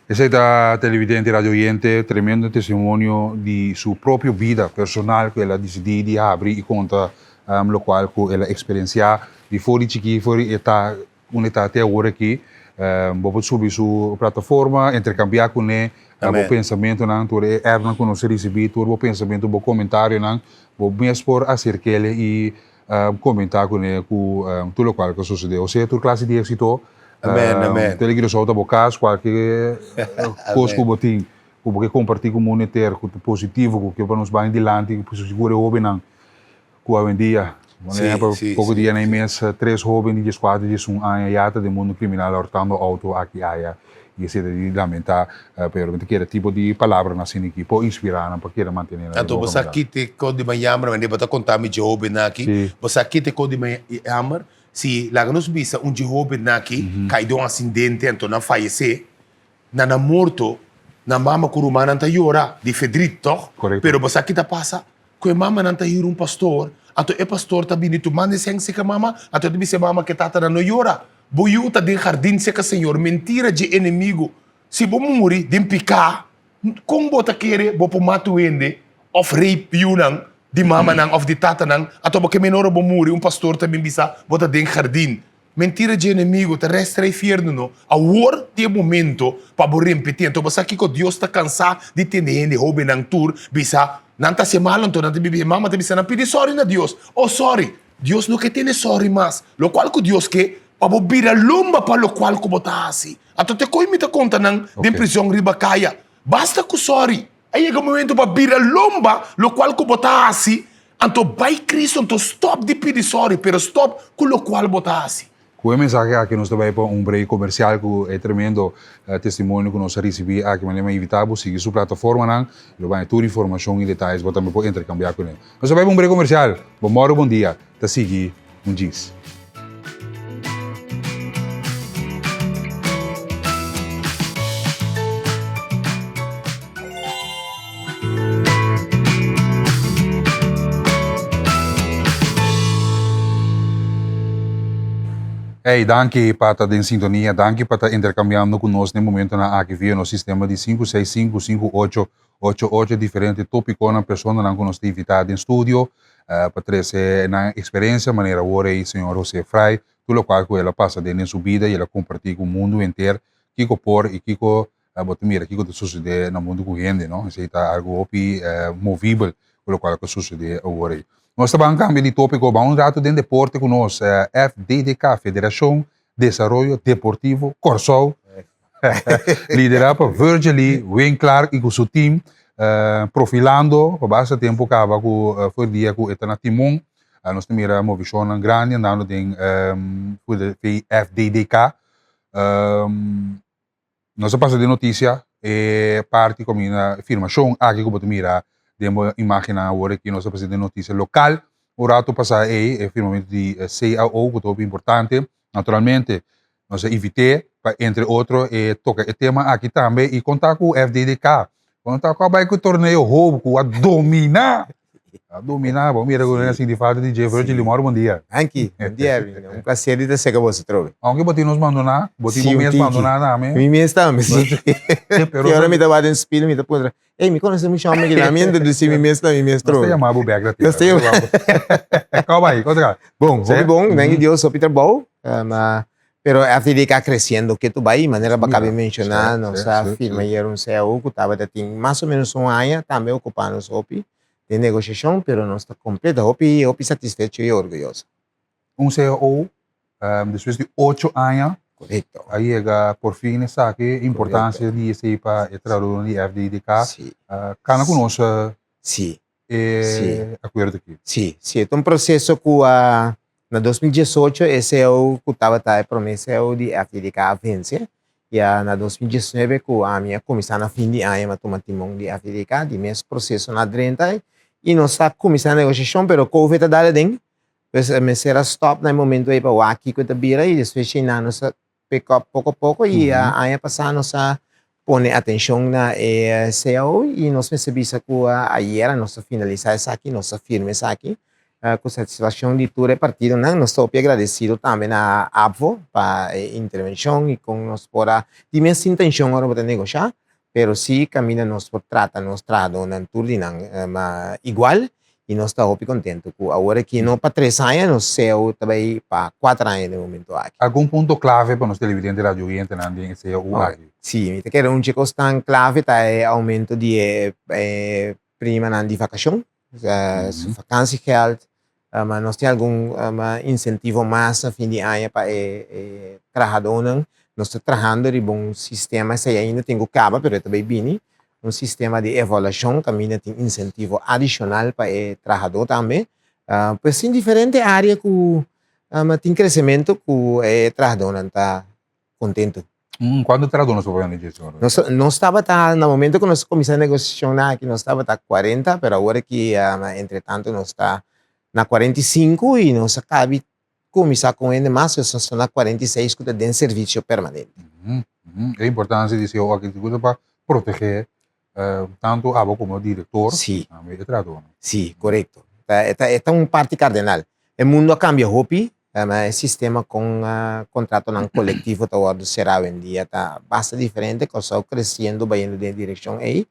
Esei ta televidente y radio oyente tremendo testimonio di su propio bida personal cu el a dicidi di habri y conta locual cu el a experiencia di for di chiki for di e ta unda e ta te awor aki. Bo por subi su plataforma, intercambia cune bo pensamentonan, tur e appnan cu nos a ricibi, tur bo pensamento, bo comentarionan, bo mes por acerkele y Comenta cune cu tur locual cu a sucede. Osea tur clase di exito. Amen, amen. Tele Curaçao ta bo cas, cualke cos cu bo tin cu bo ke comparti cu mundo henter cu ta positivo, cu ke pa nos bay dilanti, cu sigur e hobennan cu awendia, por ehempel, poco dia na e mes tres hoben di diescuatro, diesun aña ya ta den mundo criminal hortando auto aki aya y esey ta di lamenta, pero mi ta kere tipo di palabranan asina aki por inspira nan pa keda mantene nan den Anto bo bo sa kaminda. kite kon di mañamber manera bo ta konta mi dje hobennan aki, bo sa kite kon di mañamber si laga nos bisa un dje hobennan aki kai den un asidente anto nan fayesé, na nan morto nan mama ku rumannan ta yora di fedrit tòg? Pero bo sa ki ta pasa? Ku e mamanan ta hira un pastor, anto e pastor ta bini tumando e sèn serka mama, anto e ta bisa e mama ku e tatanan no yora. Bo yu ta den hardin serka Señor, mentira dje enemigu. Si bo muri den piká, kon bo ta kere bo por mata un hende òf rape yunan di mamanan òf di tatanan? Anto bo ke mene ora bo muri un pastor ta bin bisa bo ta den hardin. Mentira dje enemigu ta resta e fiernu no. Awor ta e momento pa bo rempetí. Anto bo sa kiko Dios ta kansá di tende hende hóbennan tur bisa nan ta hasi malu anto nan ta bibi. E mama ta bisa nan pidi sòri na Dios. Oh sòri! Dios no ke tene sòri mas. Lokual ku Dios ke, pa bo bira lomba pa lokual ku bo ta hasi. Anto te koe mi ta konta nan den prizòn riba kaya. Basta ku sòri. A yega momento pa bira lomba lokual ku bo ta hasi, anto bai Kristu, anto stòp di pidi sòri, pero stòp ku lokual bo ta hasi. Ku e mensahe aki nos ta bai pa un break komersial ku e tremendo testimonio ku nos a risibí aki. Manera mi a invitá bo sigui su plataformanan, lo bai tur informashon i detayes bo tambe por interkambiá kuné. Nos ta bai pa un break komersial. Bo mòru bon dia. Ta sigui un djis. Hey, danki pa ta den sintonia, danki pa ta intercambiando cu nos den momentonan aki via nos sistema di sinku seis sinku sinku ocho ocho ocho diferente topiconan, personanan cu nos ta invita den studio pa trece nan experiencia manera awor ey señor Jose Fray, tur locual cu el a pasa den den su bida y el a comparti cu mundo henter kico por y kico Bo ta mira kiko ta sucede na mundo cu hende, no? Esey ta algo hopi movibel cu locual cu sucede awor ey. Nos ta ban cambia di topico, ban un rato den deporte cu nos FDDK, Federacion Desaroyo Deportivo Corsou, lidera pa Virgily Winklaar y cu su team, profilando pa basta tempo caba cu for dia cu e ta na timon. Nos ta mira movicionnan grandi andando den FDDK. Nos a pasa den noticia e parti cominda firmacion aki cu bo ta mira den bo imagennan awor aki nos a pasa den noticia local un rato pasa ey e firmamento di CAO cu ta hopi importante naturalmente nos a invite pa entre otro e toca e tema aki tambe y conta cu FDDK conta cu a bay cu torneo hoop cu a domina A domina, bo mira ku a sinti falta di dje. Virgil Limor, bon dia. Danki, bon dia Erwin. Un placer di ta serka boso atrobe. Aunke bo tin nos bandoná, bo tin bo mes bandoná tambe. Mi mes tambe, si. Pero ora mi ta wak den spil, mi ta puntra, ey, mi konosé mucha homber aki? Mi a introdusí mi mes na mi mes atrobe. Nos ta yama bo bèk ratito. Nos ta yama. Kòm bai? Kon ta kaba? Bon, hopi bon, danki Dios, hopi trabou. Pero FDDK creciendo ketu bai, manera bo a caba di menciona, nos a firma ayer un CAO cu tabata tin mas o menos un aña tambe ocupa nos hopi den negociacion, pero nos ta completo hopi hopi satisfecho y orguyoso. Un CAO despues di ocho aña Correcto. a yega por fin esaki, importancia di esey pa e trahadornan di FDDK. Cana cu nos Sí. e acuerdo aki. Sí, sí, e ta un proceso cu a na 2018 e CEO cu tabata e prome CEO di FDDK a vence. Ya na 2019 ku ami a kuminsá na fin di aña mi a tuma timon di FDDK, di mes proseso na drenta i nos ta kuminsá negoshashon pero covid a dal aden, pues mester a stòp na e momento ei pa wak kiko ta bira i despues djei nos a pick up poko poko i aña pasá nos a pone atenshon na e cao i nos mester bisa ku ayera nos a finalisá esaki, nos a firma esaki ku satisfakshon di tur e partidonan. Nos ta hopi agradesido tambe na ABVO pa e intervenshon i kon nos por a tin mes intenshon ora bo ta negoshá, pero sí kaminda nos por trata nos trahadónan tur di nan igual i nos ta hopi kontentu ku awor aki no pa tres aña nos cao ta bai pa kuater aña den momento aki. Algun punto klave pa nos televidente radio oyentenan den e cao aki? Sí, mi ta kere un dje kosnan klave ta e oumento di e primanan di vakashon, su vakansiegeld, ma nos tin algun insentivo mas na fin di aña pa e trahadónan. Nos ta trahando riba un sistema, esei ainda tin ku kaba pero e ta bai bini, un sistema di evaluashon kaminda tin insentivo adishonal pa e trahadó tambe. Pues tin diferente área ku tin kresementu ku e trahadónan ta kontentu. Kuantu trahadó nos por pone dje señor? Nos nos tabata na momento ku nos kuminsá negosiashonnan aki nos tabata kuarenta pero awor aki entre tanto nos ta na 45 i nos a kabi kuminsá ku hende mas nos ta na 46 ku ta den servisio permanente. E importansia di seo aki sigur ta pa protegé tantu abo komo direktor tambe e trahadónan. Sí, korekto. E ta e ta un parti kardenal. E mundu a kambia hopi, e sistema kon kontratonan kolektivo ta wòrdu será awendia ta basta diferente, Kòrsou kresiendo bayendo den e direkshon ei,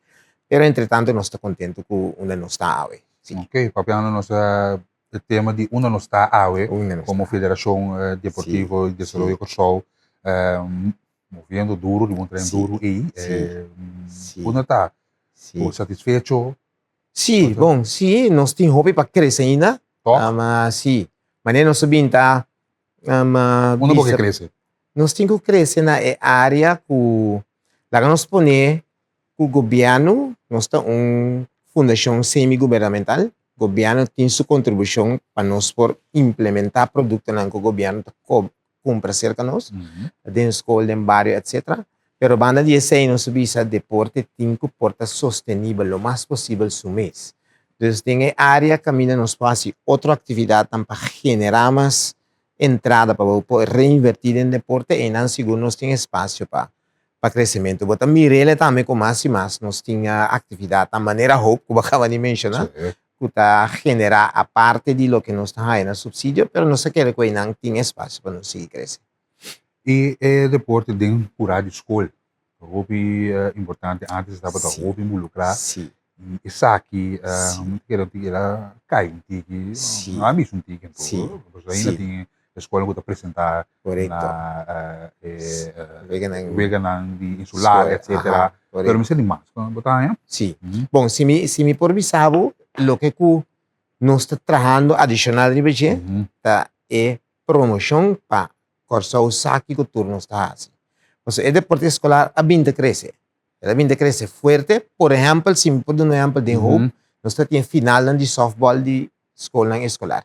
pero entretanto nos ta kontentu ku unda nos ta awe. Sí. Ok, papiando nos e tema di unda nos ta awe komo Federashon Deportivo di Desaroyo Kòrsou moviendo duro riba un tren duro ei, unda ta? Bo satisfecho? Sí, bon, sí, nos tin hopi pa krese ainda. Tòg? Sí, manera nos a bin ta Unda bo ke krese? Nos tin ku krese na e área ku laga nos pone ku gobièrnu, nos ta un fundashon semi-gubernamental, gobièrnu tin su kontribushon pa nos por implementá produktonan ku gobièrnu ta kumpra serka nos, den skol, den bario, etcetera. Pero banda di esei nos a bisa deporte tin ku por ta sostenibel lo mas posibel su mes. Dus den e área kaminda nos por hasi otro aktividatnan pa generá mas entrada pa bo por reinvertí den deporte, einan sigur nos tin espasio pa pa kresementu. Bo ta mir'el tambe ku mas i mas nos tin aktividatnan manera Hope ku bo a kaba di menshoná, ku ta generá aparte di loke nos ta haña na supsidio, pero nos ta kere ku einan tin espasio pa nos sigui krese. I e deporte den purá di skol ta hopi importante. Antes tabata hopi involukrá. I esaki mi ta kere un tiki el a kai un tiki, no a misa un tiki anto, pasobra ainda tin e skolnan ku ta presentá na e weganan di insular etcetera. Pero mi sa di mas, bo ta haña? Sí. Bon, si mi si mi por bisa bo loke ku nos ta trahando adishonal riba dje ta e promoshon pa Kòrsou sa kiko tur nos ta hasi. Pasobra e deporte eskolar a bin ta krese. El a bin ta krese fuerte. Por ehèmpel, si mi por duna un ehèmpel den Hope, nos ta tin finalnan di sòftbòl di skolnan eskolar.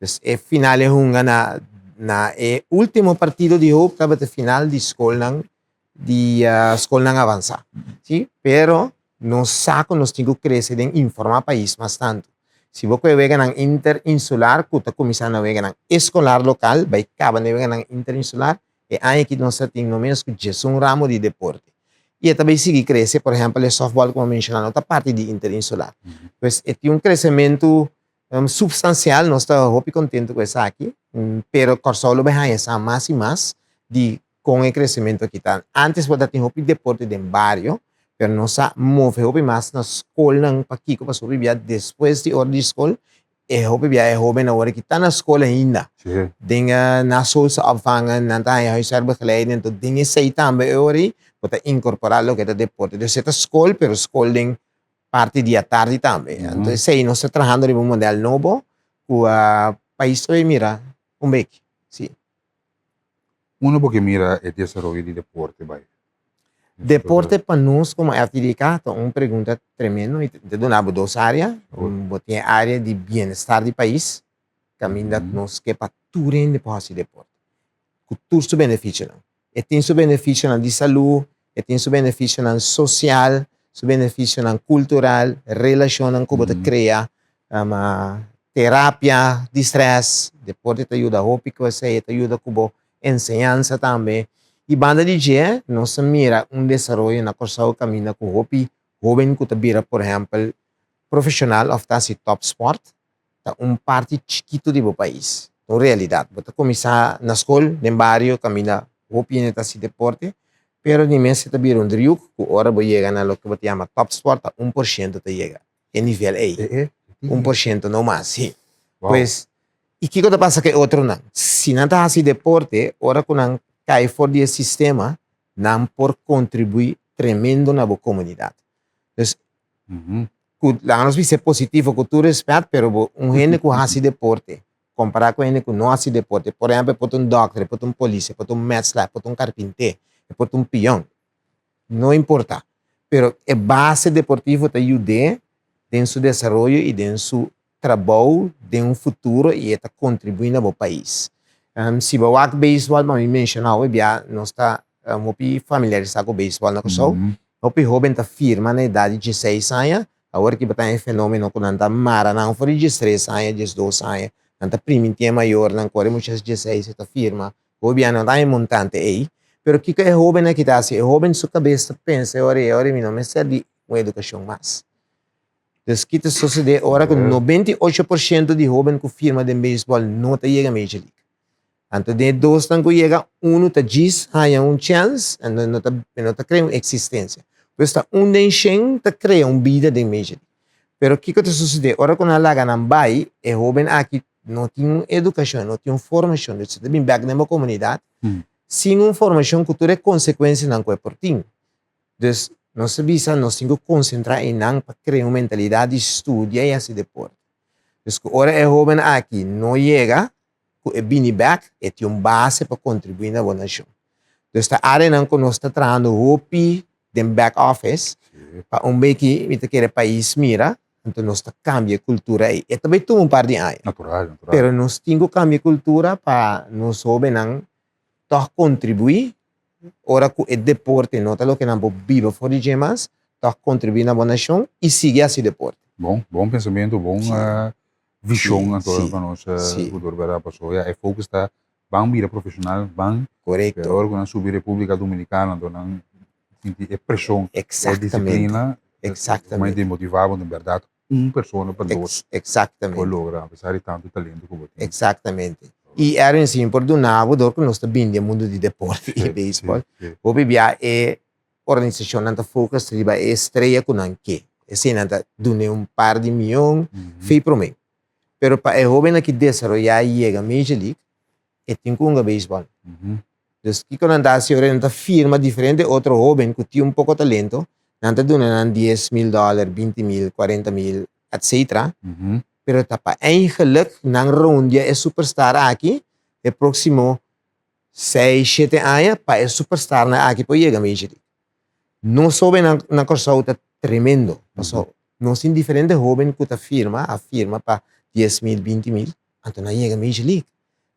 Dus e final e hunga na na e último partido di Hope tabata final di skolnan di skolnan avansá. Si, pero nos sa ku nos tin ku krese den informá pais mas tantu. Si bo kohe weganan interinsular ku ta kuminsá na weganan eskolar lokal bai kaba na e weganan interinsular, e aña aki nos ta tin no ménos ku diesun ramo di deporte. I e ta bai sigui krese, por ehèmpel e sòftbòl ku bo a menshoná no ta parti di interinsular. Pues e tin un kresementu supstansial, nos ta hopi kontentu ku esaki, pero Kòrsou lo bai haña sa mas i mas di kon e kresementu aki ta. Antes bo ta tin hopi deporte den bario, pero nos a move hopi mas na skolnan. Pakiko? Pasobra hopi bia despues di ora di skol, e hopi bia e hobennan awor aki ta na skol ainda. Den naschoolse opvangen nan ta haña huiswerkbegeleiding, enton den esei tambe e ora ei bo ta inkorporá loke ta deporte. Dus e ta skol, pero skol den parti di atardi tambe. Anto esei nos ta trahando riba un model nobo ku pais ta bay mira un beki. Si. Unda bo ke mira e desaroyo di deporte bai? Deporte pa nos komo FTDK ta un pregunta tremendo. Mi ta duna bo dos área. Bo tin e área di bienestar di pais, kaminda nos ke pa tur hende por hasi deporte, ku tur su benefisionan. E tin su beneficionan di salú, e tin su beneficionan social, su beneficionan cultural, relacionnan cu bo ta crea, terapia di stress, deporte ta yuda hopi cu esey, e ta yuda cu bo enseñansa tambe. Y banda di dje nos ta mira un desaroyo na Corsou caminda cu hopi hoben cu ta bira por ehempel profesional of ta haci topsport ta un parti chikito di bo pais. Ta un realidad. Bo ta cuminsa na scol, den bario caminda hopi hende ta haci deporte, pero di mes ta bira un driehoek cu ora bo yega na loke bo ta yama topsport ta 1% ta yega e nivel ey. 1% no mas, si. Pues, y kico ta pasa cu e otronan? Si nan ta haci deporte, ora cu nan cay for di e sistema, nan por contribui tremendo na bo comunidad. Dus, cu laga nos bisa positivo cu tur respet, pero bo un hende cu haci deporte, compara cu hende cu no haci deporte, por ehempel, e por ta un dokter, e por ta un polis, e por ta un metselaar, e por ta un carpinter, e por ta un pion, no importa, pero e base deportivo ta yud'é den su desaroyo y den su trabou den un futuro y e ta contribui na bo pais. Si bo wak beisbol, pa mi menciona hopi bia nos ta hopi familiarisa cu beisbol na Kòrsou. Hopi hoben ta firma na edad di dieseis aña, awor ki bo ta e fenomeno cu nan ta mara nan for di diestres aña, diesdos aña, nan ta priminti e mayornan cu ora e muchanan dieseis e ta firma, hopi bia no ta e montante ey. Pero kico e hoben aki ta haci? E hoben su cabes ta pensa e ora ey, e ora mi no mester di un educacion mas. Dus ki ta sosodé ora ku 98% di hóben ku firma den beisbòl no ta yega Major League? Anto den e dosnan ku yega, unu ta djis haña un chèns, anto no ta no ta krea un eksistensia. Pues ta un den shen ta krea un bida den Major League. Pero kiko ta sosodé? Ora ku nan laga nan bai, e hóben aki no tin un edukashon, no tin un formashon, dus e ta bin bèk den bo komunidat sin un formashon ku tur e konsekuensianan ku e por tin. Dus nos ta bisa nos tin ku konsentrá einan pa krea un mentalidat di studia i hasi deporte. Dus ku ora e hóben aki no yega ku e bini bèk e tin un base pa kontribuí na bo nashon. Dus ta áreanan ku nos ta trahando hopi den back office pa un beki mi ta kere pais mira, anto nos ta kambia e kultura ei. E ta bai tuma un par di aña. Natural, natural. Pero nos tin ku kambia e kultura pa nos hóbennan tòg kontribuí Ora ku e deporte no ta loke nan por biba for di dje mas, tòg kontribuí na bo nashon i sigui hasi deporte. Bon, bon pensamentu, bon vishon anto pa nos futuro bèrdat pasobra ya e focus ta ban bira profeshonal, ban Korekto. Pero ora ku nan subi Repúblika Dominikana anto nan sinti e preshon, e disiplina, Eksaktamente. demotivá bo, bèrdat un persona pa dos Exactamente. por logra apesar di tanto talento cu bo tin. Exactamente. Y Erwin si mi por duna bo dor cu nos ta bini den mundo di deporte y baseball, hopi bia e organisacionnan ta focus riba e estrella cu nan ke. Esey nan ta dun'e un par di miyon fey prome. Pero pa e hobennan ki desaroya y yega Major League, e tin ku hunga beisbòl. Dus kiko nan ta hasi ora nan ta firma diferente otro hóben ku tin un poko talento, nan ta duna nan 10.000 dòler, 20.000, 40.000, etcetera. Pero ta pa eigenlijk nan rondia e superstar aki e próksimo seis, shete aña pa e superstarnan aki por yega Major League. Nos hóbennan na Kòrsou ta tremendo, pasobra nos tin diferente hóben ku ta firma, a firma pa 10.000, 20.000, Anto nan yega Major League.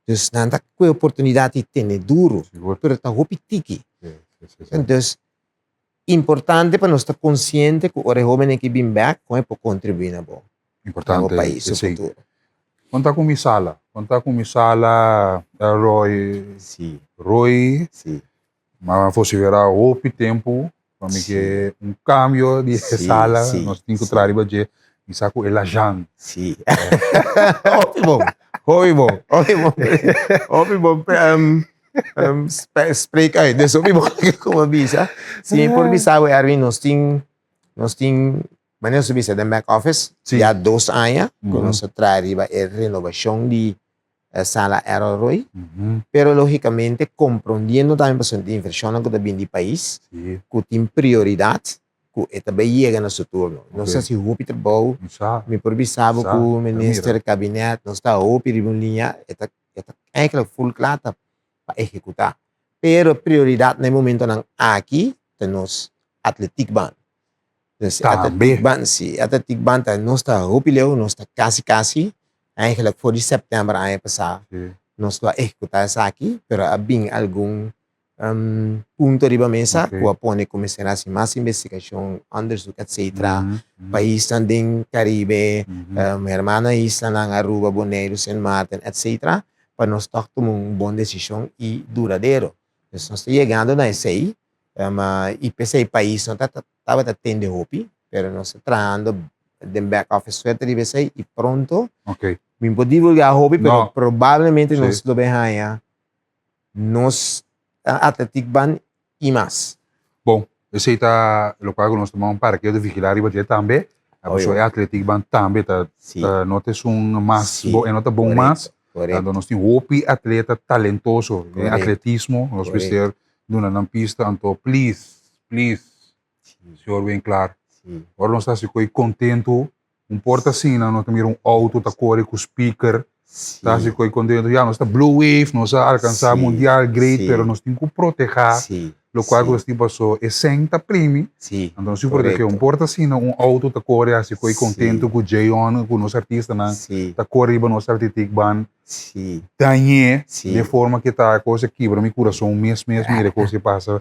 Dus nan ta kue oportunidad di tene duro, pero ta hopi tiki. Dus importante pa nos ta consciente cu ora e hobennan ki bin bek, con e por contribui na bo, na bo pais su futuro. Con ta cu mi sala? Con ta cu mi sala, Roy? Roy, Ma vosivera hopi tempu pa mi ke un kambio di e sala nos tin ku traha riba dje mi sa ku e lajan. Sí. Hopi bon, hopi bon, hopi bon, hopi bon spreek uit. Dus hopi bon ku bo bisa. Si mi por bisa bo Erwin nos tin nos tin manera nos ta bisa den back office ya dos aña ku nos a traha riba e renobashon di sala Errol Roy, pero logicamente comprondiendo tambe pasobra tin inversionnan cu ta bin di pais cu tin prioridad cu e ta bay yega na su turno. Nos ta haci hopi trabou, mi por bisa bo cu minister, kabinet, nos ta hopi riba un liña, e ta e ta eigenlijk full cla ta pa ehecuta, pero prioridad na e momentonan aki ta nos atletiekbaan. Dus atletiekbaan, si, atletiekbaan ta nos ta hopi leu, nos ta casi casi Eigenlijk for di september aña pasá nos lo a ehekutá esaki, pero a bin algun. punto riba mesa ku a pone ku mester hasi mas investigashon, onderzoek etcetera. Paisnan den Karibe, hermano islanan Aruba, Boneiru, Sint Maarten etcetera pa nos tòg tuma un bon desishon i duradero. Pues nos ta yegando na esei i p'esei pais no ta tabata tende hopi pero nos ta trahando den back office suerte riba esei i pronto mi no por divulga hopi pero probablemente nos lo bay haña nos atletiek ban i mas. Bon, esei ta lokual ku nos ta ban para keda vigilá riba dje tambe. Pasobra e atletiek ban tambe ta no ta esun mas bo e no ta bon mas. Anto nos tin hopi atleta talentoso den atletismo, nos mester duna nan pista. Anto please, please, señor Winklaar, ora nos ta hasi koe kontentu Un por ta asina, nos ta mira un auto ta kore ku speaker, ta hasi koi kontentu. Ya, nos ta blue wave, nos a alkansá mundial great, pero nos tin ku protehá lokual ku nos tin pasó. E sèn ta primi, anto nos tin ku protehé. Un por ta asina, un auto ta kore hasi koi kontentu ku Jayon, ku nos artistanan ta kore riba nos artitik ban dañ'é den forma ku ta kos a kibra mi kurason mes mes mira e kos ke pasa.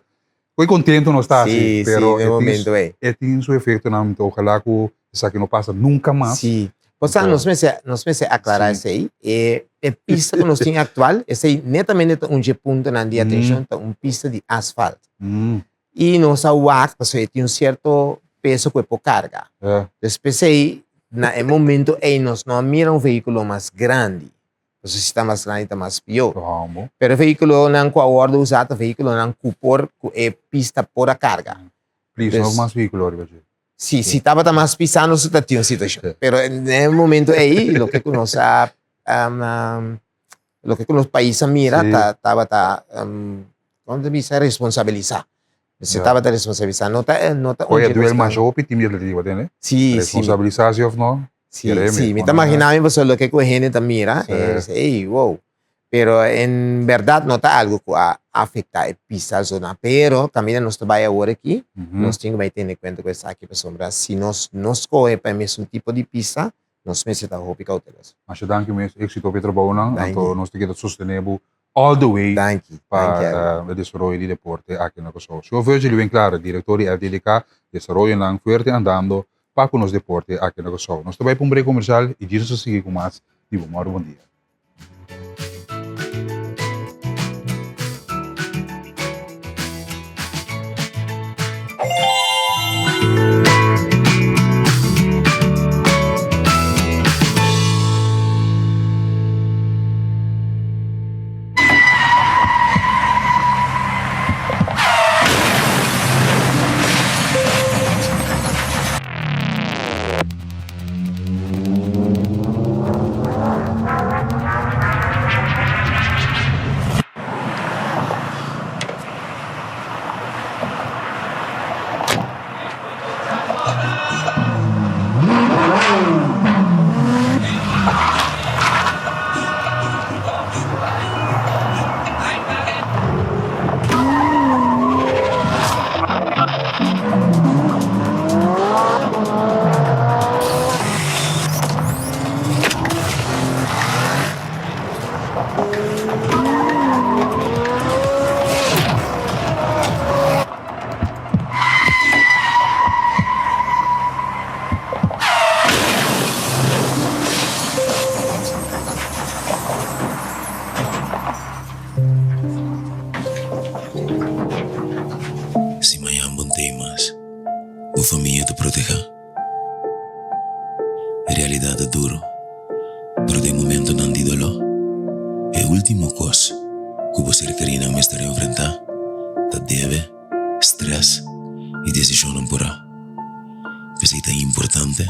Koe contento nos ta Sí, asi, pero sí, den e tin, momento ei. e tin su efectonan, anto ojalá cu esaki no pasa nunca mas. Sí. Bo sa, Anto, nos mester, nos mester aclará sí. esei. E, e pista cu nos tin actual, esei netamente ta un dje puntonan di atencion, ta un pista di asfalt. I nos a wak, pasobra e tin un cierto peso cu e por carga. Ja. Dus p'esei, na e momento ei nos no a mira un vehiculo mas grandi. Pasobra si ta mas grandi ta mas pió. Pero e vehíkulonan ku a wòrdu usá ta vehíkulonan ku por ku e pista por a karga. Please, no mas vehíkulo riba dje. Si, si tabata mas pisá nos ta tin un situashon. Pero na e momento ei loke ku nos a loke ku nos pais a mira ta tabata kon ta bisa responsabilisá. Mester tabata responsabilisá. No ta no ta un Oye, duel masha hopi tim di atletiba tende? Si, si. Responsabilisá si òf no? Sí, sí, mi ta imaginá mi pasobra loke ku e hende ta mira, e bisa, ey, wow. Pero en bèrdat no ta algu ku a afektá e pista zona. Pero kaminda nos ta bai awor aki, nos tin ku bai tene kuenta ku esaki pasobra si nos no skohe pa e mesun tipo di pista, nos mester ta hopi kouteloso. Masha danki mes, éksito pa e trabounan, anto nos ta keda sostené bo all the way pa e desaroyo di deporte aki na Kòrsou. Señor Virgil Winklar, direktor di LTDK, desaroyonan fuerte andando pa ku nos deporte aki na Kòrsou. Nos ta bai pa un break komersial i djis nos ta sigui ku mas di Bo Mòru Bon Dia. Si mañan bo n'tei mas, bo famia ta protehá. E realidat ta duru, pero den momentonan di doló, e último kos ku bo ser kerínan mester enfrentá ta debe, strès i desishonnan purá. P'esei ta importante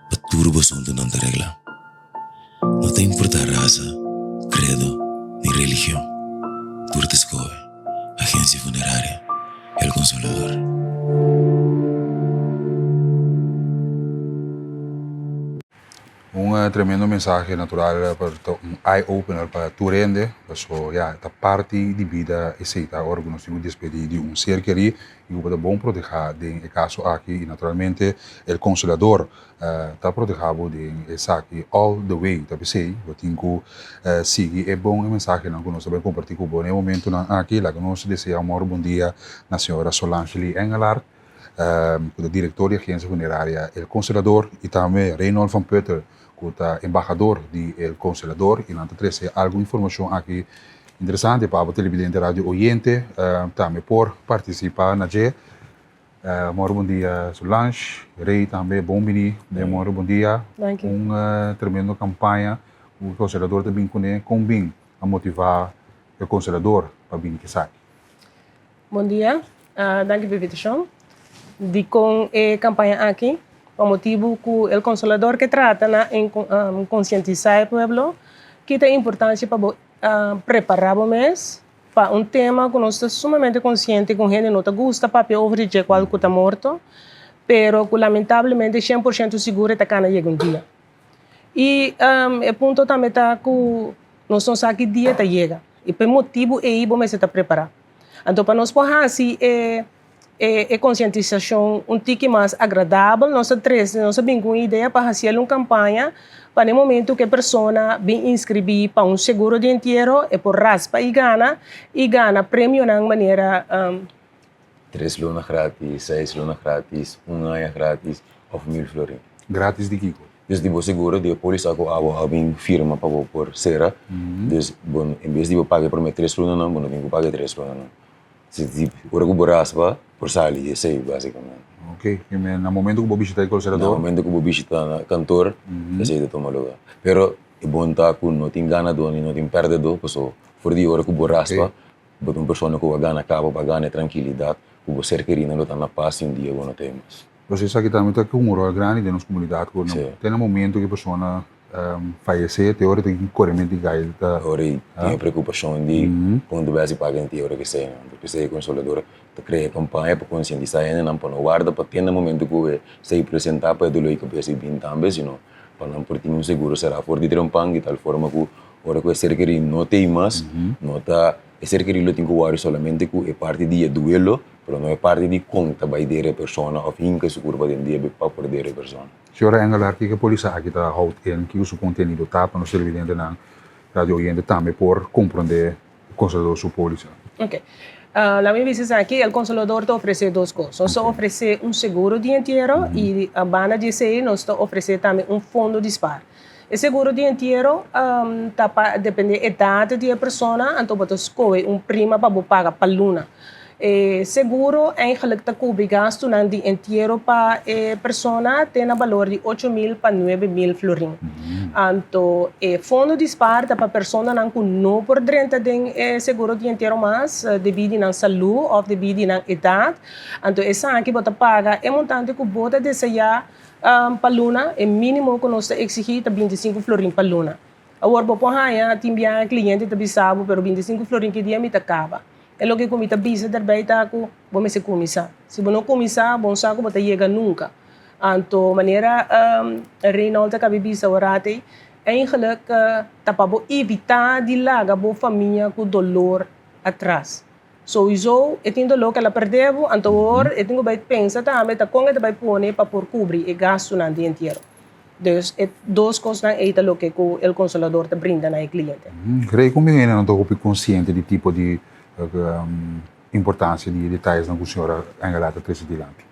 pa tur bo asuntunan ta reglá. No ta importá rasa, kredo ni religion, tur ta skohe Agencia Funeraria El Consolador. Un tremendo mensahe natural pa ta un eye opener pa tur hende, paso ya ta parti di bida esey ta ora ku nos tin ku despedí di un ser kerí i ku bo ta bon protehá den e kaso aki i naturalmente El Consolador ta protehá bo den esaki all the way. Ta p'esey bo tin ku sigui e bon mensahenan ku nos ta bai kompartí ku bo na e momentunan aki. Laga nos deseá un mòru bon dia na señora Solangely Engelhardt. ku ta direktor di agensia funeraria El Consolador i tambe Reynold van Putter ku ta embahador di El Consolador i nan ta trese algun informashon aki interesante pa abo televidente radio oyente tambe por partisipa na dje. Mòru bon dia Solange, Rey tambe bon bini den Mòru bon dia. Un tremendo kampaña ku El Consolador ta bin kuné kon bin a motivá El Consolador pa bin kisaki? Bon dia, danki pa invitashon. Dikon e kampaña aki? Pa motibu ku El Consolador ke trata na konsientisá e pueblo ki ta e importansia pa bo prepará bo mes pa un tema ku nos ta sumamente konsiente ku hende no ta gusta papia over di dje kual ku ta morto, pero ku lamentablemente 100% sigur e ta kana yega un dia. I e punto tambe ta ku nos no sa ki dia ta yega i pa e motibu ei bo mester ta prepará. Anto pa nos por hasi e e konsientisashon un tiki mas agradabel nos a trese nos a bin ku un idea pa hasi el un kampaña pa na e momentu ku e persona bin inskribí pa un seguro di entiero e por raspa i gana i gana premionan manera Tres luna gratis, seis luna gratis, un aña gratis of mil florin. Gratis di kiko? Dus di bo seguro di e polisa ku abo a bin firma pa bo por sera, dus bo en bes di bo paga e prome tres lunanan bo no tin ku paga e tres lunanan. Si di ora ku bo raspa por sali esei basikamente. Ok, i na momento ku bo bishita e kolserador? Na momento ku bo bishita na kantor esei ta tuma luga. Pero e bon ta ku no tin ganadó ni no tin pèrdedó paso for di ora ku bo raspa Bo ta un persona ku a gana kaba pa gana e trankilidat ku bo ser kerinan lo ta na pas si un dia bo no ta ei mas. Pues esaki tambe ta ku un ròl grandi den nos komunidat ku te na momento ku e persona fayesé te ora tin korementu di gai ta. Ora ei tin e preokupashon di kon ta bai hasi paga entiero ora ke esei nan. P'esei e Konsolador ta krea e kampaña pa konsientisá hendenan pa no warda pa te na momento ku e sei presentá pa e doló di kabes ei bin tambe sino pa nan por tin un seguro será for di trempan di tal forma ku Ora ku e ser kerí no t'ei mas, no ta e ser kerí lo tin ku wòri solamente ku e parti di e duelo, pero no e parti di kon ta bai dera e persona òf hinka su kurpa den debe pa por dera e persona. Señora Engelhardt, kiko e polisa aki ta houdt in? Kiko su kontenido ta pa nos televidentenan, radio oyente tambe por komprondé e Consolador su polisa? Ok. Laat mi bisa esaki, El Consolador ta ofresé dos kos. Nos ta ofresé un seguro di entiero i banda di esei nos ta ofresé tambe un fondo di spar. E seguro di entiero ta pa depende edad di e persona, anto bo ta scohe un prima pa bo paga pa luna. E seguro eigenlijk ta cubri gastunan di entiero pa e persona te na balor di 8000 pa 9000 florin. Anto e fondo di spaar ta pa personanan cu no por drenta den e seguro di entiero mas debi di nan salud of debi di nan edad. Anto esaki bo ta paga e montante cu bo ta desea Pa luna, e mínimo ku nos ta eksigí ta 25 florin pa luna. Awor bo por haña tin biaha kliente ta bisa bo pero 25 florin ki dia mi ta kaba. E loke ku mi ta bisa derbei ta ku bo mester kuminsá. Si bo no kuminsá bo no sa ku bo ta yega nunka. Anto manera Reynold a kabi bisa ora ei, eigenlik ta pa bo evitá di laga bo famia ku dolor atras. Souiso e tin doló ku el a pèrdè bo, anto awor e tin ku bai pensa tambe ta kon e ta bai pone pa por kubri e gastunan di entiero. Dus e dos kosnan ei ta loke ku El Consolador ta brinda na e kliente. Rei ku mi hende no ta hopi konsiente di tipo di importansia di e detayesnan ku señora Engelhardt ta trese dilanti.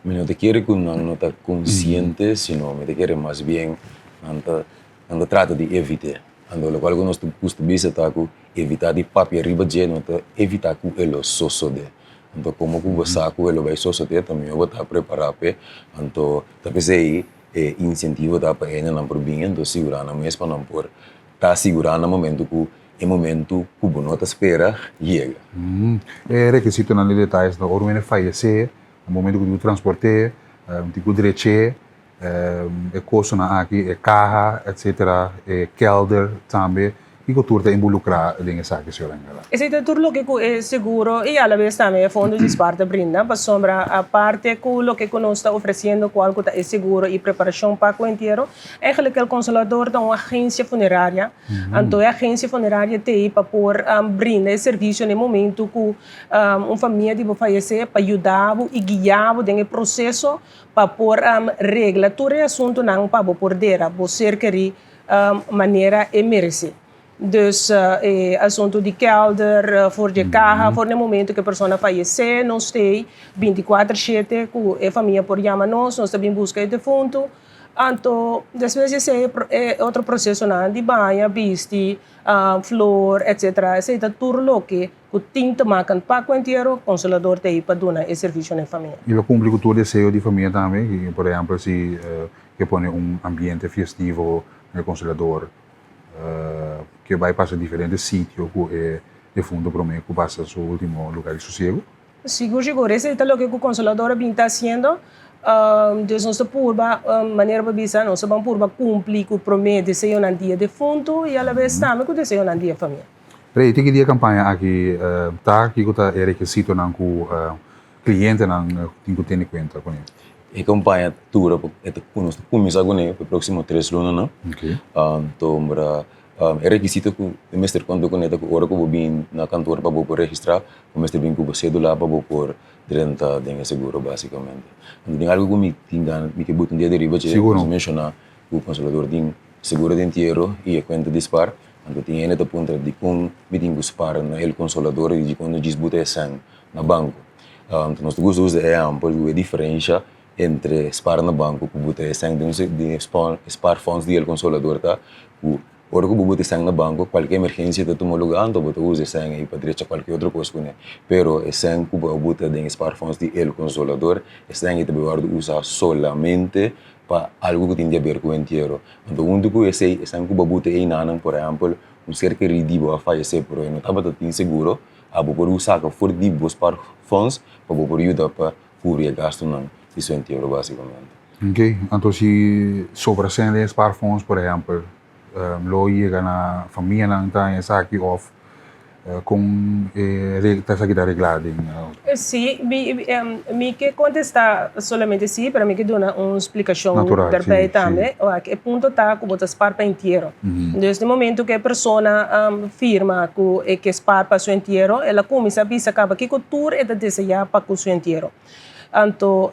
Mi no ta kere ku nan no ta konsiente, sino mi ta kere mas bien nan ta nan ta trata di evit'é. Anto lokual ku nos ta gusta bisa ta ku evitá di papia riba dje no ta evitá ku e lo sosodé. Anto komo ku bo sa ku e lo bai sosodé ta mihó bo ta prepará p'e. Anto ta p'esei e insentivo ta pa hendenan por bini anto sigurá nan mes pa nan por ta sigurá na momento ku e momento ku bo no ta spera yega. E rekisitonan di detayes ta ora un hende fayesé, na momento ku tin ku transport'é, tin ku drech'é. E kostonan aki, e kaha, etcetera, e kelder tambe. Kiko tur ta involukrá den esaki, señor Angela? Esei ta tur loke ku e seguro i alabes tambe e fondo di spar ta brinda, pasobra aparte ku loke ku nos ta ofresiendo kual ku ta e seguro i preparashon pa ku entiero, eigenlijk El Consolador ta un agensia funeraria, anto e agensia funeraria t'ei pa por brinda e servisio na e momento ku un famia di bo fayesé pa yuda bo i guia bo den e proseso pa por regla tur e asuntunan pa bo por dera bo ser kerí manera e meresé. Dus e asuntu di kelder, for di e kaha, for na e momento ku e persona fayesé, nos stay bintikuater shete ku e famia por yama nos, nos ta bin buska e defuntu. Anto despues di esei e otro prosesonan di baña, bisti, flor, etcetera, esei ta tur loke ku tin te maken pa ku entiero, konsolador ta ei pa duna e servisio na e famia. I lo kumpli ku tur deseo di famia tambe, por ehèmpel si ke pone un ambiente festivo na e konsolador, ke bai pasa diferente sitio ku e defunto prome ku pasa su ultimo lugar di sosiego. Sigur sigur, esei ta loke ku konsolador a bin ta hasiendo, dus nos ta purba, manera bo a bisa, nos ta ban purba kumpli ku prome deseonan di e defunto i alabes tambe ku deseonan di e famia. Rey, tin ki dia e kampaña aki ta? Kiko ta e rekisitonan ku klientenan tin ku tene kuenta kuné? E kampaña dura e ta nos ta kuminsá kuné pa e próksimo tres lunanan. Anto e rekisito ku e mester konta kuné ta ku ora ku bo bin na kantor pa bo por registrá bo mester bin ku bo sédula pa bo por drenta den e seguro básikamente. Anto tin algu ku mi tin gana mi ke buta un dia di riba dje, nos a menshoná ku Konsolador tin seguro di entiero i e kuenta di spar. Anto tin hende ta puntra dikon mi tin ku spar na El Consolador i dikon no djis buta e sèn na banko. Anto nos ta gusta usa e ehèmpel ku e diferensha entre spar na banko ku buta e sèn den e spaarfonds di El Consolador ta ku ora ku bo buta e sèn na banko kualke emergensia ta tuma lugá anto bo ta usa e sèn ei pa drecha kualke otro kos kuné. Pero e sèn ku bo a buta den e spaarfonds di El Consolador e sèn ei ta bai wòrdu usá solamente pa algu ku tin di aber ku entiero. Anto huntu ku esei, esnan ku bo buta einanan, por ehèmpel, un ser kerí di bo a fayesé pero e no tabata tin seguro, abo por saka for di bo spaarfonds pa bo por yuda pa kubri e gastunan di su entiero básikamente. Oké, anto si sobra sèn den e spaarfonds, por ehèmpel, lo yega na famianan ta haña esaki òf Kon e ta esaki ta reglá den. Sí, mi mi ke kontestá solamente sí, pero mi ke duna un splikashon derbei tambe. Wak, e punto ta ku bo ta spar pa entiero. Dus den momento ku e persona firma ku e ke spar pa su entiero, el a kuminsá bisa kaba kiko tur e ta deseá pa ku su entiero. Anto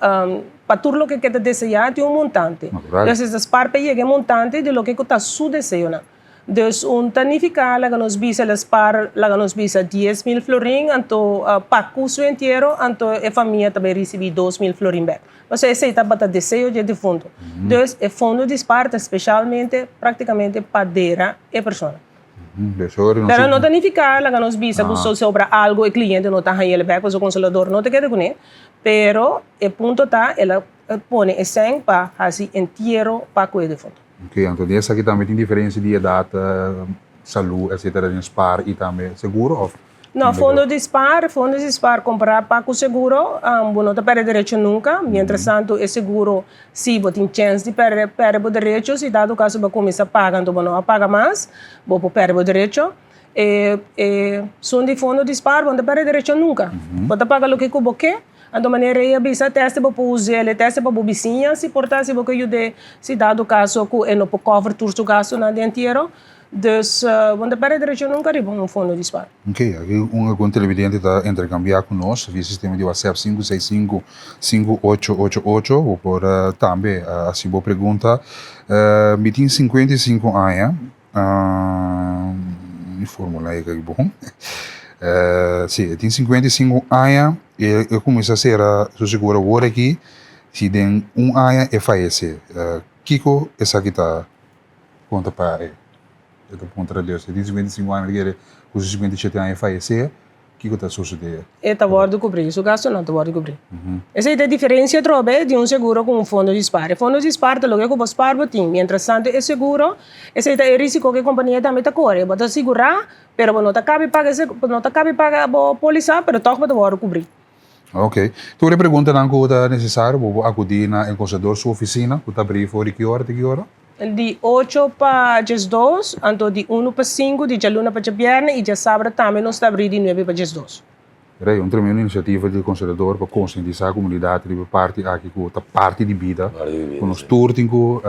pa tur loke ku e ta deseá tin un montante. Dus e ta spar pa e yega e montante di loke ku ta su deseonan. Dus un ta nifiká laga nos bisa el a spar laga nos bisa 10,000 florin anto pa ku su entiero anto e famia ta bai risibí 2000 florin bèk. Pasobra esei tabata deseo dje difunto. Dus e fondo di spar ta speshalmente praktikamente pa dera e persona. Pero no ta nifiká laga nos bisa ku so sobra algu e kliente no ta haña el bèk pasobra konsolador no ta keda kuné. Pero e punto ta el a pone e sèn pa hasi entiero pa ku e difunto. Ok, anto den esaki tambe tin diferencia di edad, salud, etcetera den spaar y tambe seguro of? No, fondo di spaar, fondo di spaar compara pa cu seguro, bo no ta perde derecho nunca, mientras tanto e seguro si bo tin chens di perde, perde bo derecho, si dado caso bo a cuminsa paga anto bo no a paga mas, bo por perde bo derecho. E e sun di fondo di spaar bo no ta perde derecho nunca, bo ta paga loke cu bo ke. Anto manera rei a bisa, Teste bo por us'el, e teste pa bo bisiña, si por ta, si bo ke yud'é, si dado kaso ku e no por cover tur su gastunan di entiero. Dus, bo no ta pèrdè derecho nunka riba un fondo di spar. Ok, aki un algun televidente ta interkambiá ku nos via sistema di WhatsApp 565 5888. Bo por tambe hasi bo pregunta. Mi tin 55 aña. Mi formula e kai bon. Si, e tin 55 aña i e kuminsá sera su seguro awor aki. Si den un aña e fayesé, kiko esaki ta konta pa e? E ta puntra Dios. E tin 55 aña, mi ta kere ku su 57 aña e fayesé. Kiko ta sosodé? E ta wòrdu kubrí, su gastunan ta wòrdu kubrí. Esei ta e diferensia atrobe di un seguro ku un fondo di spar. E fondo di spar ta loke ku bo spar bo tin, mientras tanto e seguro, esei ta e risiko ku e kompania tambe ta kore. Bo ta sigurá, pero bo no ta kabi paga e bo no ta kabi paga bo polisa, pero tòg bo ta wòrdu kubrí. Ok. Tur e preguntanan ku ta nesesario bo por akudí na e konselador su ofisina ku ta abrí for di ki ora te ki ora? Di ocho pa 12, anto di unu pa sinku, di djaluna pa djabièrnè i djasabra tambe nos ta abrí di nuebe pa 12. Rei, un tremendo inisiativa di Consolador pa konsientisá komunidat riba e parti aki ku ta parti di bida, ku nos tur tin ku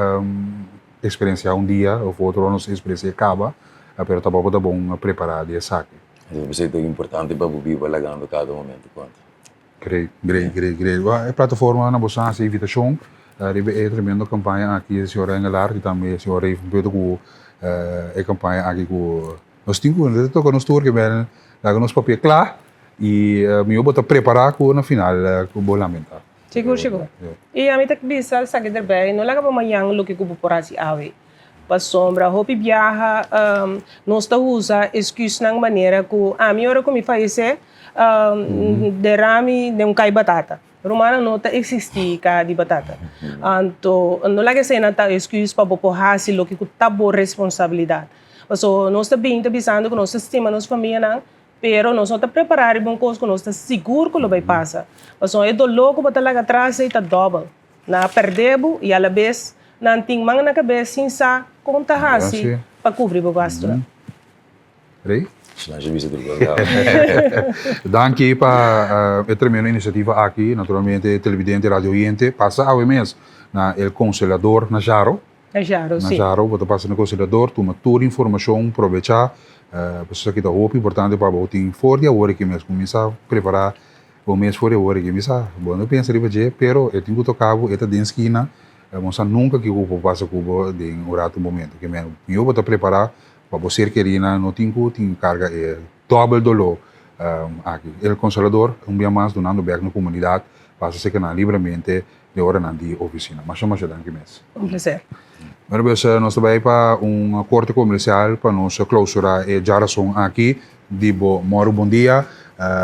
eksperensiá un dia òf otro ora nos eksperensia kaba, pero tampoko ta bon prepará di esaki. Entonces p'esei ta importante pa bo biba lagando kada momento konta. Great, great, great, great. Wak, e plataforma na boso hasi invitashon riba e tremendo kampaña aki, señor Engelaar i tambe señor Revenputter ku e kampaña aki ku nos tin ku ta toka nos tur ke men laga nos papia kla i mihó bo ta prepará ku na final ku bo lamentá. Sigur, sigur. I ami ta bisa esaki derbei, no laga bo mañan loke ku bo por hasi awe. Pasobra hopi biaha nos ta usa esküsnan manera ku ami ora ku mi fayesé derami den un kai batata. Rumannan no ta eksistí kaha di batata. Anto no laga eseinan ta esküs pa bo por hasi loke ku ta bo responsabilidat. Pasobra nos ta bin ta bisando ku nos ta stima nos famianan, pero nos no ta prepará riba un kos ku nos ta sigur ku lo bai pasa. Pasobra e doló ku bo ta laga atras ei ta dòbel. Nan a pèrdè bo i alabes nan tin man na kabes sin sa kon ta hasi pa kubri bo gastunan. Rey? Danki pa e tremendo inisiativa aki. Naturalmente televidente, radio oyente, pasa awe mes na El Consolador na Jaro. Na Jaro, si. Na Jaro, bo ta pasa na Consolador, tuma tur informashon, probechá, pasobra esaki ta hopi importante pa bo tin for di awor aki mes. Kuminsá prepará Bo mes for e ora ki mi sa, bo no pensa riba dje, pero e tin ku toka bo, e ta den skina, bo no sa nunka kiko por pasa ku bo den un ratu momento. Ke men, mihó bo ta prepará pa bo ser kerinan no tin ku tin karga e dòbel doló aki. El Consolador un bia mas dunando bèk na komunidat pa hasi sekernan libremente den oranan di ofisina. Masha masha danki mes. Un placer. Bueno pues nos ta bai pa un korte komersial pa nos klousurá e djarason aki di bo Mòru Bon Dia.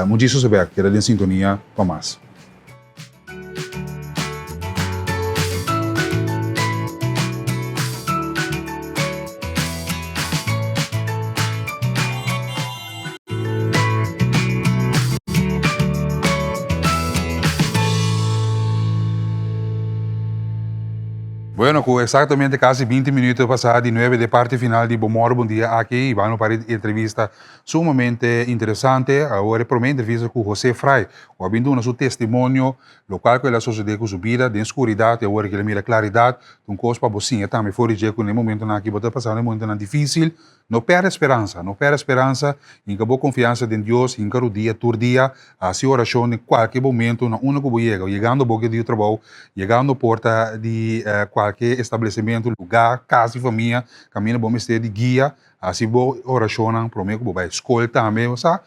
Muchísimo sebek, keda den sintonia pa mas. Bueno, ku eksaktamente kasi 20 minuto pasá di nuebe de parti final di Bo Mòru Bon Dia aki, i bano para e entrevista sumamente interesante. Awor e promé entrevista ku José Fray, ku a bin duna su testimonio lokual ku el a sosodé ku su bida den skuridat i awor ke el a mira klaridat. Ta un kos pa bo siña tambe for di dje ku na e momentonan aki bo ta pasando e momentonan difísil, No pèrdè speransa, no pèrdè speransa, hinka bo konfiansa den Dios, hinka rudia tur dia, hasi orashon den kualke momento na unda ku bo yega, yegando boka di trabou, yegando porta di kualke establesimentu, lugá, kas di famia, kaminda bo mester di guia, hasi bo orashonnan promé ku bo bai skol tambe, bo sa,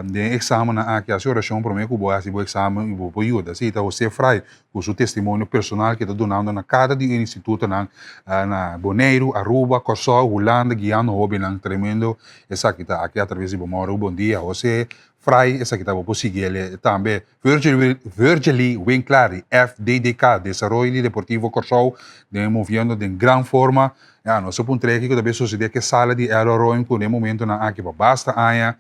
den e eksamennan aki hasi orashon promé ku bo hasi bo eksamen i bo por yuda. Esei ta José Fray ku su testimonio personal ke ta dunando na kada di e institutonan na Boneiru, Aruba, Kòrsou, Hulanda, guiando hóbennan tremendo esaki ta aki atraves di bo Mauro Bon dia José Fray esaki ta bo por sigui el tambe Virgely Winklaar di FDDK Desaroyo di Deportivo Kòrsou den moviendo den gran forma ya nos a puntra kiko ta bay sosode ke sala di Elo Roin ku den momentonan aki pa basta aña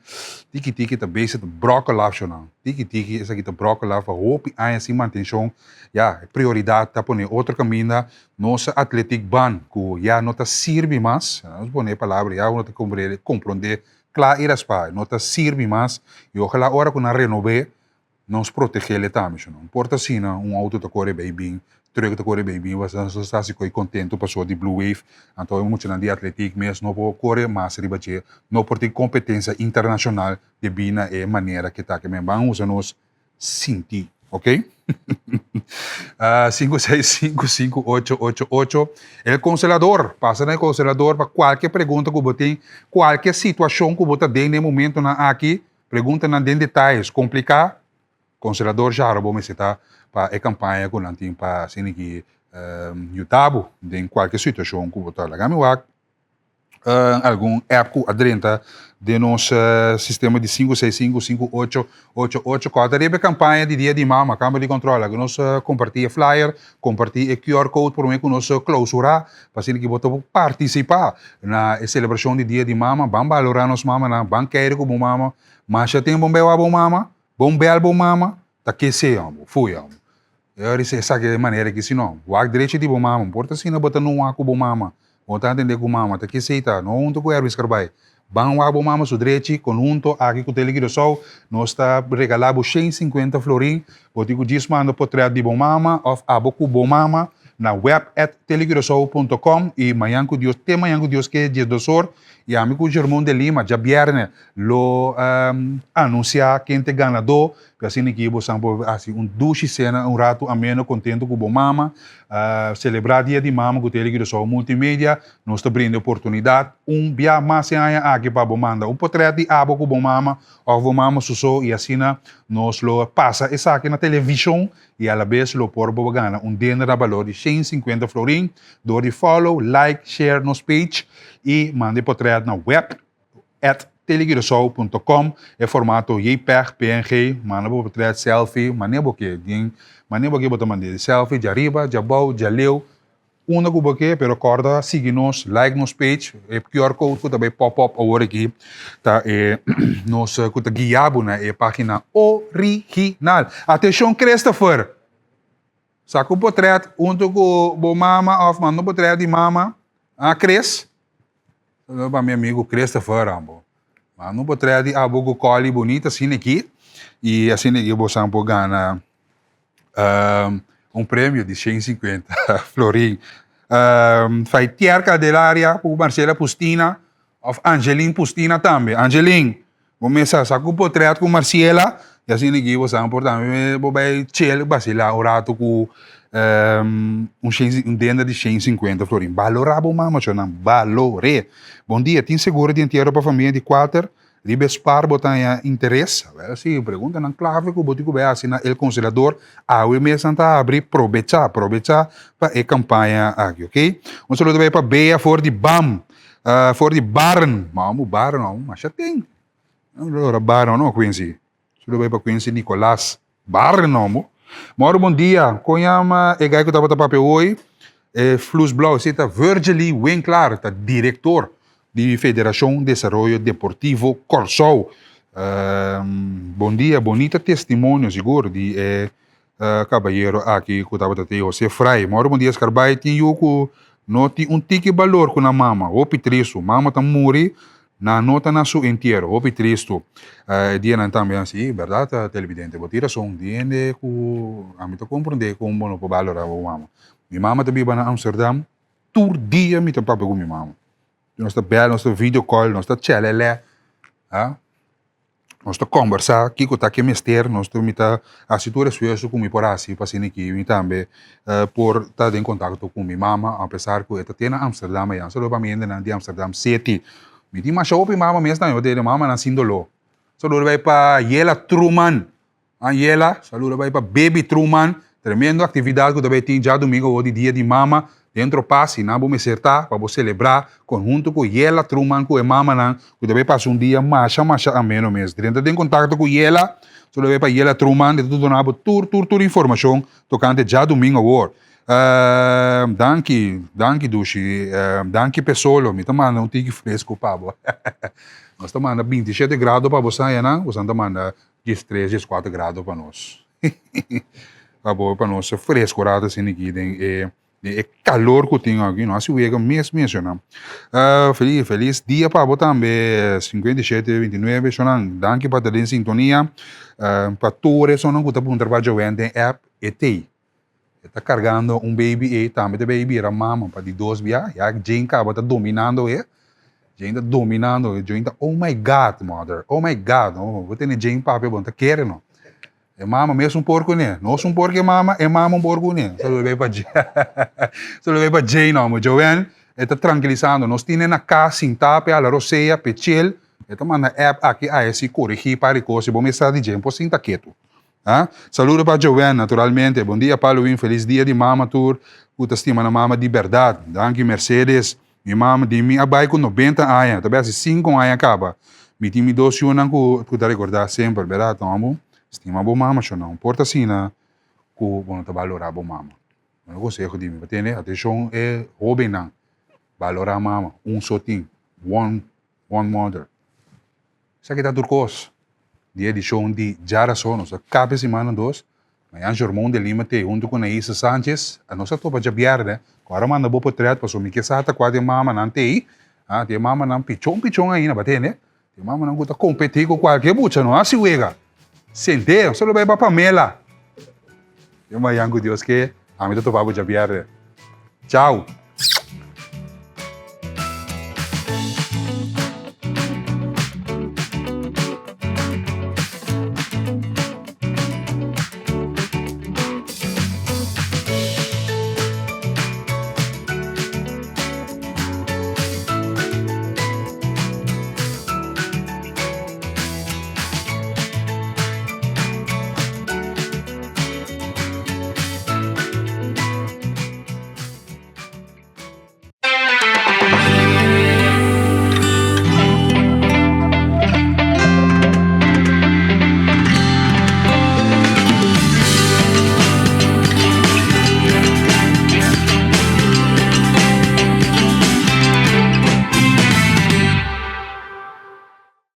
tiki tiki ta bezig ta bròkela opshonnan. Tiki tiki esaki ta bròkela pa hopi aña sin mantenshon. Ya, e prioridat ta pone otro kaminda. Nos atletik ban ku ya no ta sirbi mas, nos pone e palabra ya uno ta komprondé kla i raspá, no ta sirbi mas i ojalá ora ku nan renob'é nos protegele tambe sho no por ta asina un auto ta kore bay bin truck ta kore bay bin pasobra nos ta hasi koe contento pasobra di blue wave anto e muchanan di atletik mes no por kore mas riba dje no por tin competencia internacional debí na e manera ke ta ke men ban usa nos sinti ok 5655888 el consolador pasa na el consolador pa kualke pregunta ku bo tin kualke situacion ku bo ta den den momentonan aki Preguntanan den detayes kompliká, Konselador Jaro bo mester ta pa e kampaña ku nan tin pa asina ki yuda bo den kualke situashon ku bo ta. Laga mi wak algun app ku a drenta den nos sistema di 5655888. Kòrda riba e kampaña di Dia di Mama, Kamber di Kòntròl. Laga nos kompartí e flyer, kompartí e QR code promé ku nos klousurá Pa asina ki bo ta por partisipá na e selebrashon di Dia di Mama, ban balorá nos mamanan, ban kere ku bo mama. Masha tempu bo bel wak bo mama, bon bel bo mama, ta ke sea bo, foei amo. E ora di esaki e manera aki si no. Wak drechi di bo mama. Por ta asina bo ta noa ku bo mama. Bo ta atende ku mama. Ta kesei ta. No hunto ku Erwin Scarbay. Ban wak bo mama su drechi konhunto aki ku Tele Curaçao. Nos ta regala bo 150 florin. Bo tin ku djis manda potret di bo mama of abo ku bo mama na web at telecuraçao punto com i mañan ku Dios te mañan ku Dios ke 12 or i ami ku Germon de Lima djabierne lo anunsiá ken ta e ganadó. Pe asina ki bosan por hasi un dushi sena, un ratu ameno, kontento ku bo mama. Selebrá Dia di Mama ku Tele Curaçao Multimedia. Nos ta brinda e oportunidat un bia mas e aña aki pa bo manda un potrèt di abo ku bo mama òf bo mama su so i asina nos lo pasa esaki na televishon i alabes lo por bo gana un dender na balor di 150 florin dor di follow, like, share nos page i manda e potrèt na web at telecuraçao punto com e formato jpeg, png, manda bo portret, selfie, manera bo ke, den manera bo ke bo ta mand'e, selfie djariba, djabou, djaleu, unda ku bo ke, pero kòrda sigui nos, like nos page, e QR code ku ta bai pop up awor aki ta e nos ku ta guia bo na e pagina original. Atenshon Christopher! Saka un portret hunto ku bo mama òf manda un portret di mama a Chris. Saludo pa mi amigo Christopher ambo. Manda un portret di abo ku Collie bonita asina aki i asina aki bosan por gana un premio di 150 florin. Faitier Candelaria ku Marcela Pustina òf Angeline Pustina tambe. Angeline, Bo mester sa ku potret ku Marciela y asina aki bo sa por tambe bo bay chel basila un rato ku un shen un denda di shen sinkuenta florin. Balora bo mama chonan, balor'é. Bon dia, tin seguro di entiero pa famia di kuater? Riba e spar bo ta haña interes? Awel si, preguntanan klave ku bo tin ku bay hasi na El Consolador awe mes nan ta habri, probecha, probecha pa e kampaña aki, ok. Un saludo bay pa Bea for di Bam. For di Barn, mamu Barn no, masha tin. Ora Barn no, Quincy. Solo bai pa Quincy Nicolas. Barn no, mo. Mauro, bon dia. Kon yama e gai ku tabata papia hoy? E Flus Blauw, si ta Virgily Winklaar, ta direktor di Federashon Desaroyo Deportivo Kòrsou. Bon dia, bonita testimonio sigur di e Kabayero aki ku tabata te Jose Fray. Mauro bon dia Scarbay tin yu ku no tin un tiki balor ku nan mama. Hopi tristu. Mama ta muri nan no ta na su entiero. Hopi tristu. E dianan tambe asi bèrdat televidente bo tin rason. Tin hende ku ami ta komprende kon bo no por balora bo mama. Mi mama ta biba na Amsterdam tur dia mi ta papia ku mi mama. Nos ta bèl nos ta video call nos ta chelelè. Nos ta kombersá kiko ta ke mester, nos ta mi ta hasi tur esfuerso ku mi por hasi pa asina ki mi tambe por ta den kontakto ku mi mama apesar ku e ta te na Amsterdam aya. Un saludo pa mi hendenan di Amsterdam City. Mi tin masha hopi mama mes tambe, pasobra mamanan sin doló. Saludo bai pa Yela Truman. Angela, saludo bai pa Baby Truman, tremendo actividad cu ta bay tin djadomingo awor di dia di mama dentro pas y nan bo mester ta pa bo celebra conhunto cu Yela Truman cu e mamanan cu ta bay pasa un dia masha masha ameno mes. Drenta den contacto cu Yela, saludo bai pa Yela Truman, e ta duna bo tur tur tur informacion tocante djadomingo awor. Danki, danki Dushi, danki p'e solo, mi ta manda un tiki fresco pa bo. Nos ta manda 27 grado pa bo sa yanan, bosan ta manda 13, 14 grado pa nos. Pa bo pa nos fresco rato asina aki den e den e calor cu tin aki no haci wega mes mes shonnan. Uh, feliz feliz dia pa bo tambe 57 29 shonnan. Danki pa ta den sintonia. Uh, pa tur esonan cu ta puntra pa Joanne den app e tey. E ta cargando un baby ey tambe ta bay bira mama pa di dos bia ya Jane caba ta dominando e Jane ta dominando e Jane ta oh my God mother oh my God no bo tene Jane papia bo no ta kere no e mama mes un por cune nos un por cu e mama e mama un por cune saludo bay pa saludo bay pa Jane homber Joanne e ta tranquilisando nos tine na cas sinta pe hala rosea pe chel e ta manda app aki aya si corigi par di cos si bo mester di Jane por sinta ketu. Ha? Saludo pa Joanne, naturalmente. Bon dia Paluwin, felis dia di mama tur ku ta stima nan mama di bèrdat. Danki Mercedes. Mi mama di mi a bai ku nobenta aña, ta bai hasi sinku aña kaba. Mi tin mi dos yunan ku ku ta rekordá semper, bèrdat no? Stima bo mama shonnan. Por ta asina ku bo no ta balorá bo mama. Mi konseho di mi pa tene atenshon e hóbennan, balorá mama, un so tin, one, one mother. Esaki ta tur kos di edishon di djarason. Nos ta kap e siman na dos. Mañan Jormon de Lima t'ei huntu ku Naisa Sanchez. Nos a topa djabièrnè. Ku ora manda bo potrèt pasobra mi ke sa ta kua di e mamanan t'ei. Ah, di e mamanan pichon pichon ainda, bo a tende? Di e mamanan ku ta kompetí ku kualke bucha, no hasi wega. Sent'é, nos ta lo bai pa Pamela. Te mañan ku Dios ke, ami ta topa bo djabièrnè. Chao!